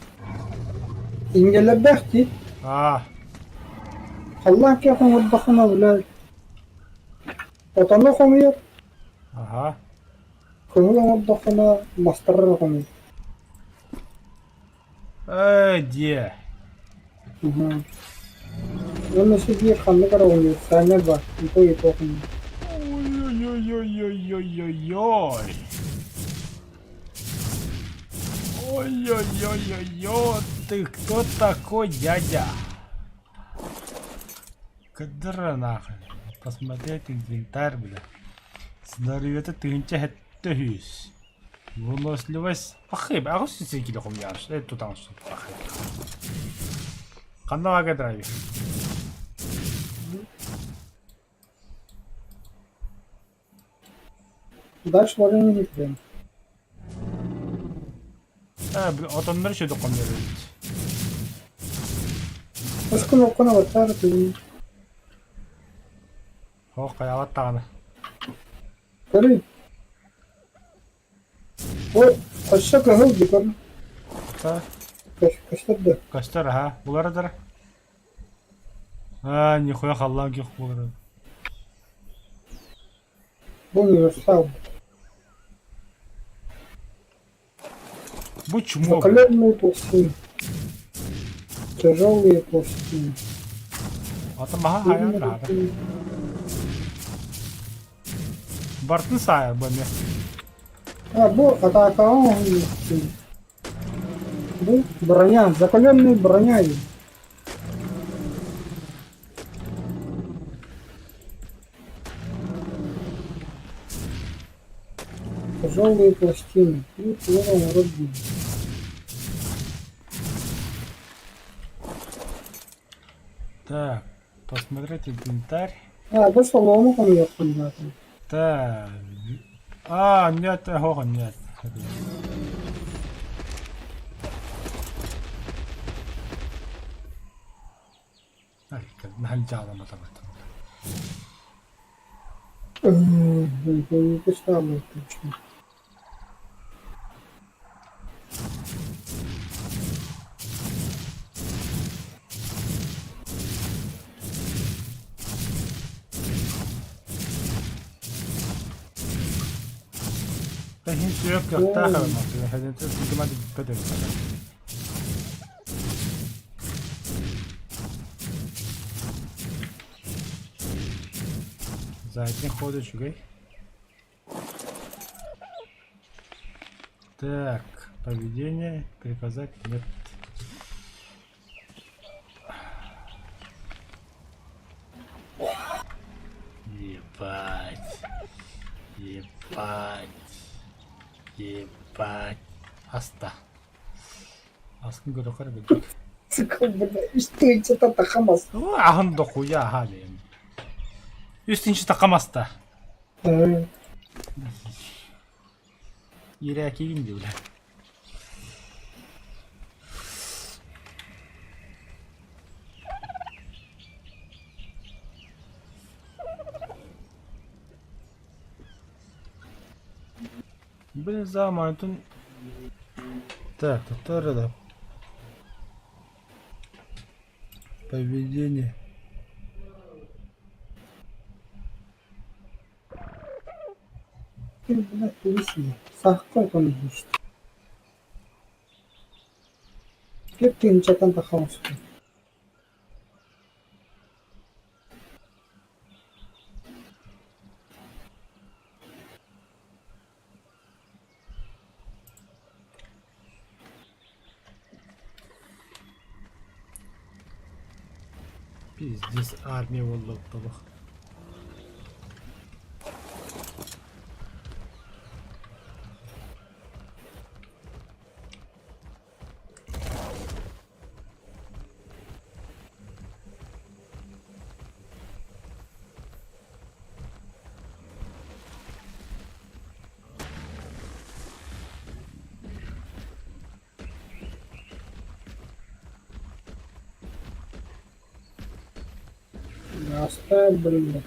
ингэлэрдээх дии. Аа, Халлаан киэх оҥордоххуна бля отону хомуйар, аха. көҥүл оҥордоххуна мастары хомуйар. Ээ, диэ. Уһу. Уонна өссө биир ханнык эрэ универсальнай баар, и то, и то хомуйар. Ой-ой-ой-ой-ой-ой-ой. Ой-ой-ой-ой-ой, ты кто такой, дядя? Кыдыра нахуй. Посмотреть инвентарь, бля. Здоровье тыһыынча сэттэ сүүс. Выносливость пахыб. Аҕыс сүүс кило хомуйааш. Э, тутаҥ пахыб. Ханна баага драйвер? Дальше варенье не прям. Э, бля, отоннор еще хомуйар эбит. Үс кнопканы баттаар тыын. Ох, хайаабат даҕаны. Көрүй. Ой, өссө кыһыл дии көр. Та, Көстөр да. көстөр, аха. Булар А, нихуя халлаан ких булар. Бу универсал. Бу чмо, бля. Закаленные пластины. Тяжелые пластины. Ата маха хайа рада. Бартын саайар бу эмиэ. А, бу атаакаҕа оҥоһуллубут. Бу броня, закаленная броня. Тяжелые пластины. Ну, туора оҥорор дии. Так, посмотреть инвентарь. А, бу солому хомуйуохпун наада. Так. А, нет, ого, нет. Ай, наһаа Точно. Иһин сүрэх кыахтаах эбит Задний ход үчүгэй. Так, поведение приказать нет. Ебать. Ебать. Ебать. Аста. Аскын көрөхөр билбит. Сука, бля, үс тыһыынча тахамас. Аһын дохуя аха диэн. Үс тыһыынча тахамаста. Иирээкигин дии бля. Блин, замантын. Так, да. Поведение. Бля, тугу Саахха отон иһист. Түөрт тыһыынчаттан тахамас. Пиздец, армия буолла. Таста, блин.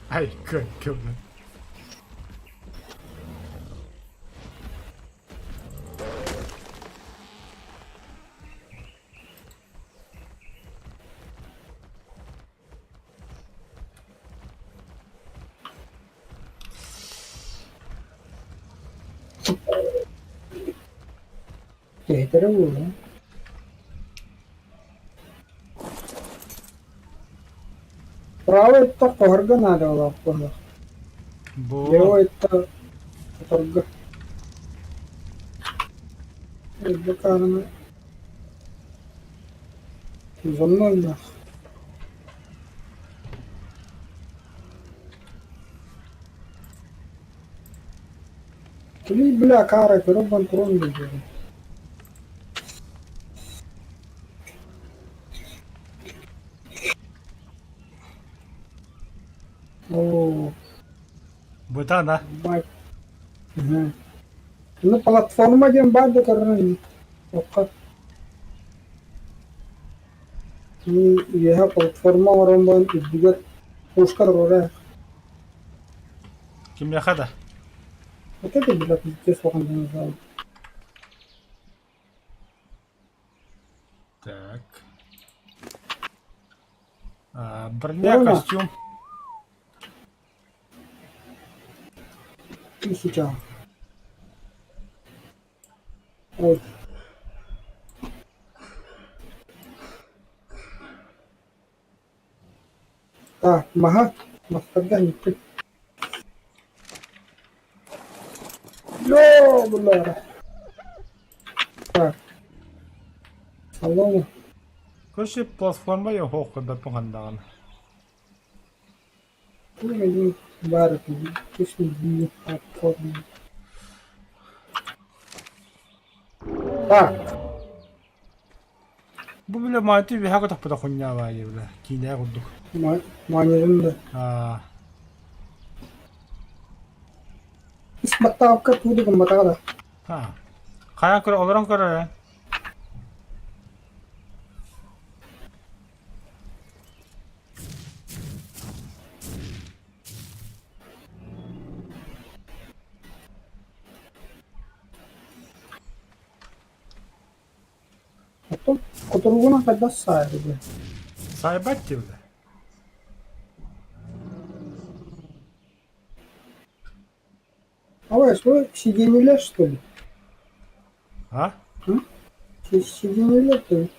Ай, как блин. Киһитэрэ буолуо. Право өттө хоһорго наадалаах буолуох. Бу Лево өттө оторго. Ырбыкаарына зоннойнах. Кили бля кара көрөн туран диэбин. Оо, бытан а? мать. Мгм. Ну, платформа диэн баар да көрөрүн Окко. Үөһэ платформа оҥорон баран үрдүгэр пушка туруора. Кимиэхэ да? Вот это, бля, пиздец улахан динозавр. Так. А, броня, Форма. костюм. Тысяча. Ой. Так, маһа, мастарга иһиппит. Йоо, бля. Так. Салон. Короче, платформа я хох кырдаппын хандаҕына. Уровень баар точно биир платформа. Так. Бу бile маайты үөһэ көтөхпөтөх хунньаабаайы бile киинэ курдук. Маанньырын да. Аа Ис баттаабакка туу да гымматаҕа да. Аа. Хайа көрө олорон көрөр ээ. Оттон хотуругунан хайдах саайбыт? Саайбат дииллэр. Ой, что, сиденьелер, что ли? А? М? Сиденьелер, что ли?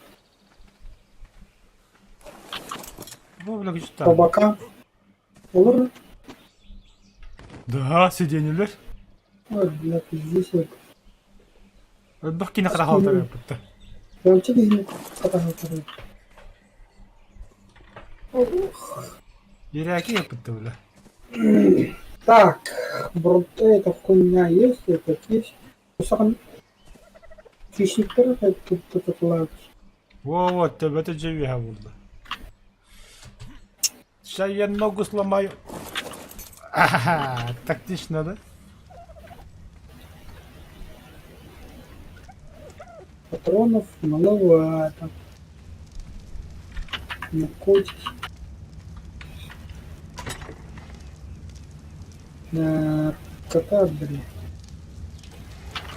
Бу бile По бокам. Olur. Да, сиденьелер. Ой, бля, пиздец. Элбэх киһини хараҕалтарыаппыт. Уонча киһини хатаһалтарыа. Ирээки ыппытта бile. Так, брутто эта хуйня есть, это есть. Сахан хищниктер тут Во-во, төбөтө дьэ үөһэ буолла. Сейчас я ногу сломаю. Тактично, да? Патронов маловато. Наркотики. Наркота, блин.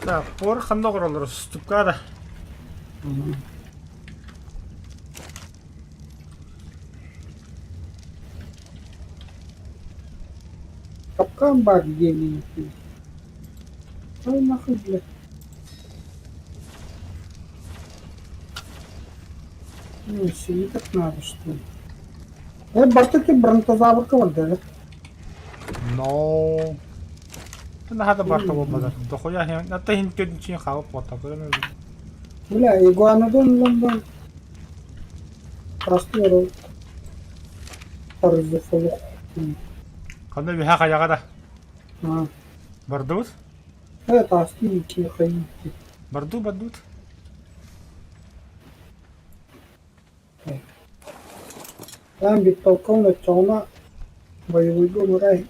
Так, пор ханна оҕороллор уступка да. Капкан бар где-нибудь. Ай нахуй, блядь. Ну, свиток надо, что ли? Э, бартаки бронтозаврка барда. No. Наһаа да барта буолбатар. Дохуя ата иһин төрүнчүн хаалып буота көрөн Бля, игуанодон ломбан. Простой Парзуфолух. Ханна үһэ хайаҕа да бардыбыт? Э, таастыы киэхэйити. Барду бардут. Там бесполковник оччоҕуна бойобуйга умурай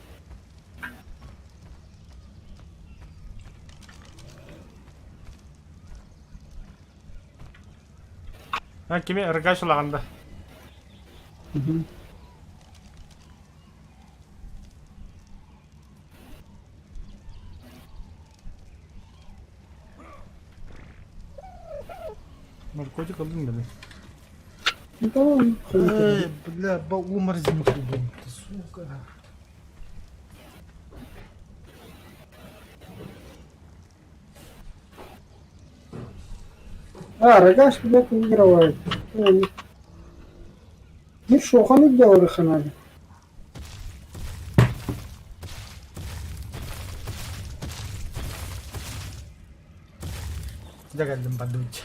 А кими ыргач ылаҕын да? Мгм. Наркотик ыллыҥ да Ну, Эй, бля, уморзим ты, сука. А, рогаш, блядь, выигрывает. Ну что, ханук делали ханали. Дьэ кэллим бардыбыт.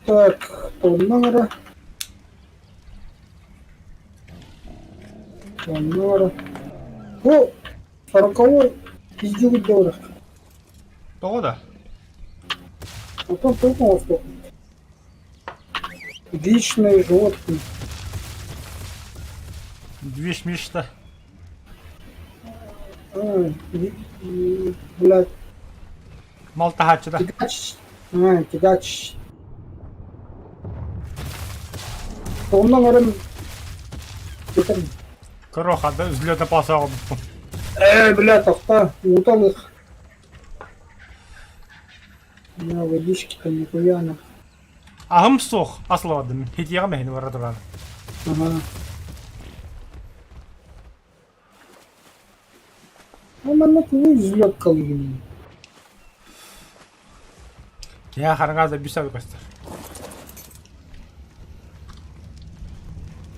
Так, тоннара. Тоннара. О, сороковой пиздюк долларов. Тоҕо да? Потом только воздух. Вечные животные. Движ мечта. А, блядь. Мал таһааччыта. Тягач. А, тягач. Оннан орын Көрө хада взлета полоса оҕобуппун. Э, бля, тохта, утал их. На водички-то нихуя на. Аһым суох, аслабадым. Хитиэҕэ мэһини бара турар. Ага. Ну, манна тугу взлет калыгын. Киһи хараҥа да бүсэ көстөр.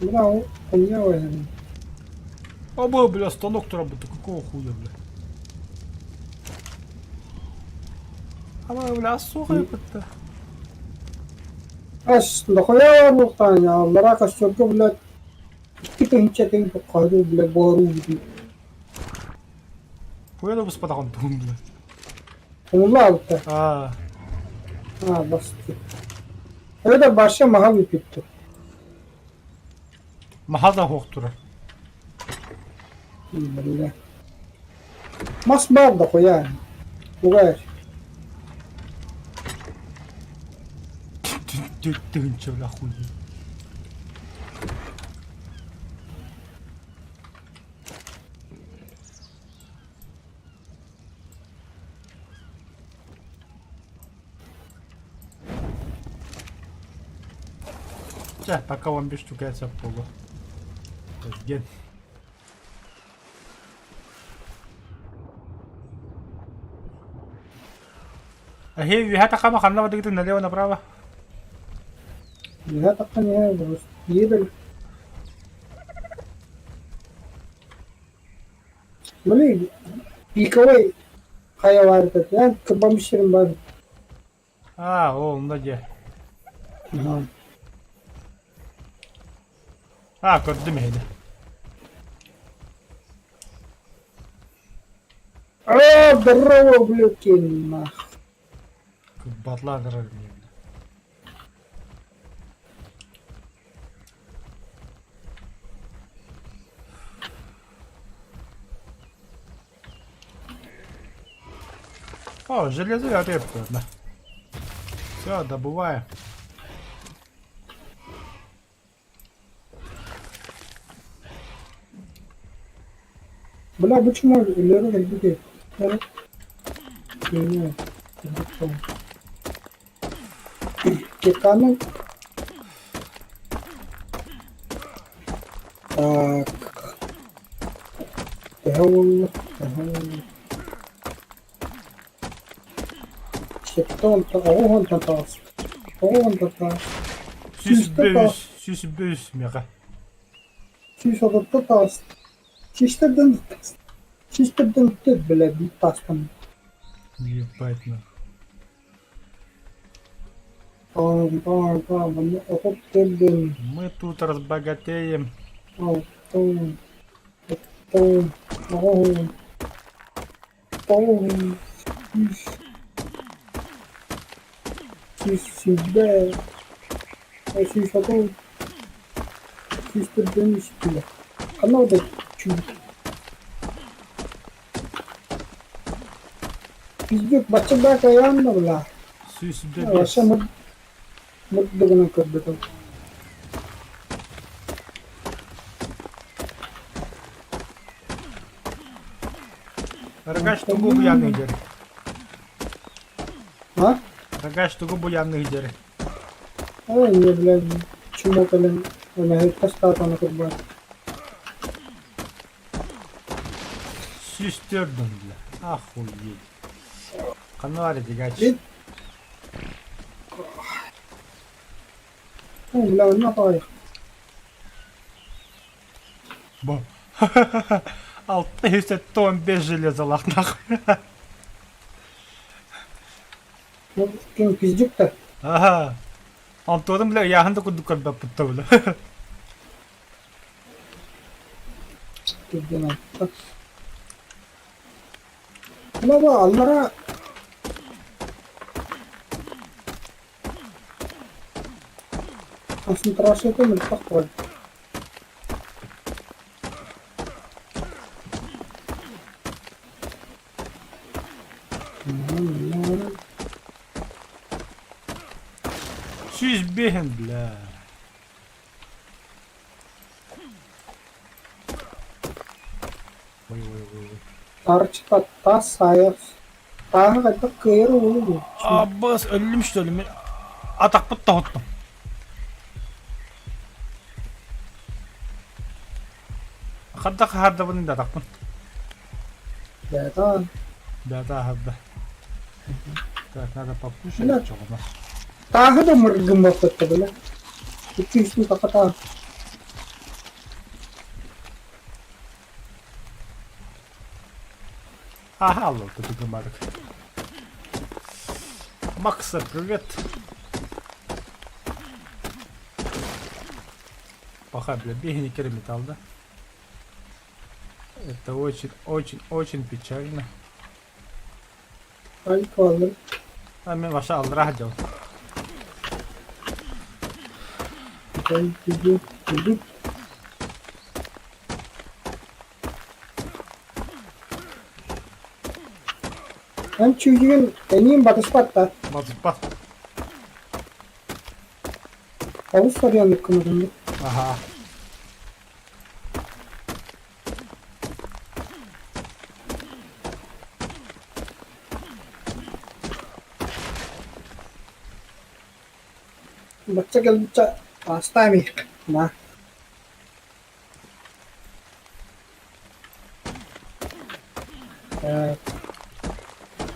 Бля, хуйня Обо, бля, станок турабыта, какого хуя, бля? Ама, бля, суох эпитта. Ас, дохуя буолтаан, аллараа костёрга, блядь, икки тыһыынча тыһын туххаһыы, блядь, буоруу Хуя да буспатаҕын туһун, бля. Умулла Аа. А, басты. Эбэтэр барша маһа бүппүттэр. Маһа да суох турар. Бля. Мас баар дохуя. Тугай. Тыһыынча, бля, хуй. Чэ, пока он без штука полу. Ген. Ахи, үһэ тахама ханна бадыгытын налево направо. Я так понимаю, ебель. Блин, пиковый хайа баар этэ. Эн кырбаммыт бар. А, ол онно дьэ. Ага. А, көрдүм эһини. А, здорово, ублюдки, нах. Батла дырар мне, бля. О, железо я да. Все, добываю. Бля, почему Леру кэлбит Кеканы. Так. Төһө буолла? Төһө буолла? Сеттон оҕуһун таас. Оҕуһун таас. Сүүс Сүүстэ бүүс, таас. сүүс бүүс мега. Сүүс отутта таас. Сүүстэрдэн таас. Сүүстэрдэн түт бля биир таастан. Ебать на. Пам пам пам манна отут төрдүн Мы тут разбогатеем. алтан оттон оҕуһун тоҕуһун сүүс сүүс сүүрбэ сүүс отут сүүс төрдүн үс бля. Ханна да чүүт. Пиздец, бачча кайаан да бля. Сүүс Вообще бэс. мырдыгынан көрбөтүм. Рогач тугу буянных дьэр? А? Рогач тугу буянных дьэр? Ой, не, блядь, чмо кэлэн эмэһит хастаатаны курбаат. Сүүстердүн, бля. Охуеть. Ханна дигач. Бля, онно баҕайы. Бу. 675 железалаах нахуй. Ну, ким пиздюк да? Ага. Антоным, бля, ыйааһын да курдук көрбөппүт бля. Пиздена. Баба, аллара Концентрацията мөлтөх буолар. 105 бля. Ой, ой, ой, ой. Арчыта таас саайар. Тааһы хайдах кыайар уолу дуу? Аббас, өллүм что ли? Мен атахпыт тоһуттум. Хадда хаһардабын да атахпын. Бэта. Бэта хадда. Так, надо покушать Бля. чоҕуна. Тааһы да мыргыммаппыт бля. Икки үстүү такатаа. Ага, алло, тут гымарык. Макса, привет. Паха, бля, бегни металл, да? Это очень, очень, очень печально. Ай, калыр. А мен ваша аллара дел. Эн чүүгүн эниин батыспат да. Батыспат. Олус сарыаннык гынабын. Аха. Бачча кэлбиччэ аастаам на.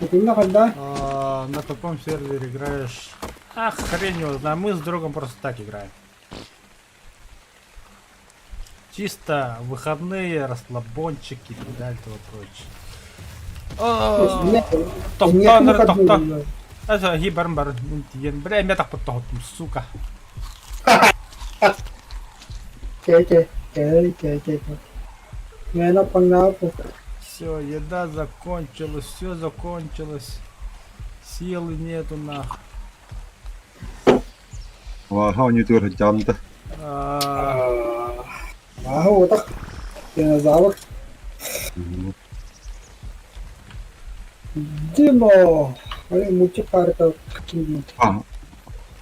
Итиннэ хайдах? На каком сервере играешь? Ах, хрень его знает. Мы с другом просто так играем. Чисто выходные, расслабончики и так далее и тому прочее. Тохтоо, тохтоо. Это хибарм бар тиен. Бля, меня так подтохтум, сука. Кэ кэ кэ кэ кэ. Мэна паҥнааппын. Все, еда закончилась, все закончилось. Силы нету нах. Ааһа оонньуутугар сылдьаҕын да? Ааһа уотах динозавр. Дино! Мультик паарыта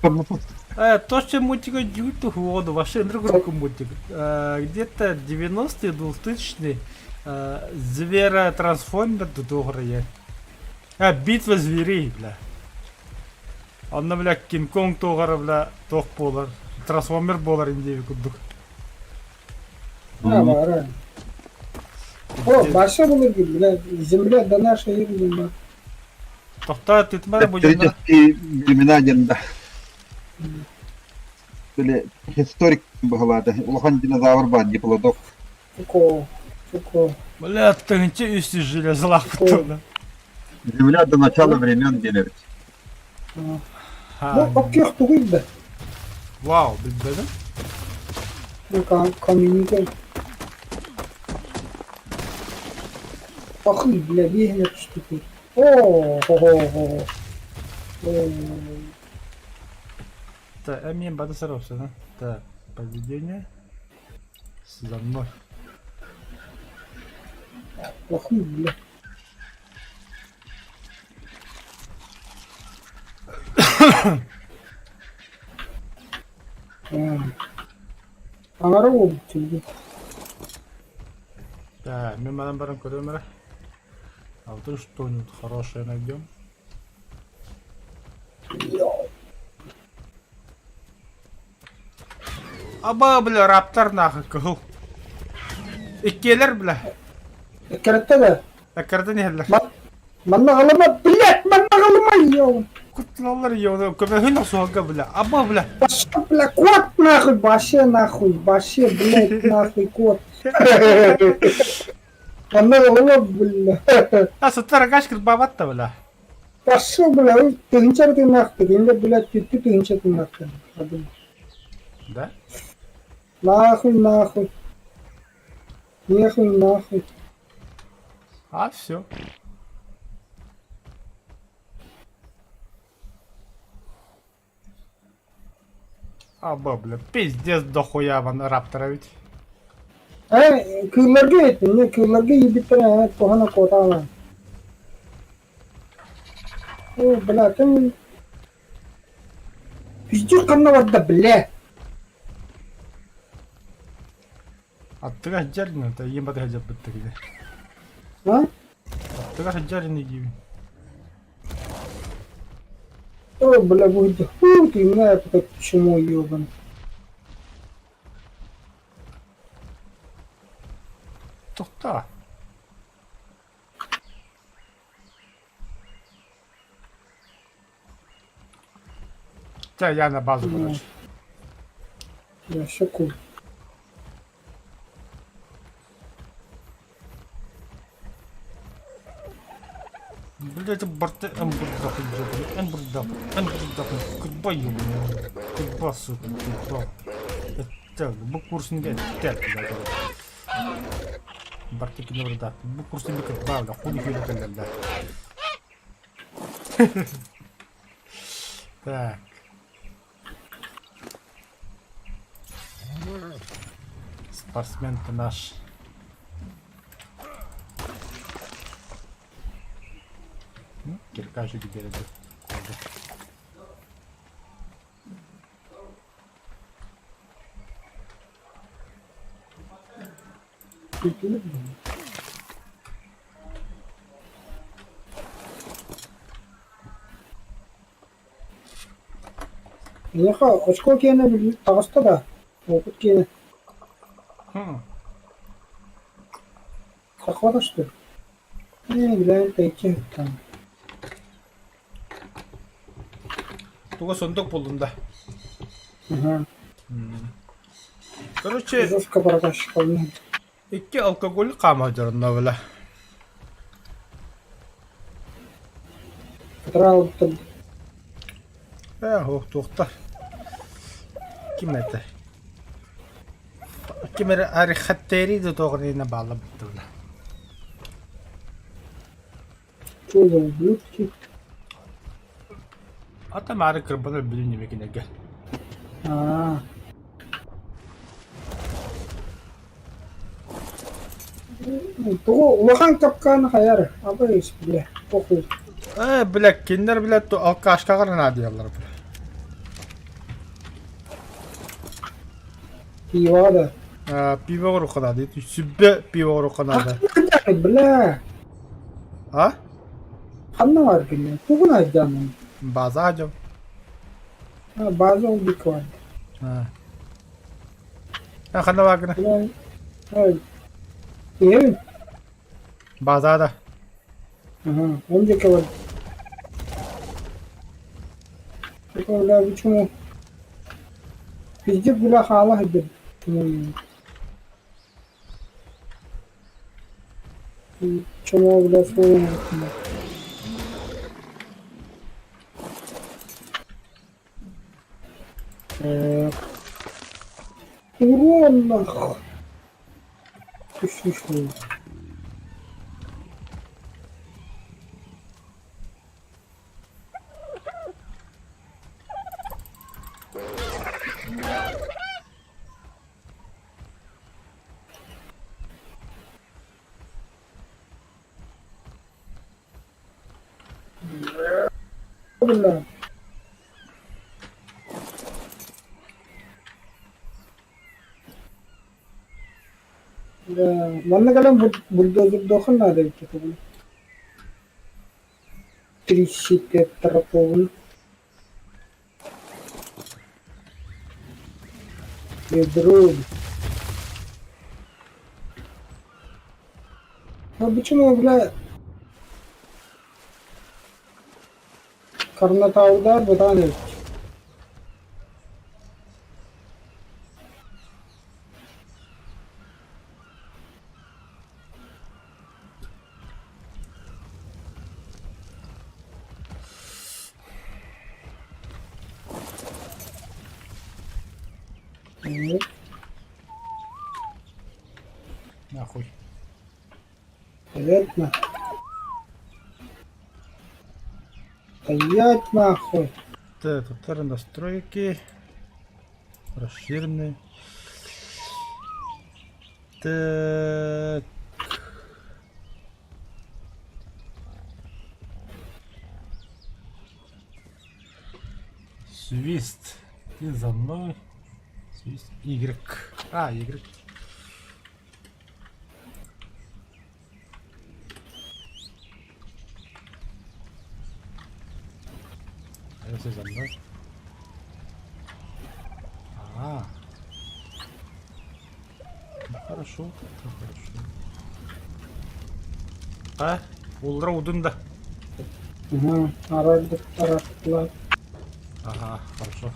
То, что мультик YouTube, воду, вообще другой мультик. Где-то 90-е, 2000-е Зверотрансформер тугрые. А, битва зверей, бля. Онно, бля, Кинг-Конг туҕара, бля, туох буолар, трансформер буолар индиэби курдук. А, баара. О, Баша былыргы, бля, земля до нашей эры баар. Тохтоо, тытмара будем. Электрические времена диэн да. Били историк быһалаата. Улахан динозавр баар диплодок. Фуко, Фуко. Бля, тыһыынча үс жүз железалаахпыт Земля до начала времен диэн эбит. Бу оккиох тугуй да? Вау, билбэтим. Коммуникер. Пахый, бля, биэһинэ түстүкүй. Оо, хо-хо-хо. Так, эмиэ бада саровса, Так, поведение. За мной. Пахый, бля. Аҥара уолбут Так, мен манан баран көрөм эрэ. А вдруг что-нибудь хорошее найдем? Аба, бля, раптор нахуй, кыһыл. Иккиэлэр, бля. Эккирэтте да. Эккирэтэн иһэллэр. Манна аҕалыма, блядь, манна аҕалыма, ёу. Куттаналлар, ёу, көмөһүн охсуһарга, бля. Аба, бля. Пошел, бля, кот нахуй, вообще нахуй, вообще, блядь, нахуй, кот. Манна аҕалыма, бля. А, сыттар агаш кырбаабат да, бля. Пошел, бля, тыһыынча тыыннаахтык, инде, блядь, түттү тыһыынча тыыннаахтык. Да? Нахуй, нахуй. Нехуй, нахуй. А, все. Аба, бля, пиздец дохуя ван раптора ведь. Э, кыылларга эттим, не кыылларга иирбиттэрэ ээ туһана куотаалаан. Оо, бля, ты пиздюк ханна барда, бля? Аттыга сылдьар ини, ийэм батыһа сылдьарбыт кини. А? Аттыга сылдьар ини диибин. О, бля, будет хуй ты, на, это чмо ебаный. Тохтоо. Чэ, я на базу, короче. Я шоку. Блять, барты эмбурдах, эмбурдах, эмбурдах, кудба ёбаный, кудба, сука, кудба. Это, бу курсын гel, тел, Барты кино бу курсын бик кудба, хуй хуй кэллэ. Так. Спортсмен ты наш. Ну, кирка же теперь это. Миэхэ очко киэнэ таҕыста да, уопут киэнэ Захвата что ли? Ээ, билээн тэйиччи сыттаҕым. Туга сундук булдум да. Аһаа. Короче, Жестко бараташкалын. икки алкоголь хаама дьоронно била. Кытараалыттан Ээ, туохтар. Ким это? Ким эрэ арихаттери да тоҕо баалла быттыбына. Что за ублюдки? Ата маары кырбанар бүлүн немекинерге. Аа. Тугу улахан капкааны хайар, абайыс бля, похуй. Ээ, бля, кинилэр бля алкашкаҕар наадыйаллар бля. Пиво да. Пиво оҥоруохха наада, сүбэ пиво оҥоруохха наада. Бля, А? ханна баар кини? Тугун айдаанын? База дьон. База ол бикван. А ханна бааргына? Бля, Иһэбин. База да. Ага, он диэки бар. Бля, почему? Пиздец, бля, хаала сылдьар. Чмо, бля, суолун Урон нахуй. Түс Бля. Манна кэлэн бульдозердуохха наада эбит этэ. Триситетраповын Ядро. А почему, бля, Карнатаудар бытаан эбит. Нахуй. Понятно. Стоять нахуй. Так, тут настройки. Расширенные. Так. Свист. Ты за мной. Свист. Y. А, Y. А если за мной? А. Ну, хорошо, ну, хорошо. А? Улра удун да. Ага, арардык араттылар. Ага, хорошо.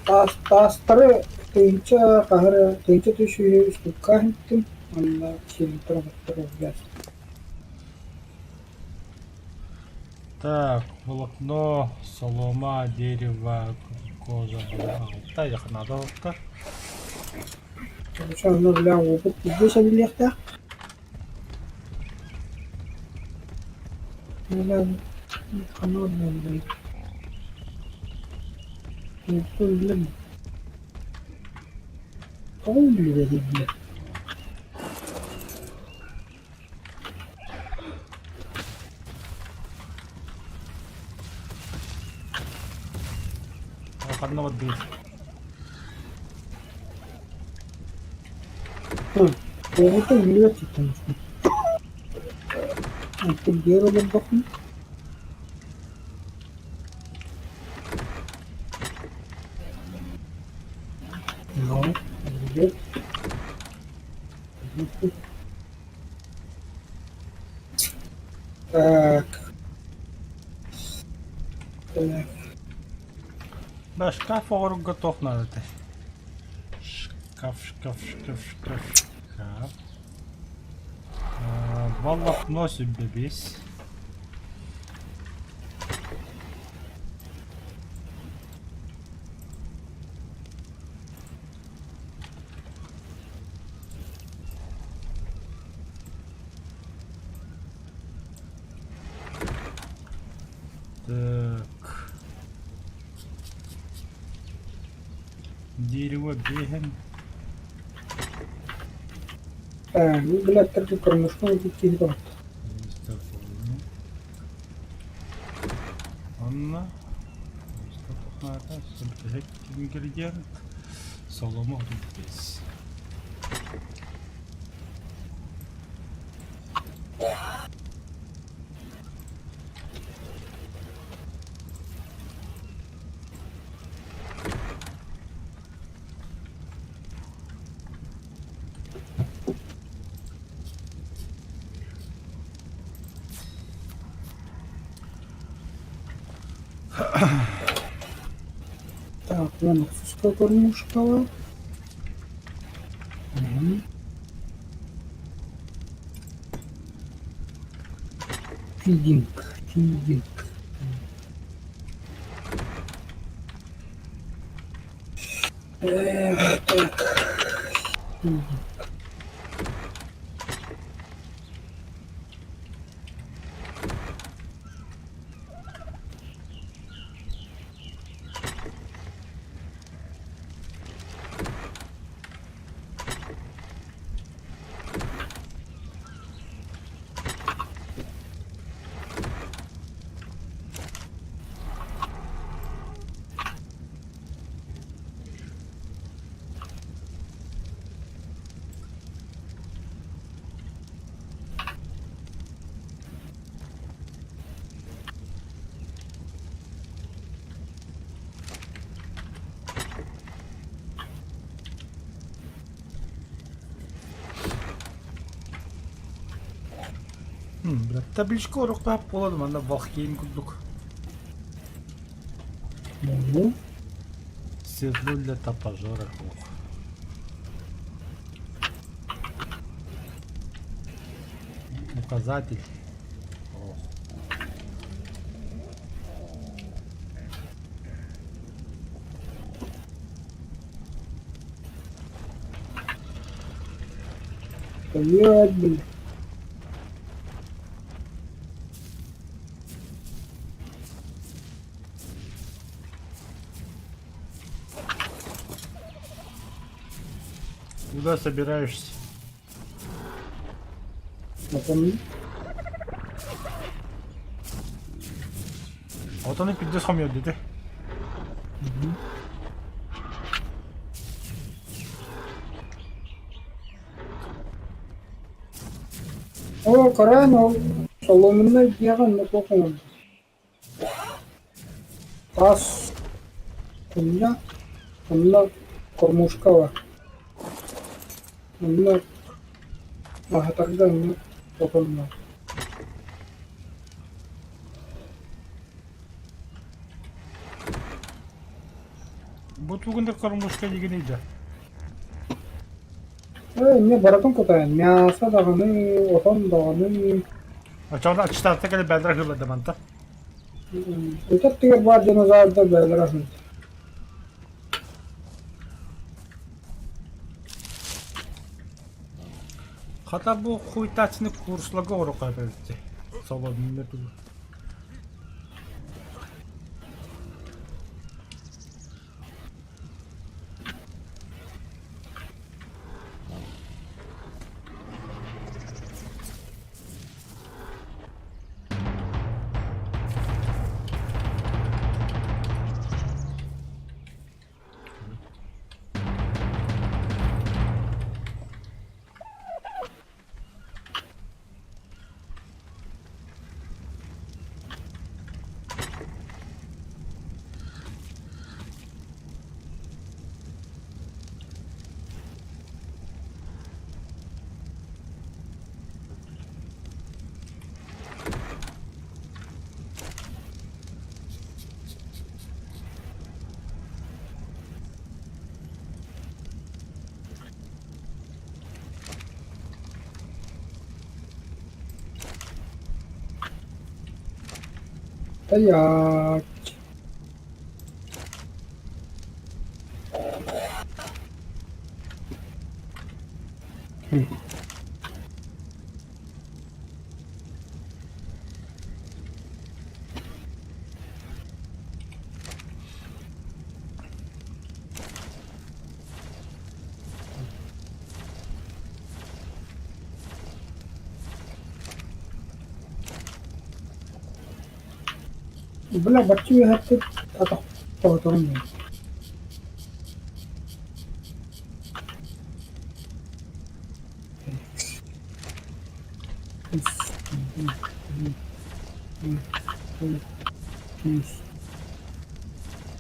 Таас таастары тыһыынча хаһара тыһыынча түс үһү устукка иһиттим уонна сиэллэрин кытта убайас. Так, волокно, солома, дерево, кожа, алта, яхнада алта. Короче, онно бля уопут пиздец эбилиэхтээх. Бля, ханна бля, бля. Тоҕо билбэтий бля. Ханна вот бит. Уопутун билбэт ситтэн Онтон биэр олордоххуна Ну, билбэт. Так. Так. Да, шкаф готов надо. Шкаф, шкаф, шкаф, шкаф, шкаф. А, волокно себе весь. Так. Дерево бегаем. Так, ну, блядь, так кормушку киһи Онно ингредиент солома здесь. Так, вон кормушкала. Угу. Фидинг, фидинг. Эх, так. Фидинг. Бля, табличка оруктаах буолан манна Валхейм курдук. Ну, Седло для топожора ох. Указатель. Ох. Стоять, блин. Куда собираешься? Напомни. Вот он и пиздец хомьет, ты. Оо, көрөөн ол соломеннай дьиэҕэ онно туох оҥордо? Таас кунньа, онно кормушка баар. Онно аһатарга онно хотон баар. Бу тугунда кормушка дигин да. Ээ, эмиэ барытын кутайан, мясо даҕаны, отон даҕаны. Очоҕуна аччытаатта кэлэ бэлдэр аһыыллар манта. Өтөр тигэр баар динозаврдар бэйэлэрэ аһыыр. Хата бу хуйтааччыны курсларга оруха эбит. Солодунна тугу. Стоять. Бля, бачча үөһэттик атах тоҕоторун диэн.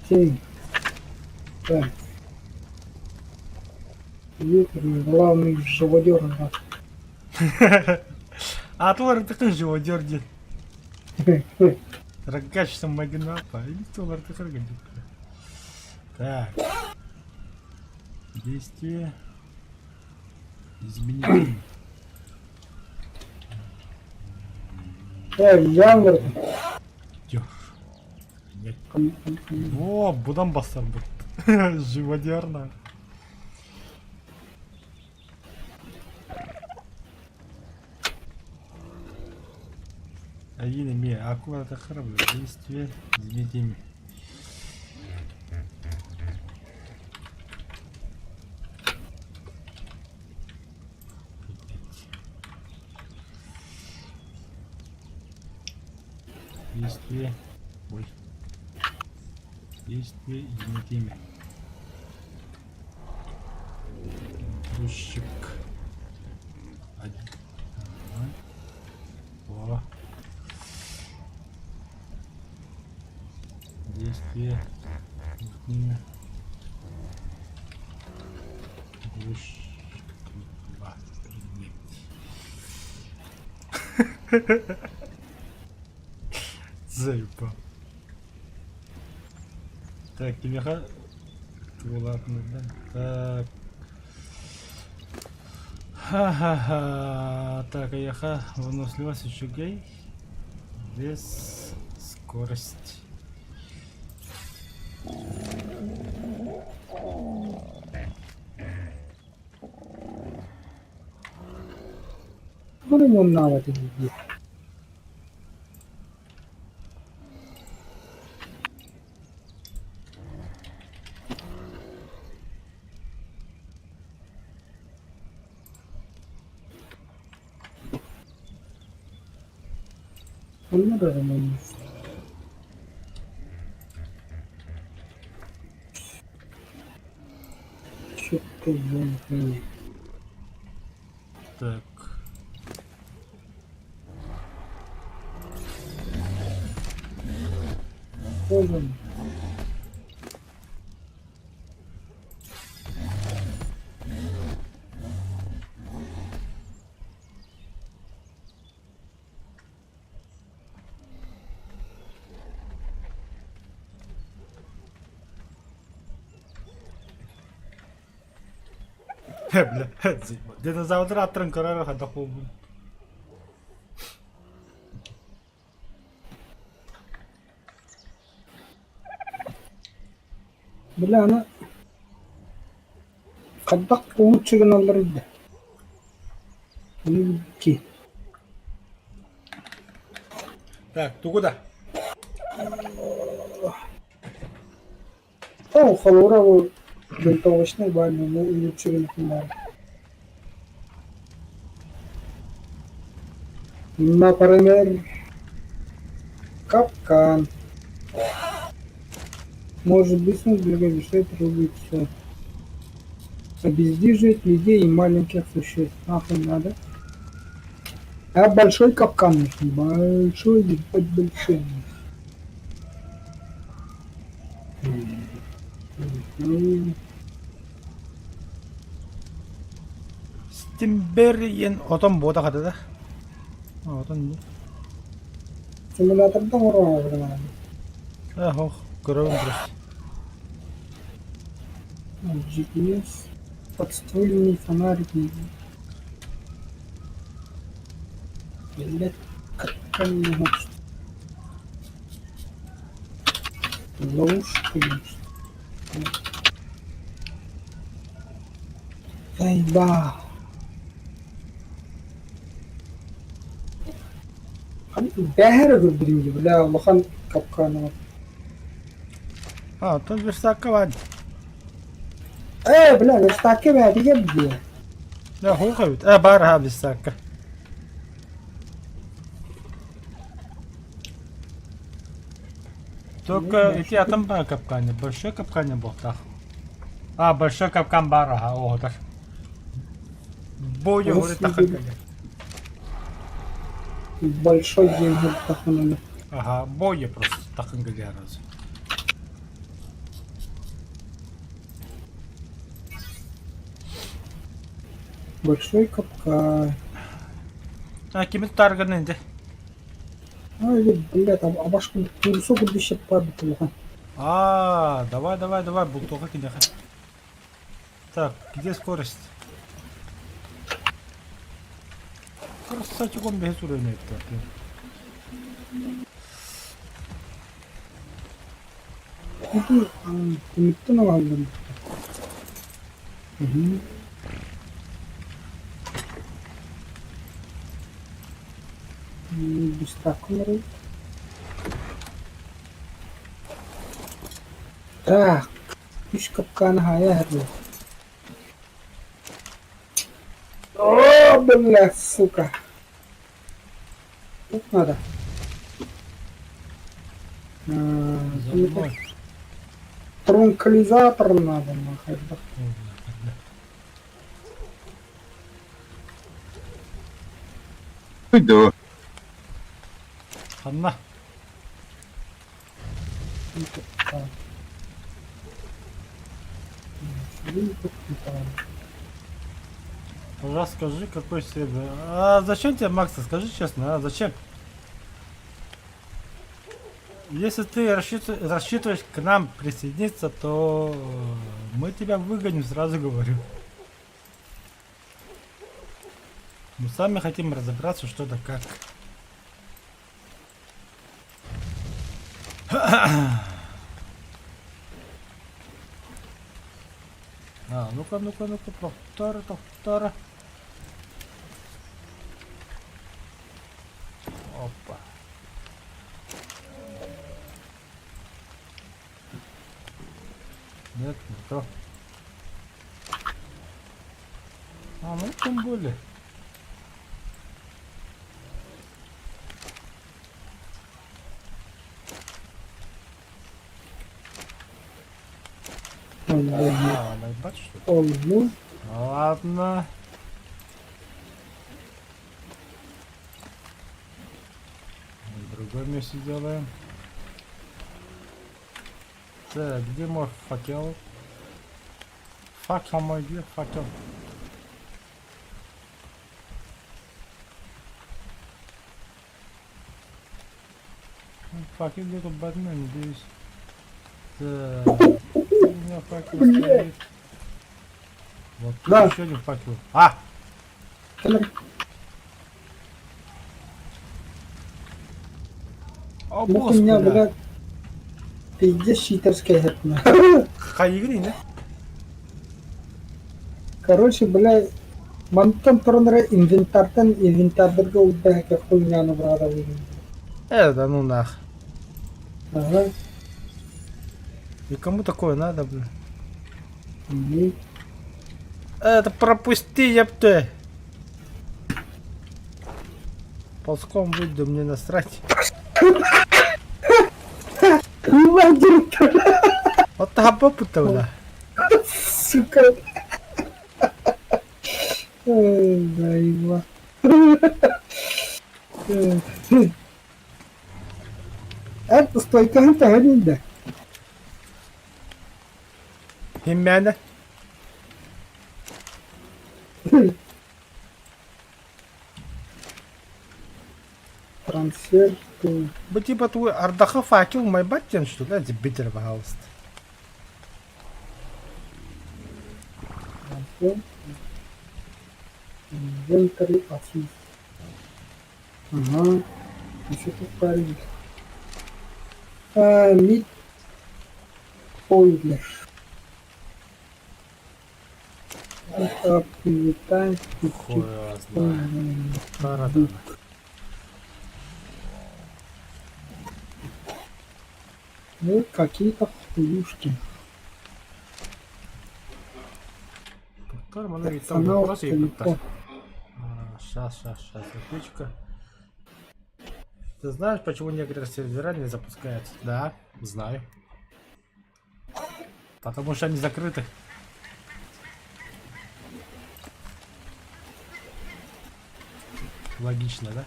Семь. Так. Главный живодер. Атылар тыкын живодер диэн. Рогач самогнапа. Или кто Так. Действие. Изменить. Жанр. О, будан басар бут. Живодерно. Айина ми, аккуратно храбро. Действие. Изменить имя. Действие. Ой. Действие. Изменить имя. Грузчик. Один. Ага. О. Действие. Имя. Грузчик. Два. Предмет. Заебал. Так, кимиэхэ туолаатынардан. Так. Ха-ха-ха. Так, эйиэхэ выносливость үчүгэй. Вес, скорость. Бары муоннаабат дии. Онно да ремонт. Чё-то я не понял. Так. Тоже. Бля, динозавр аттарын көрөр хайдах буолбун. Бля, аны хайдах лучше гыналлар да. Ки. Так, тугу да? О, холура бу винтовочный баальный лучше гынатыннар. Например, капкан. Может быть, он мешает рубиться. Обездвиживает людей и маленьких существ. Нахуй надо. А большой капкан нужен. Большой, ебать, большой. М. Стимберриен отон буота хата да? Отон дии. Симуляторда оҥоро Э, ох, көрөбүн просто. GPS, подствольный фонарик. Блять, как они могут? Ловушка есть. Заебал. Бэһэр көрдүрүм бля улахан капканы А, оттон верстакка баар. Ээ, бля, верстакка бээтигэр диэ. Дьэ, хуох эбит. Э, баар аһа верстакка. Только ити атын баар капкане, большой капкане буолтаах. А, большой капкан баар аһа, оҕотор. Бу Олус уһури тахын Большой диэн тахынаны. Ага, бойя просто тахын разу. Большой капкан. А, кими тутааргын инде? Ай, бля, там абашкын курсу курдук падает улахан. А, давай, давай, давай, бултуга кинеха. Так, где скорость? Красавчиком без уровня это. Түмүктэн аҕаллым. Быстаккын Так, үс капканы хайа иһэр О, бля, сука. Тут надо. За мной. Транквилизатор надо, нахуй. Иду. Ханна. Расскажи, какой сервер. А зачем тебе, Макс, скажи честно, а зачем? Если ты рассчитываешь к нам присоединиться, то мы тебя выгоним, сразу говорю. Мы сами хотим разобраться, что да как. А, ну-ка, ну-ка, ну-ка, тохтор, тохтор. Опа. Нет, не то. А, ну тем более. А, наебать, что ли? Олбу. Ладно. В другом месте делаем. Так, где мой факел? Факел мой, где факел? Ну, Факел где-то Бэтмен, надеюсь. Так, у меня факел стоит. Вот тут Да. еще один факел. А! О, Ну у меня, господи! блядь, пиздец читерская херня. Хайгри, не? Короче, блядь, мантан туран эрэ инвентартан инвентардарга уйдаһыка хуйняны быраҕабын. Это ну нах. Ага. И кому такое надо, блин? И Это пропусти, ёпты! Ползком выйду, мне насрать. Вот та бля. Сука. Ой, да, ебать. Эн стойкаһын төһөн индэ? Химмяна. Трансфер to Бу типа твой ардаха факел майбаттен, что ли? Дебитер, пожалуйста. трансфер. Inventory office. Ага. Еще тут парень. А, мид Ойлер. Это привитание. Хуй его знает. Таратана. Ну, какие-то хуюшки. Тохтор, манна там Персонал вопрос и далеко. Сейчас, сейчас, сейчас, ответчика. Ты знаешь, почему некоторые сервера не запускаются? Да, знаю. Потому что они закрыты. Логично, да?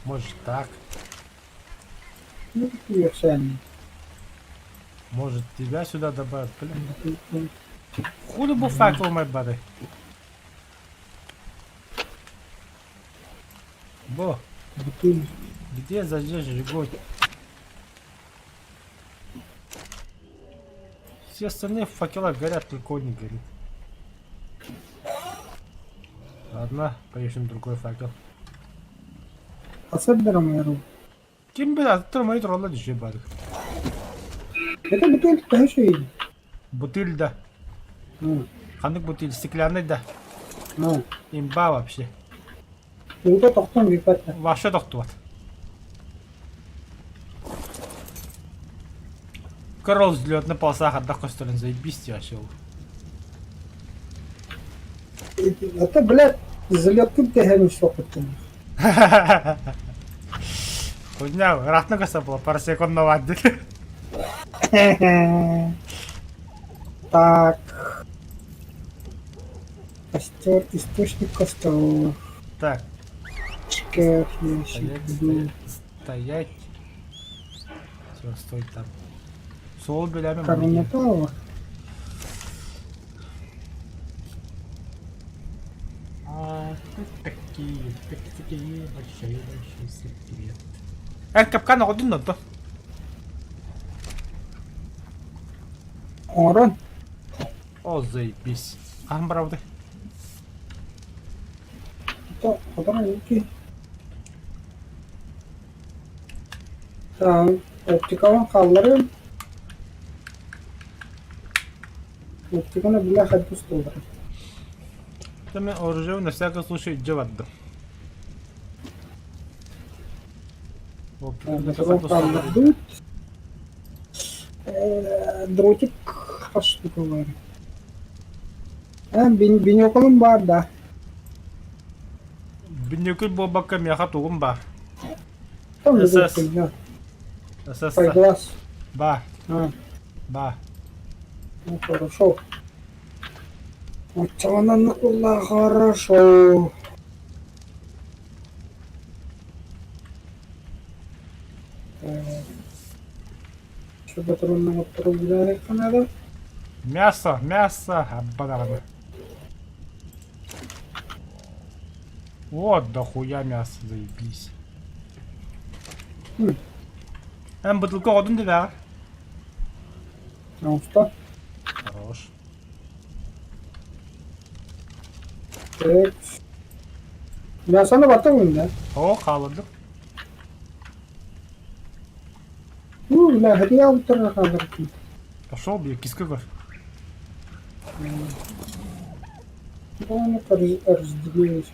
Может так. Ну, какие сами. Может тебя сюда добавят. Блин. Хули бы факел, мой бады. Бо, Бутыль. где зажечь огонь? Все остальные факела горят, только он не горит. Ладно, поищем другой факел. Особенно мэру. Ким бы, а ты мои тролли еще бадых. Это бутыль, конечно, и. Бутыль, да. Ханнык бутыль, стеклянный, да. Ну, Имба вообще. Уута тохтон бүппэт. Вообще тохтубат. Король взлетный полоса хаддах көстөрүн заебись вообще. Это, блядь, залеткын тэһэн соқыттым. Хуйня, ратно көстө була, пару секунд наваддик. Так. Костер, источник костров. Так, Шкаф, ящик, стоять, дом. стоять, стоять. Все, стой там. Сол белями Корона Павла. Такие, такие большой-большой секрет. Эн капкан оҕодун онто. Оҥорон. О, заебись. Хаһан барабытай? Хотон ики. Так, оптикалан хаалларыам. Оптиканы бля хайдах усталлар. Мен оружие на всякий случай дьэ бардым. Хааллардыбыт. Дротик хас штука баар. Бинокулум баар да. Бинокүл буолбакка миэхэ тугум баар? СС. СС. Глаз. Ба. Ба. Ну хорошо. Оччоҕунан улла хорошо. Что надо? Мясо, мясо, аббадаҕаны. Вот дохуя мясо, заебись. Эн бытылка оҕотун дебэҕэ? Оҥосто. Хорош. Так. Мясоны баттым да? О, хаалладым. Ну, бля, хатыйа алыптар хаалларбын. Пошел, бля, киска көр. Ну, разделились.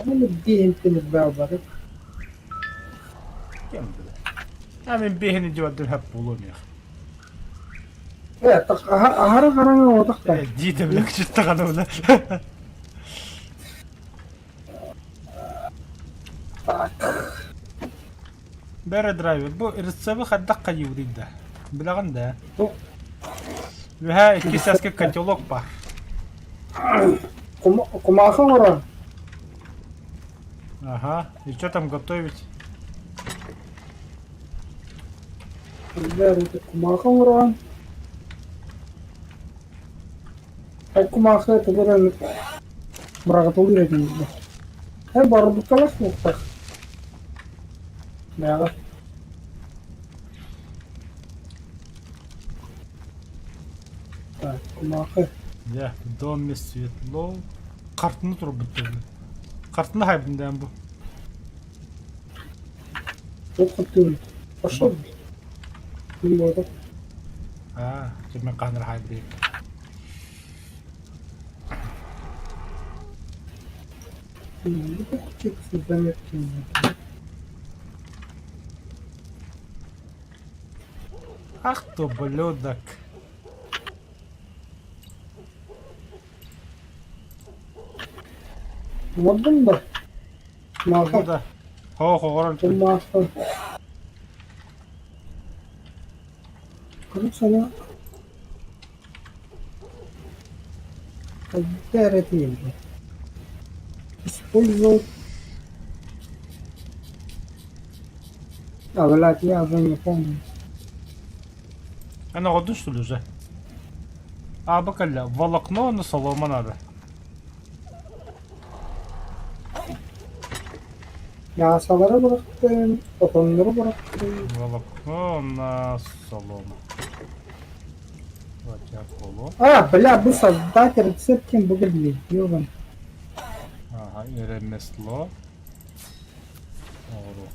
Аны биһинтин бары. Кем билэр. А мин биһини дьуоддун хөп буолуом миэх. Э, аһара хараҥа отахта. Диите бile кычыттаҕана бile. Бэрэ драйвер бу рецебы хайдах хайыыбытый да? Билэҕин да? Үһээ икки саска котелок баар. Кумаахы оҥорор. Ага, и что там готовить? Кумаахы оҥорон. Кумаахы тугуран быраҕытылыыр этим. Э, бородукталах суохтах. Бэҕэ. Так, кумаахы. Дьэ, в доме светло. Хартыны турбут Хартыны хайбын дээн бу. Туох хаттыыбын? Пошел. Буолбатах. Аа, мен хааныр хайбырыйым. Ах ты ублюдок. Мордун да? Maaха. Да. Хоо хоҕорон. Maaха. Короче, Когда это Использовал. А, блядь, я уже не помню. Ана оҕордун что ли уже? А, бакалля, волокно на солома надо. Мясолары бырахтым, отоннору бырахтым. Волокно на солому. А, бля, бу создать рецепт кем бугелли, ёбан. Ага, ремесло.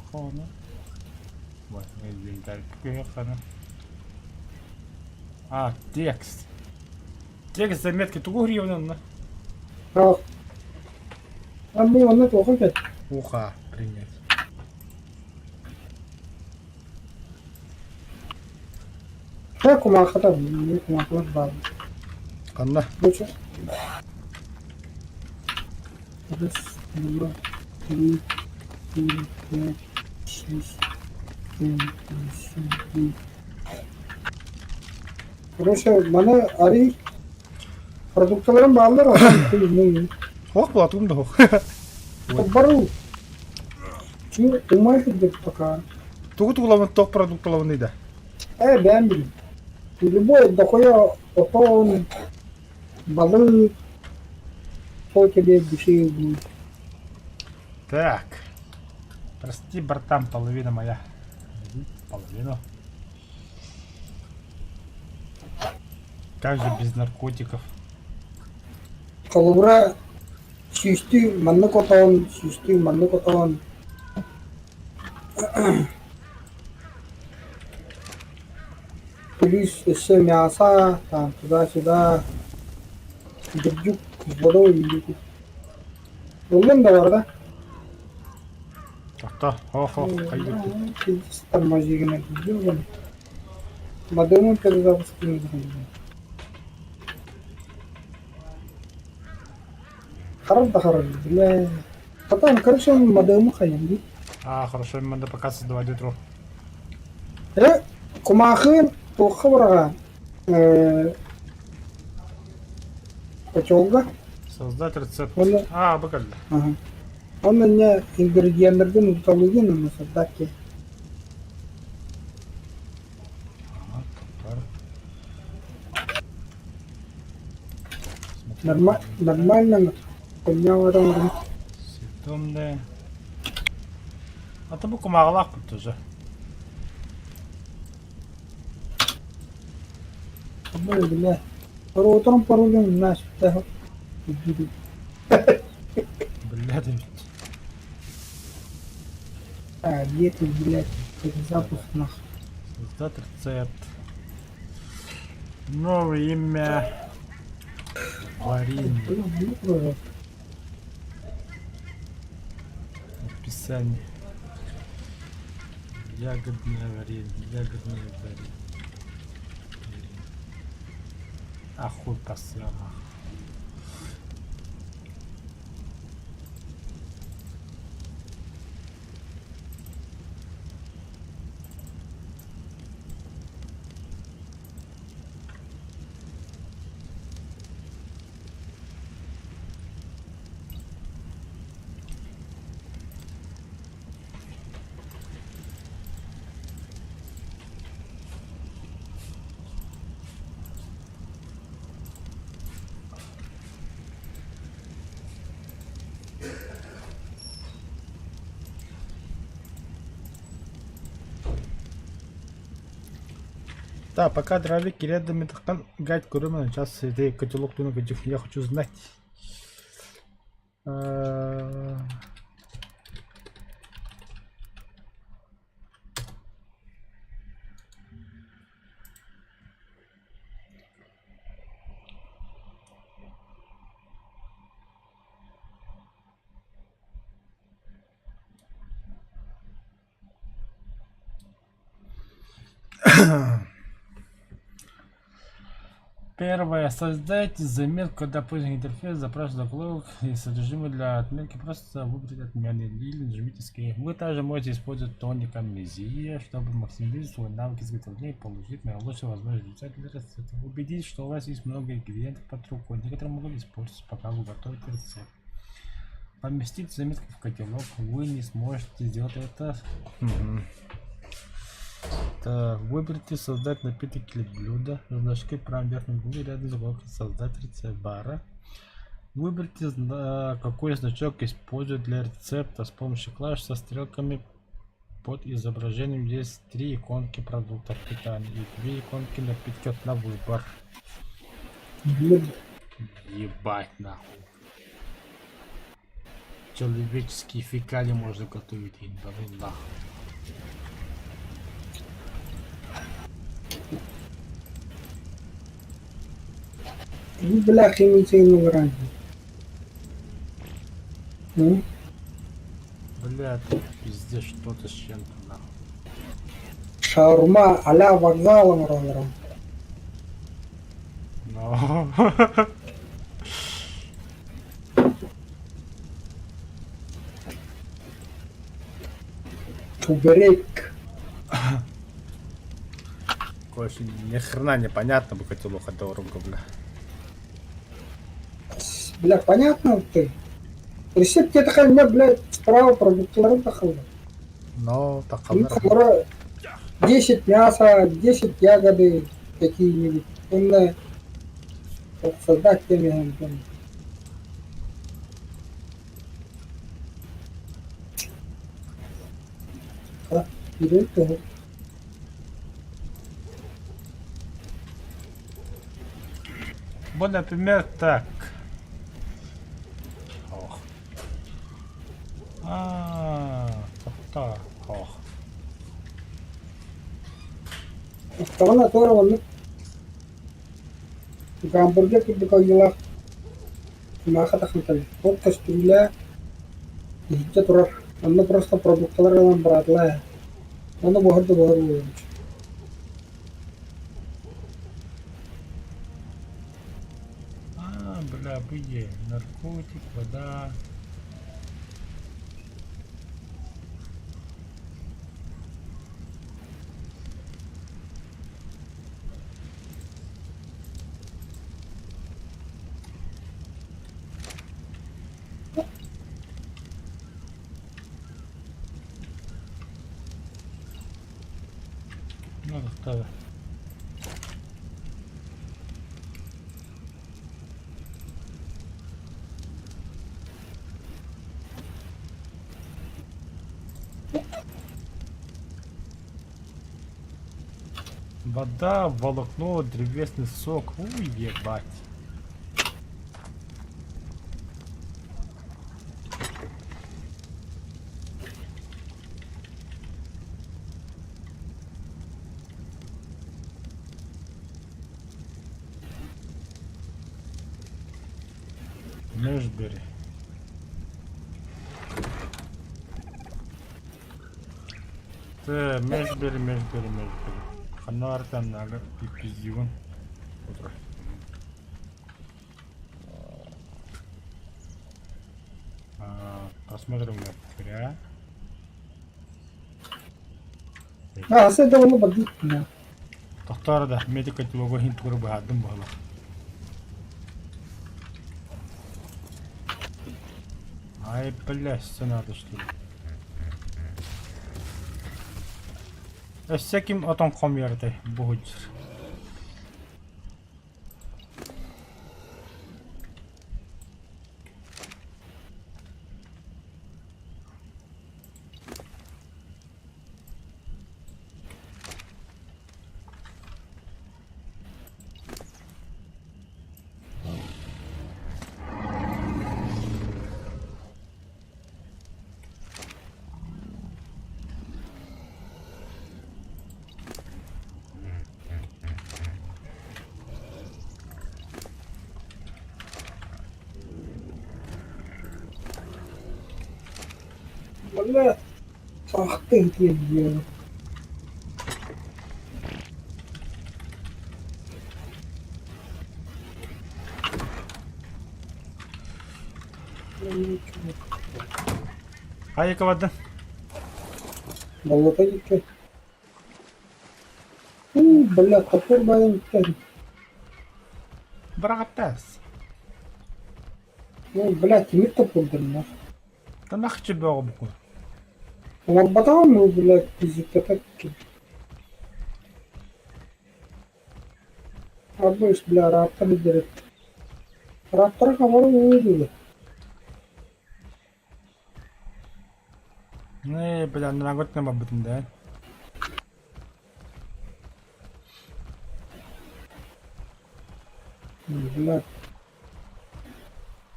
Оруохха А, текст. Текст заметки тугу гривна. А, бу онно туоху кэт. Уха принять. Э, кумаахата, кумаахалар баар. Ханна? Буча. Раз, два, три, четыре, пять, шесть, семь, восемь, девять. Короче, маны арый продукталарым бааллар, Ох, буолатым да ох. Барыл. Чү, умай сылдьар пока. Тугу тугуламын тох продукталабын да. Э, бэйэм билим. Любой дохуя отон, балык. Что тебе в душе будет? Так. Прости, братан, половина моя. Половину. Как же без наркотиков? Холобура, сүүстүү маннык отоон, сүүстүү маннык отоон. Плюс өссө мясо, там туда-сюда. Дурдюк, водой илдьити. Ыллын да бар да? Тохто, хо-хо, хайдык. Пиздец тормозигина ёбаный. Модемы перезапуск Харар да харар, бля. Потом, короче, модему хайым дии. А, хорошо, надо пока создавать утро. Э, кумаахыын туохха быраҕаан э, хочуолга Создать рецепт. Уонна А, бакалля. аха. Онно инньэ ингредиеннэргин уталыыгын уонна создать диэн. Норма нормально конньоҕор Съедобное. А то бу кумааҕылаахпыт тоже. Бля, утром паролем наш Бля, да ведь. А, где ты, блядь, перезапуск нахуй. Создать рецепт. Новое имя. Варенье. Описание. Ягодное варенье. Ягодное варенье. А хуй посрал нахуй. Да, пока дровик рядом гайд көрөмүн сейчас это котелок я хочу знать. Э, Первое. Создайте заметку, когда пользователь интерфейс запрашивает заголовок и содержимое для отметки. Просто выберите отмены или нажмите Escape. Вы также можете использовать тоник амнезия, чтобы максимизировать свой навык изготовления и получить наилучший возможный результат для рецепта. Убедитесь, что у вас есть много ингредиентов под рукой. Некоторые могут использоваться, пока вы готовите рецепт. Поместить заметку в котелок вы не сможете сделать это. Мгм. Так, выберите создать напиток или блюдо. Значки в правом верхнем углу рядом с заголовком создать рецепт бара. Выберите, какой значок использовать для рецепта. С помощью клавиш со стрелками под изображением есть три иконки продуктов питания и две иконки напитков на выбор. Ебать нахуй. Человеческие фекалии можно готовить, ебаный нахуй. Бля, химический вариант. Бля, это пиздец что-то с чем-то нахуй. Шаурма а-ля вокзал оҥороллоро. Но. Чебурек. Короче, ни хрена не понятно бы котелок от бля. Бля, понятно ты? Рецепт диэтэхэ эмиэ, блядь, справа продуктыларын тахаллар. Но такалар. Холобура 10 мяса, 10 ягоды какие-нибудь. Уонна создать теми. Киирэн түһэр. Вот, например, так. Ох. Аа, тоқта. Ох. Оттоҕуна туора оннук гамбургер курдук ойуулаах кумаахы тахсан Ол көстүүлээх иһирдьэ турар, онно просто продукталар ылан быраатылаа ээ. Ону буһар да буһар буолуон А, бля, быйе. Наркотик, вода. Ну, да. Вода, волокно, древесный сок. Уй, ебать. Межбери. Тэ, Межбери, Межбери, Межбери. Ханна артамнага пипизион. Утро. Посмотрим на А, да онно бардыт. Тохтоор да, медика тулуга хин тугура быһаардым буолла. Ай, бля, все надо что ли. Өссө ким отон хомуйартай буһудьар. Бля, ах ты где. Хайа кабадын? Боллота gitti. Бля, топор байын gitti. Быраҕаттаас. Ну, бля, тимир топордыр Танахчы бөҕө букун. Оҥорботоҕум, ну, бля, физиката Арбыз, бля, раптор билдэрэр. Раптора хабар уу дуу. Ээ, бля, наготна барбытым да. Бля.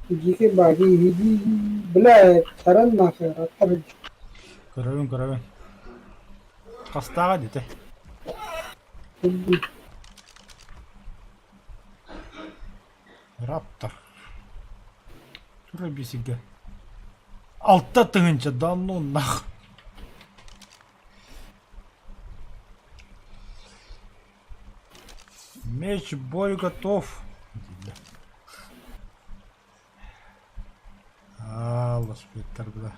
Дьики баги иһи бля, саран нахуй, раптор Көрөбүн, көрөбүн. Хастааҕа дите. Раптор. Тура бисигэ. Алта тыһыынча да ну нах. Меч бой готов. А, лошпиттар, бля.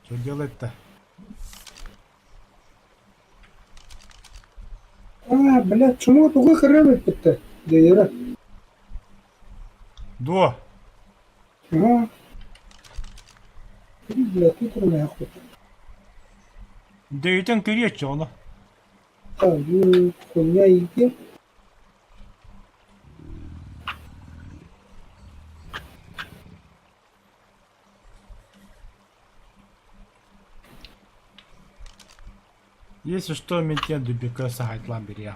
Что делать-то? А, блядь, чему тугу хрен эппиттэ Дэйэрэ. Дуо? Ага. Бля, тут нахуй. Дэйтэн кириэччи ону. Так, ну, хуйня иди. Если что, мен тиэн дубика саһайтлаан бириэ.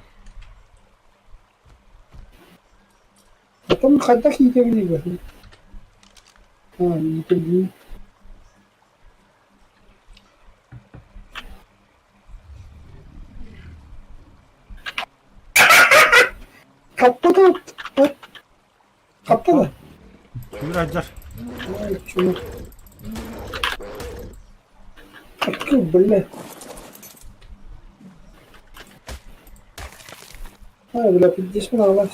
Потом хайдах иитэбиний быһыы? А, иитэбин. Хаппыта хапта да? Күр Ой, чё? Открыл, бля. Ай, бля, пиздец, мне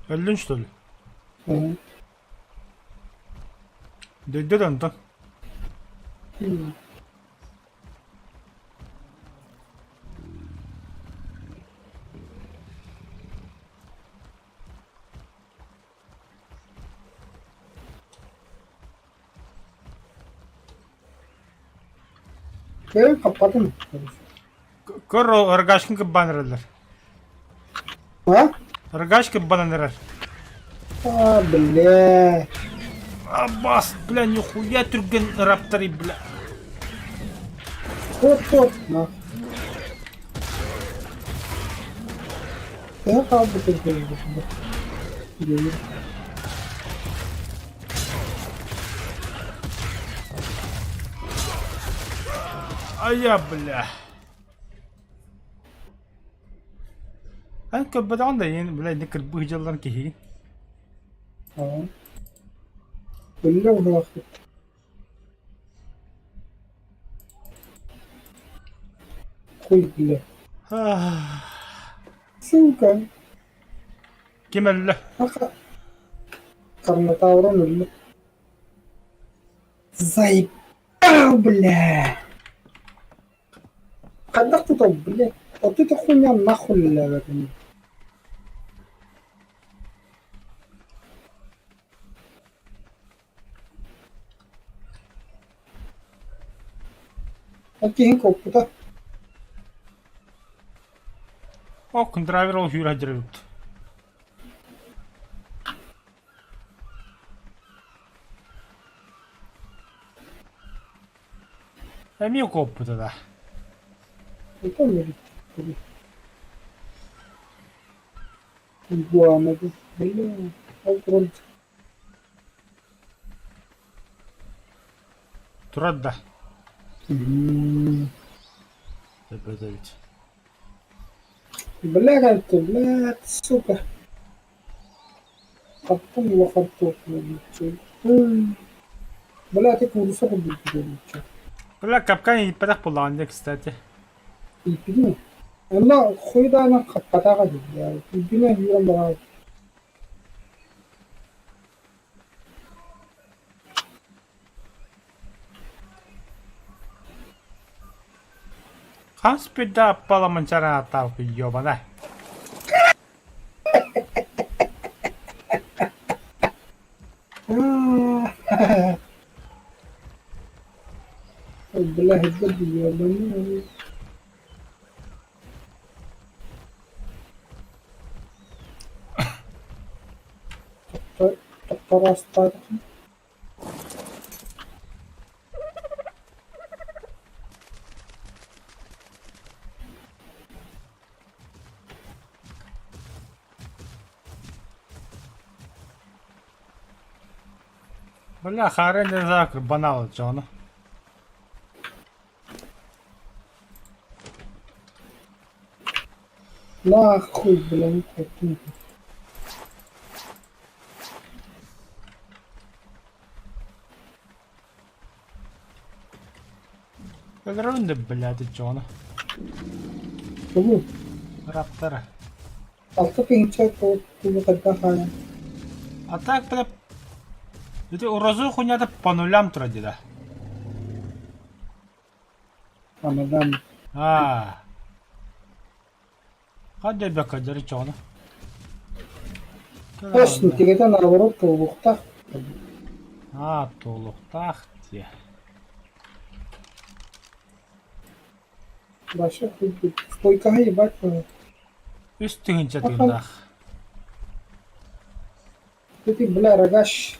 Өллүн что ли? Ага. Дөйдө да онтон. Э, хаппатын. Көр рогашкын кыббан эрэллэр. А? Рогашка кыббанан эрэр. А, бля. Абас, бля, нихуя түргэн рапторы, бля. Вот, вот, на. Э, хаалбытын көрбүтүм. А я, бля. Эн көрбөтөҕүн да иин, бля, ини кырбыы дьаллан киһи. Аа. Өллө быһалаахпыт. Хуй, бля. Сука. Ким өллө? Аха. Карнотаврон өллө. Заебал, бля! Хайдах тутал, бля? Вот эта хуйня нахуй лягает. Киһин куоппута. Ок, драйвер ол сүүрэ сылдьар эбит. Эмиэ куоппута да. Это Игуана, бля, ол Турар да. Эбэт Бля, как ты, блядь, сука. Хаттым улахан туох Бля, ты кууруса курдук Бля, капкан ииппэтэх буоллаҕын дии, кстати. Ииппитин. Онно хуйдаанан хаппатаҕа дии, бля. Үрдүнэн үүрэн баран. Хас пидда аппаламанчара ааттаабыт ёбана. Бля, ёбаный. Тохтороостаах. Бля, Харен не знаю, банал Джона. Нахуй, бля, не хотим. Өлөрөбүн да, блядь, Джона. Тугу? Раптара. Алта тыһыынча тугу хайдах хаайан. А так, бля, ити урозу хуйнята по нулям турар дии да. Амадан. Аа. Хадда бэкка дьары чоҕуна. Точно, тигэтэ наоборот туолуохтаах. Аа, туолуохтаах дии. Вообще хуй стойкаҕа ебать Үс тыһыынча тыыннаах. Ты, бля, рогач.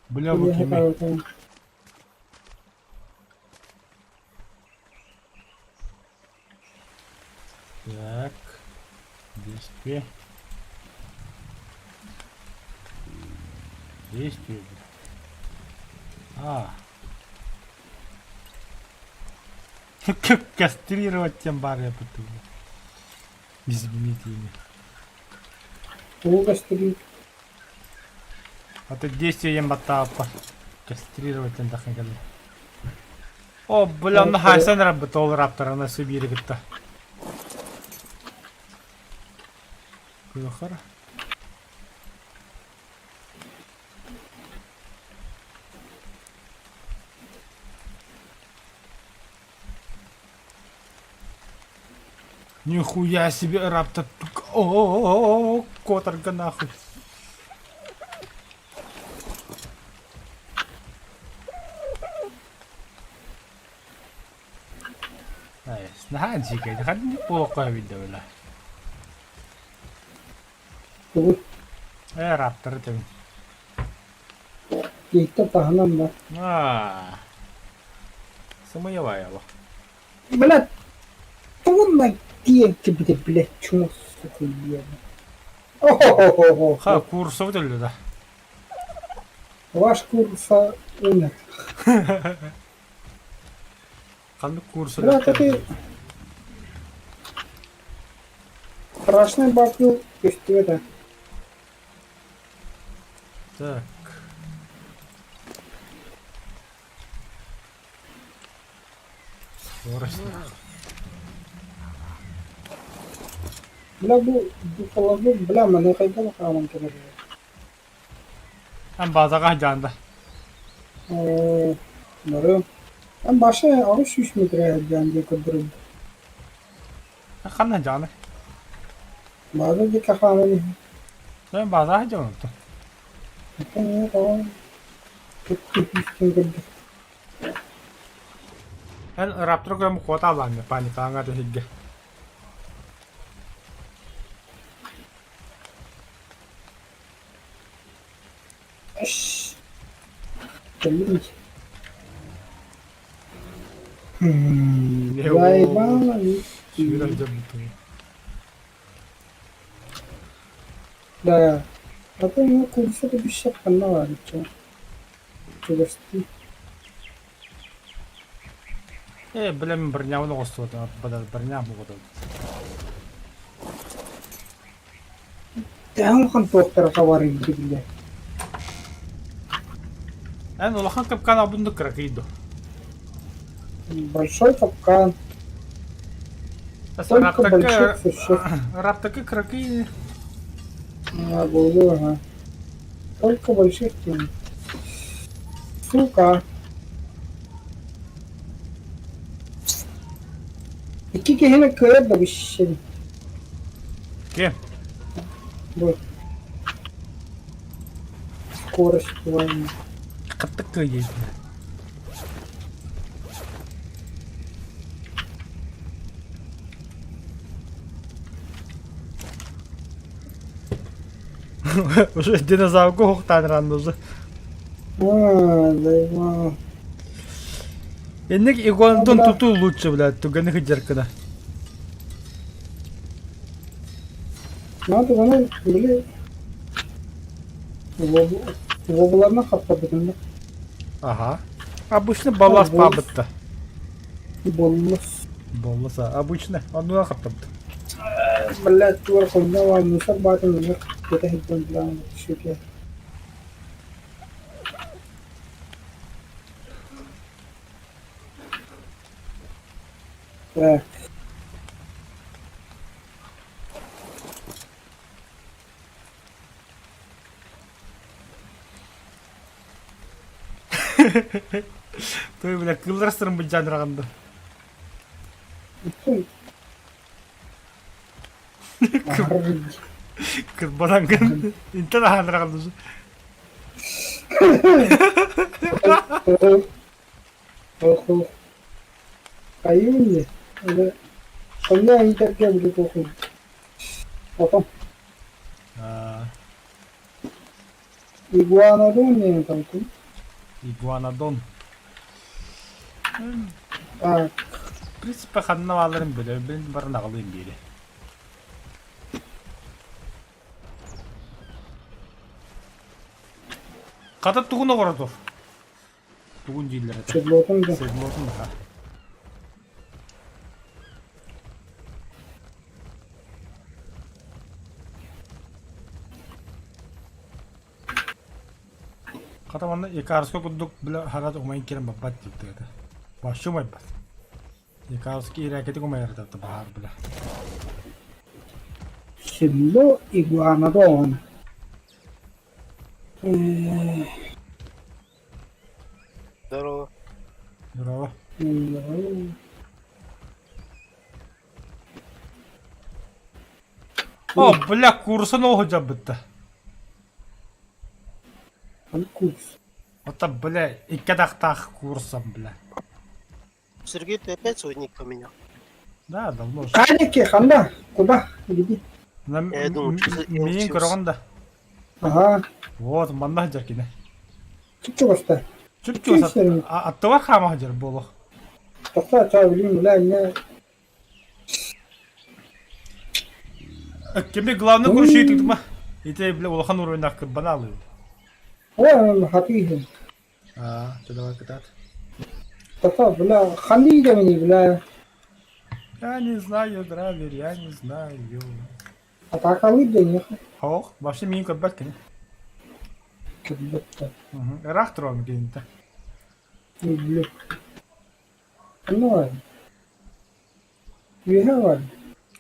Бля, бу кими? Так. Действие. Действие. А. Кастрировать тем бар я потом. Изменить имя. Тугу кастрируют? А то действие ем баттааппа. Кастрировать тем дахын кэлли. О, бля, онно хайсан раббыт ол раптарына Сибири кытта. Кыахар. Нихуя себе раптор. О, которга нахуй. Наһаа дьиикэй, ханнык буолуохха эбит да бile. Тугу? Ээ, рапторы тэбин. Ииттэ таһынан да. Аа. Сымыйабай олох. Блядь, тугунна тиийэн кэлбитэ, блядь, чума сука ебаный. О-хо-хо-хо-хо. Ха, курсовый өллө да. Ваш курса умер. Ханнык курса Бля, ты страшный бакыл көстүбэт Так. Скорость. Бля, бу духолорбут, бля, маны хайдах хааман кэлэр Эн базаҕа дьаанда. Оо, бары. Эн баша 800 метр сылдьан диye көрдөрөбүн. Ханна дьааны? База диэки хааман иһэн. Эн базаҕа дьааны Оттон тоҕо түстэн көрдө. Эн раптор көм куотаалаан паникаҥа түһүлгэ. Кэллим. Заебало Сүүрэн дьоммутун. Да. А то у курса түбүшшэ ханна баар чугастыы. Э, бля, бронябын оҕустубатым, броня бугутум. Төһө улахан туохтара хабарый биллэ. Эн улахан капкан албынды кыракый дуо? Большой капкан. Только больших существ. Раптака кыракый. А, буолуо, ага. Только больших тем. Сука. Икки киһини кыайар да бүшшин. Ким? Бу. Скорость твоя. Хаттык кыайыы. Уже динозаврга уһуктаан ранна уже. А, заебал. Инник игуанодон тутуу лучше, блядь, туганы хыдьаркына. Надо оны били Вобуларына хаппабытын да. Ага. Обычно баллас паабытта. Боллус. Боллус, обычно. Оннуна хаптабыт. Блядь, туар хойна мусор баатын ылыр кете хиддон билан шүке. Так. Той, бля, кылларастырын быдьаан раҕанды. Кырбанангын. Интен аһаан раҕанды. Ох, Айыы, Онно иитэргэ били туохуй Потом Игуанодон диэн толкуй. Игуанодон. Так. В принципе, ханна бааларын билэр, бин баран аҕалыым биири. Хата тугун оҕоротор? Тугун дииллэр этэ? Седлотун да. Седлотун да. Хата манна Икарска курдук бile харат умайын кирен баппат диэбит этэ. Вообще умайбат. Икарский ирээкэтик умайар да баһаар бile. Седло игуанодон. Здорово. Здорово. О, бля, курса оһо дьаббытта. Курс. Ота, бля, икки атахтаах курсам, бля. Сергей, ты опять свой ник поменял? Да, давно уже. Каники, ханда, куда? Иди. Я думаю, что за Миин Элсиус? көрөҕүн да. Ага, Вот, манна сылдьар кини. чучугаста. Чүп-чүгас аттыбар хаама сылдьар буолуох. Тохтоо, чаа, блин, бля, не. Кими главный курсуй тыгма. Ити, бля, улахан уровеннаах кырбанаалыы. Ой, хатыыһын. Аа, давай кытаат. Тохтоо, бля, ханыы дэмини, бля. Я не знаю, драйвер, я не знаю. Атаакалыы дэньэх. Хоох, вообще миин көрбөт кини. Кырбытта. Ыраах туруом кининтэ. Бля. Ну ладно. Үөһэ бар.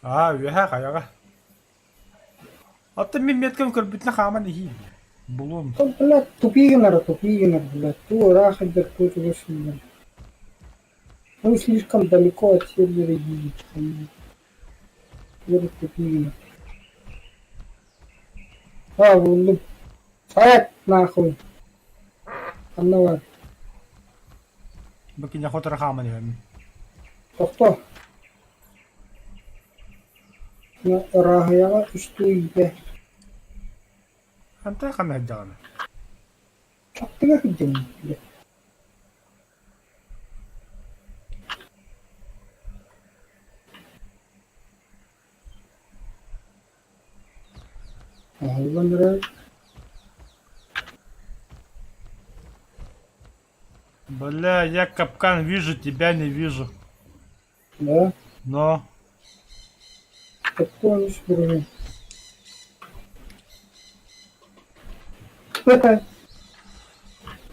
Аа, үөһэ хайаҕа. Оттон мин меткам көрбүтүнэ хааман иһиим. Булуом. То, бля, тупи гынар, тупи гынар, бля. Ту ыраах сылдьар, ту чугас сылдьар. Ну, слишком далеко от сервера едет. Сервер тупи гынар. А, буллум. Сайт, нахуй. Ханна бар? Бу киниэхэ утары хааман иһэбин. Тохтоо. Ырааһыйаҕа үстүү иитэ. Хантан ханна сылдьаҕын? Чахтыга сылдьабын, бля. Оһоллон эрэр. Бля, я капкан вижу, тебя не вижу. Да? Но. Топтуон үс буруйун.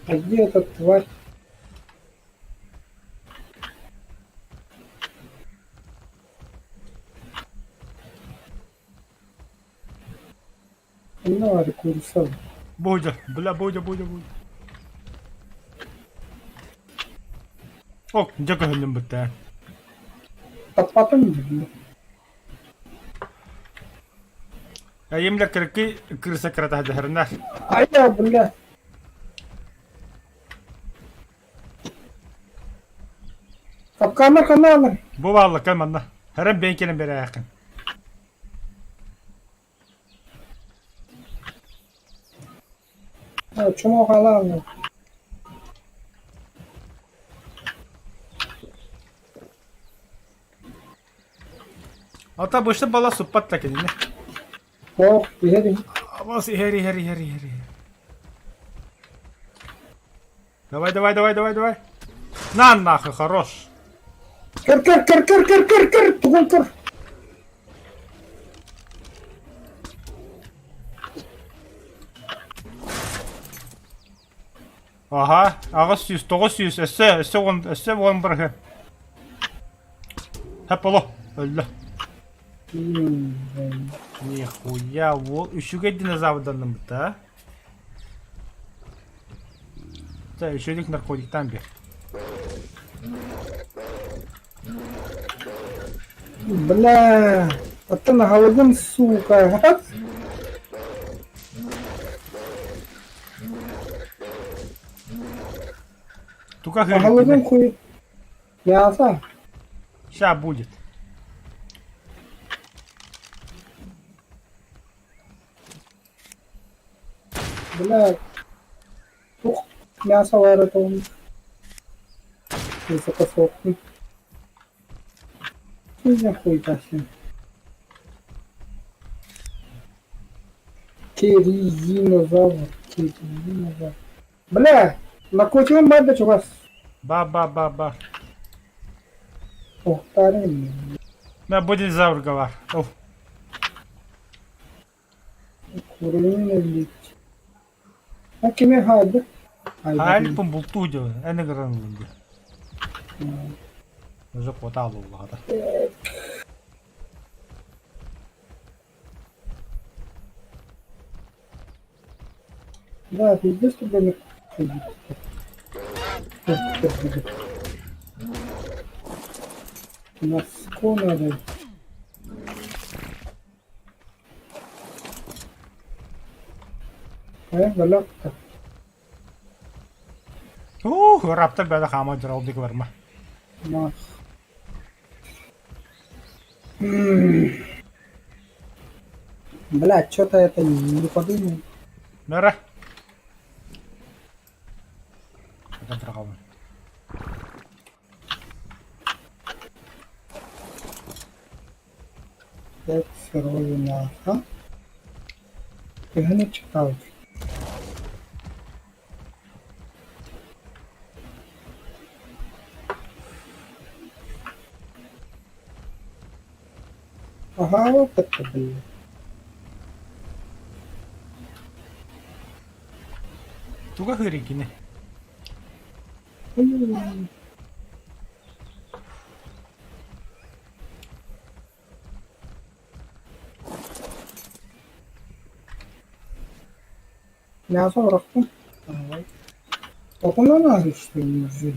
А где эта тварь? Онно баар куурусса Бодя, бля, Бодя, Бодя, Бодя. О, дьэ көһүннүм бүттэ. Таппатым биллэ. Эйим кыркый кырса кырата дьаһарынар. Айа, бля. Капкана каналар. Бу бааллыкка манна. Хэрэн бэйэн кэлэн бэрээххин. Чумо халаалар. Ата бышты бала суппат та кинини. Ох, иһэр Абас иһэр иһэр иһэр иһэр иһэр. Давай, давай, давай, давай, давай. На нахуй, хорош. Көр көр көр көр көр көр көр тугун көр. Аха, 800, 900, өссө, өссө уон, өссө уон бырыһы. Хэп оло, өллө. Нихуя, уол үчүгэй динозаврданныммыт а? Чэ, үчүгэй наркотиктаан биэр. Бля, оттон аһылыгым, сука. Тука Аһылыгым хыырын хуй. Мясо. Ща будет. Бля, тух мясо баар этэ Высокосортный. Хуйня хуйта син. Теризинозавр. Теризинозавр. Бля, наркотигым баар да чугас. Ба-ба-ба-ба. Охтарын. На будет голова. Оф. Курунун өллүт. А кими хаалбыт? Альпын бултуу дьон, эн ыгыран ылын диye. Уже куота алуулаҕата. Да, пиздец тебе Носку надо. Э, балакта. Ух, раптар бәді қама жыралдык барма. Мах. Бля, что-то это не подумал. Нара. Атан тұрғалын. Так, сырой наха. Төһөнү чытаабыт? Аһаа, кытта биллэ. Туга хырикини. Мясо бырахтым. Отунан аһыштым уже.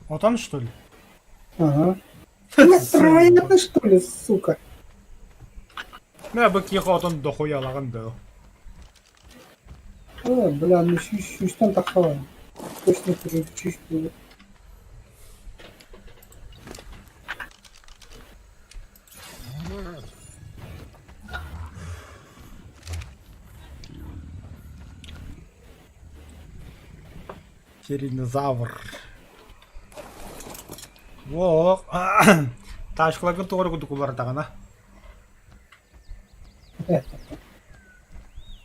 Отон что ли? Ага. Троятый, что ли, сука? Мә бу киһи отон дохуялаган да. Э, бля, ну сүүстэн тахса Точно переключись будет. Тираннозавр. Во, ташкаларгын тугары курдук улар даҕана.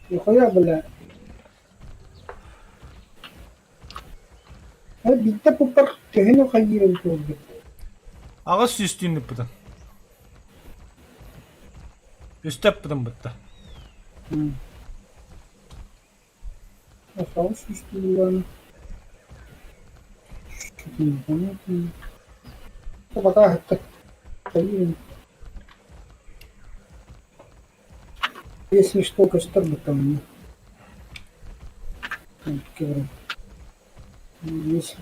Нихуя, бля. Э, биирдэ пуппар төһөнү хайыырын туолбут. Аҕыс сүүстүүн ыппытын. Үстэ ыппытын бытта. Осталось сүүстүү Что-то непонятно. Ну, пока это хайыырын. Если что, костер бы там. Если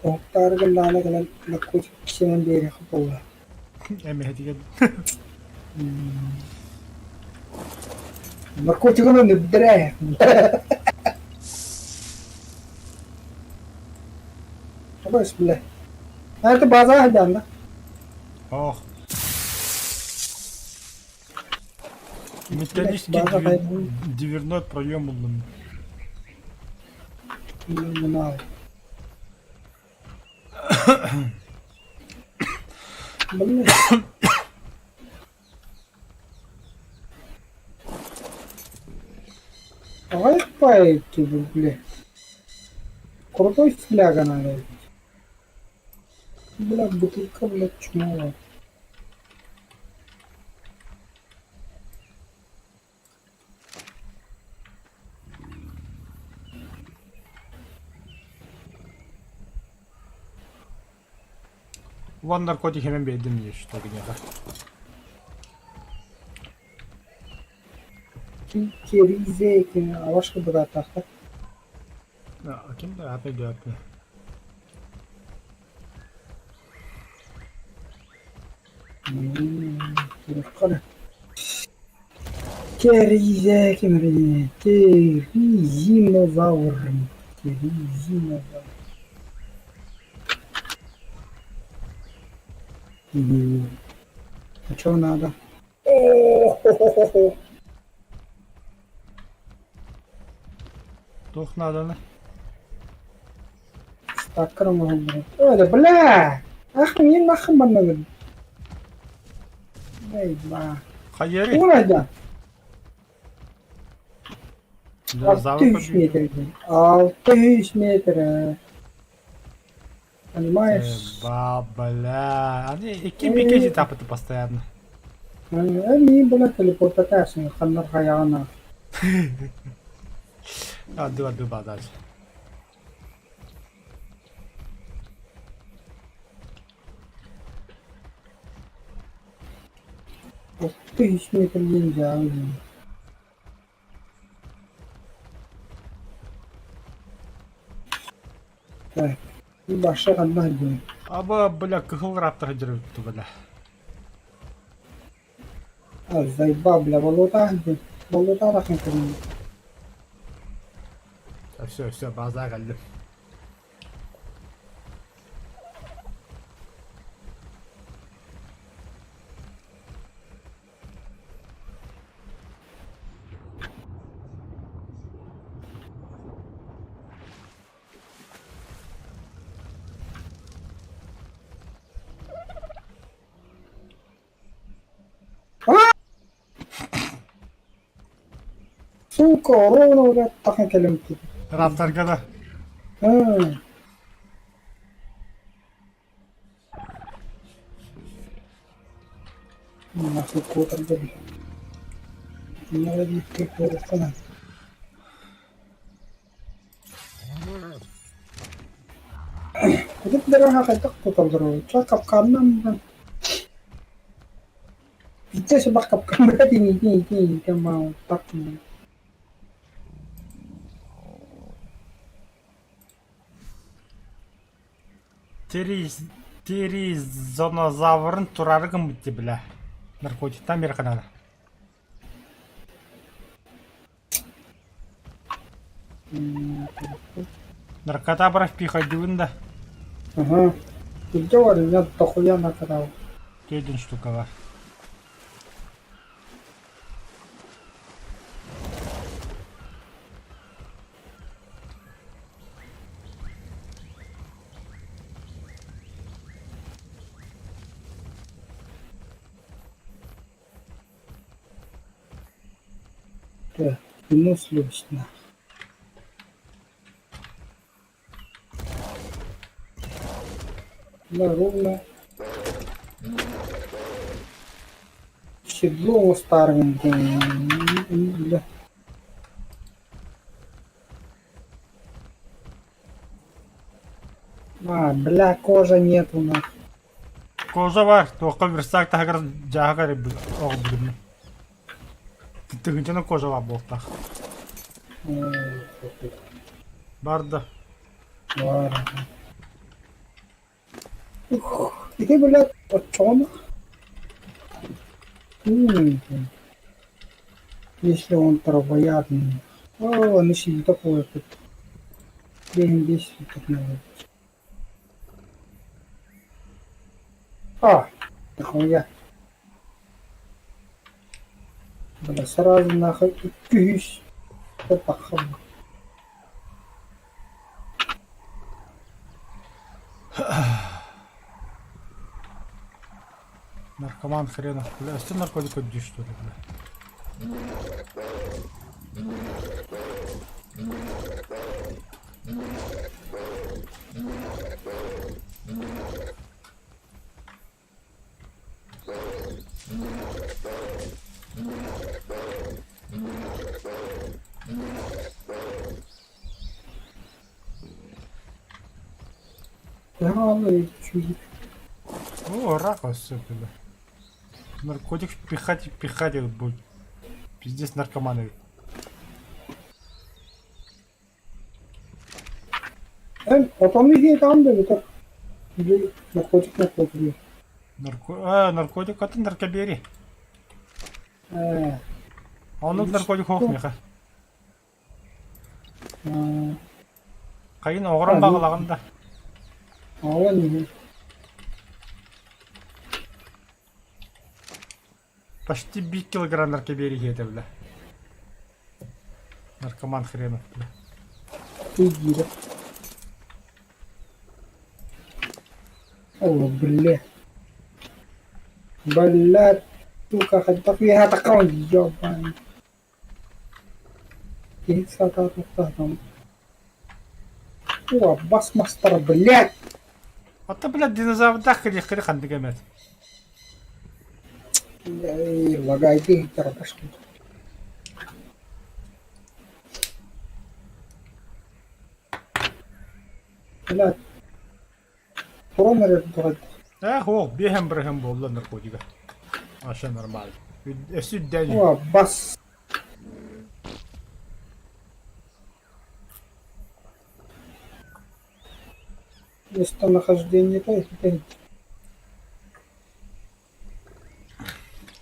оһуктаарыгын кэлэн наркотик сиэн биэриэххэ буолла. Эмэһэтигэр Наркотигынан үрдэрээ. Абас бля. А это база да? Ох. Металлический База дверной проем буллум. Не надо. Блин. Давай пайки, бля. Крутой фляга надо. Бля, бутылка, бля, чмо. Вон наркотик хэмэн биэрдим дии что где-то. Киризе, авашка быраатаахтар. Ким да аты өйдөөппүн. Киризе, кимри, Теризинозавр. Теризинозавр. А что надо? О-хо-хо-хо-хо. Туох нааданы? Стаккарым оһоллорун. Ой, бля! Ах, мин нахын маннабын. Эй, ба. Хайыарый? Уурайда. Динозавр 600 победил. метр. 600 метр. Понимаешь? Ба, бля. Они икки пикети тапаты постоянно. Эмиэ бля телепортатасын ханнар хайаҕына. Адды адды бадач. 600 метр диэн дьаабы диэн. Так, баша ханна сылдьабын? Аба, бля, кыһыл раптар дьарыкту, бля. А, заебал, бля, болота сылдьабын. Болота тахсан кэллим. Все, все, база кэллим. Сука, оруобуна бля тахсан кэллим Раптарга да. М. Нахуй куотарга бля. Инньэ диэки куоруохха Кутуп дороха хайдах туталлар Ча капканынан баран Иччэ сыбах капкан быра тиҥ тиҥ тиҥ так Теризонозаврын турары гыммыт дии бля. Наркотиктан бери канада. Наркота пихайдыбын да. Ага. Илдьэ барыҥҥа дохуя накатал. Тедин штукалар. Так, выносливость на. Да, ровно. Седло старым. Бля. А, бля, кожа нет у нас. Кожа бар, туохха верстак таһыгар дьааһыгар оҕолбутум. Тыһыынчаны кожа бар буолтах. Бар да. Бар. Ух, ити, блядь, оччоҕуна Если он травоядный. О, аны сиитэ буолбут. Биэһин биэс сүүтэринэн А, нахуя? Бля, сразу нахуй икки үс таххам. Наркоман хренов, бля, өссө наркотик көрдүү что ли, бля. О, рак өссө, бля. Наркотик впихать и пихать их будет. Пиздец наркоманы. Эн отону иһиэтэҕим да бүтэр. Били наркотик наркотик. Нарко... А, наркотик атын наркобери. Ээ. Оннук наркотик суох миэхэ. Хайын оҕорон баҕалаҕын да. Оҕолон иһин. Почти биир килограмм наркобери иһиэтэ бля. Наркоман хренов бля. Ты О, бля. Блядь. Сука, хайдах үөһэ таххаҕын ёбаный. Киһи сатаатахтаатам. О, бас мастар, блядь! Ата, блядь, динозаврдаах кэлиэхтэри ханнык эмэт. Эй, лагайды иһиттэр башкын. Блядь, туран эрэр дурайда. Ээ, суох, биэһэн бырыһын буолла наркотига. Вообще нормально. Өссө үрдээн О, бас. Местонахождение-то это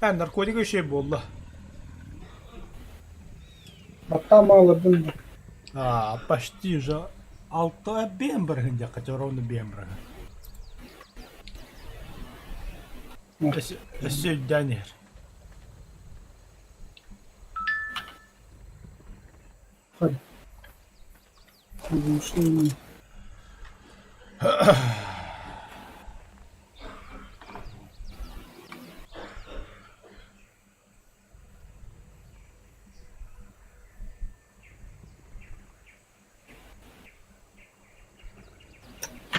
Ээ, наркотига үчүгэй буолла. Баттаа маалырдым да. А, почти же алта биэһэн бырыһын диэххэ, ровно биэһэн бырыһын. Өссө үрдээн иһэр. Оглушение.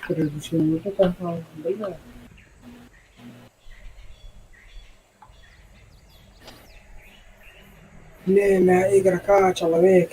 Переключение вот это, бля. Племя игрока, человек.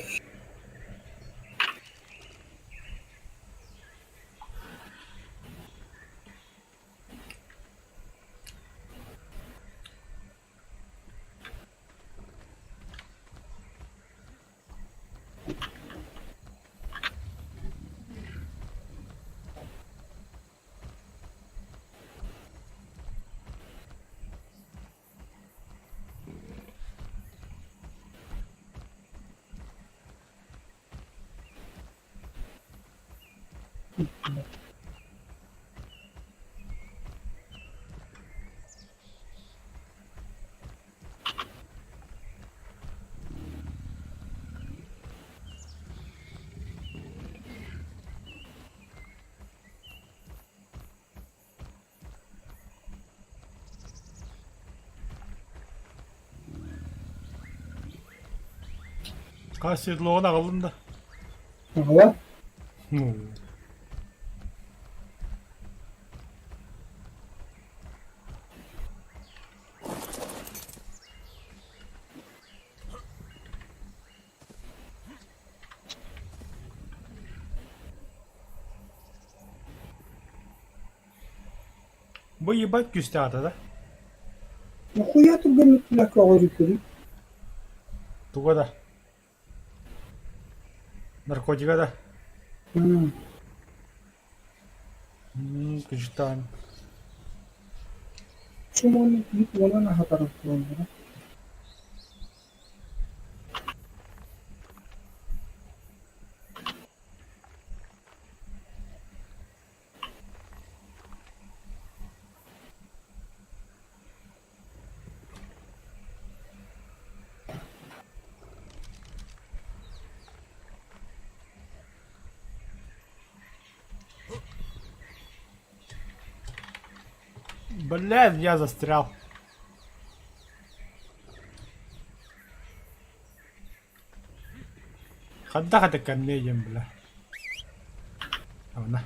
Хас седлоҕун аҕаллым да. Аҕала? Ну. Бу ебать күүстээх ата да? Нахуя түргэнник түлэ көҕөрүкүрүй? Туга да? Наркотига да? Күчтаан. Чумону киһи тугунан аһатарын туруоннара. Блядь, я застрял. Хайдах это ко мне ем, бля. Она.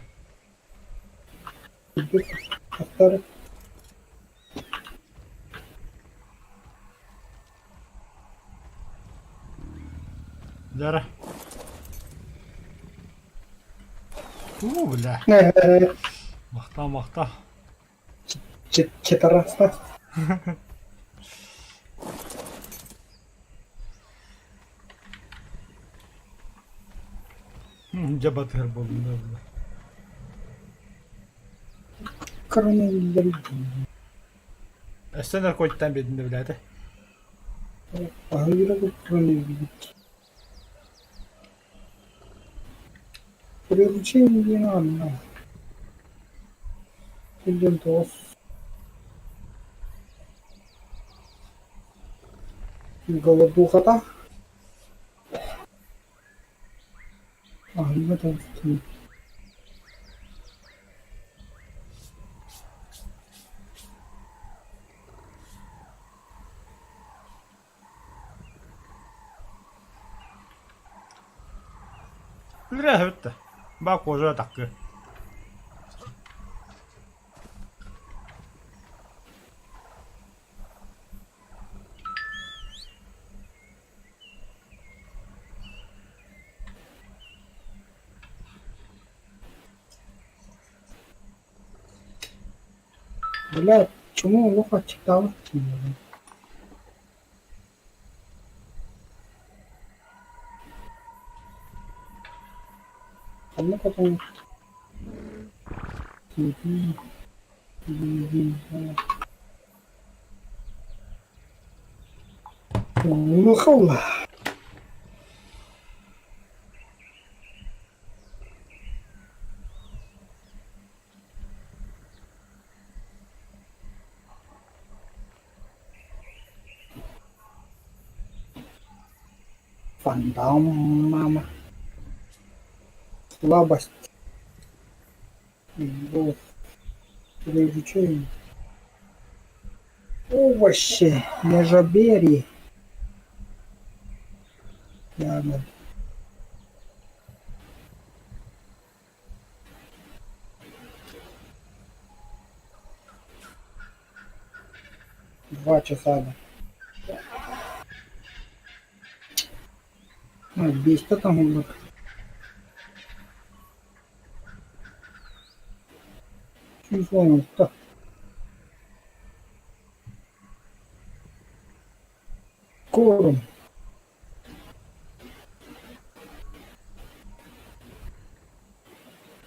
Автор. Дара. Уу, бля. Махта, махта. Четараста. Дьэ батыһар буоллум да бля. Коронавирус. Өссө наркотиктан биэрдин да билээтэ. Аһыыра коронавирус. Приручение диэн аанна. Күндүн тоҕус. Голодухата. Аһыыга тоҕустун. Үлэлээбит да. Баа кожа таккы. Бля, чему олох аччыктаабыт киинэбин. Ханна хотон Улахалла. Фандам, мама. Слабость. Был привлечение. Овощи, межобери. Ягоды. 2 часа. А, 5 там 116. Корм.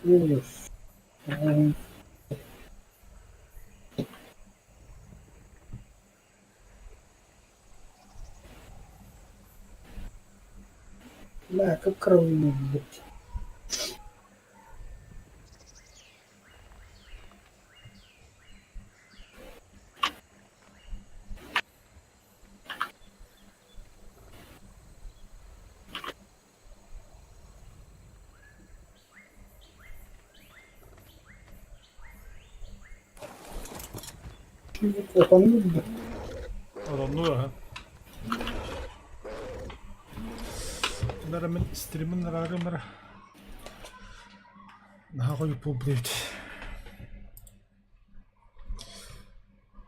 Ужас. Бля, как кровь, блядь. Отоннур да? Отоннур аха. Нара мин стримин араарым эрэ. Наһаа хойут буолбут эбит.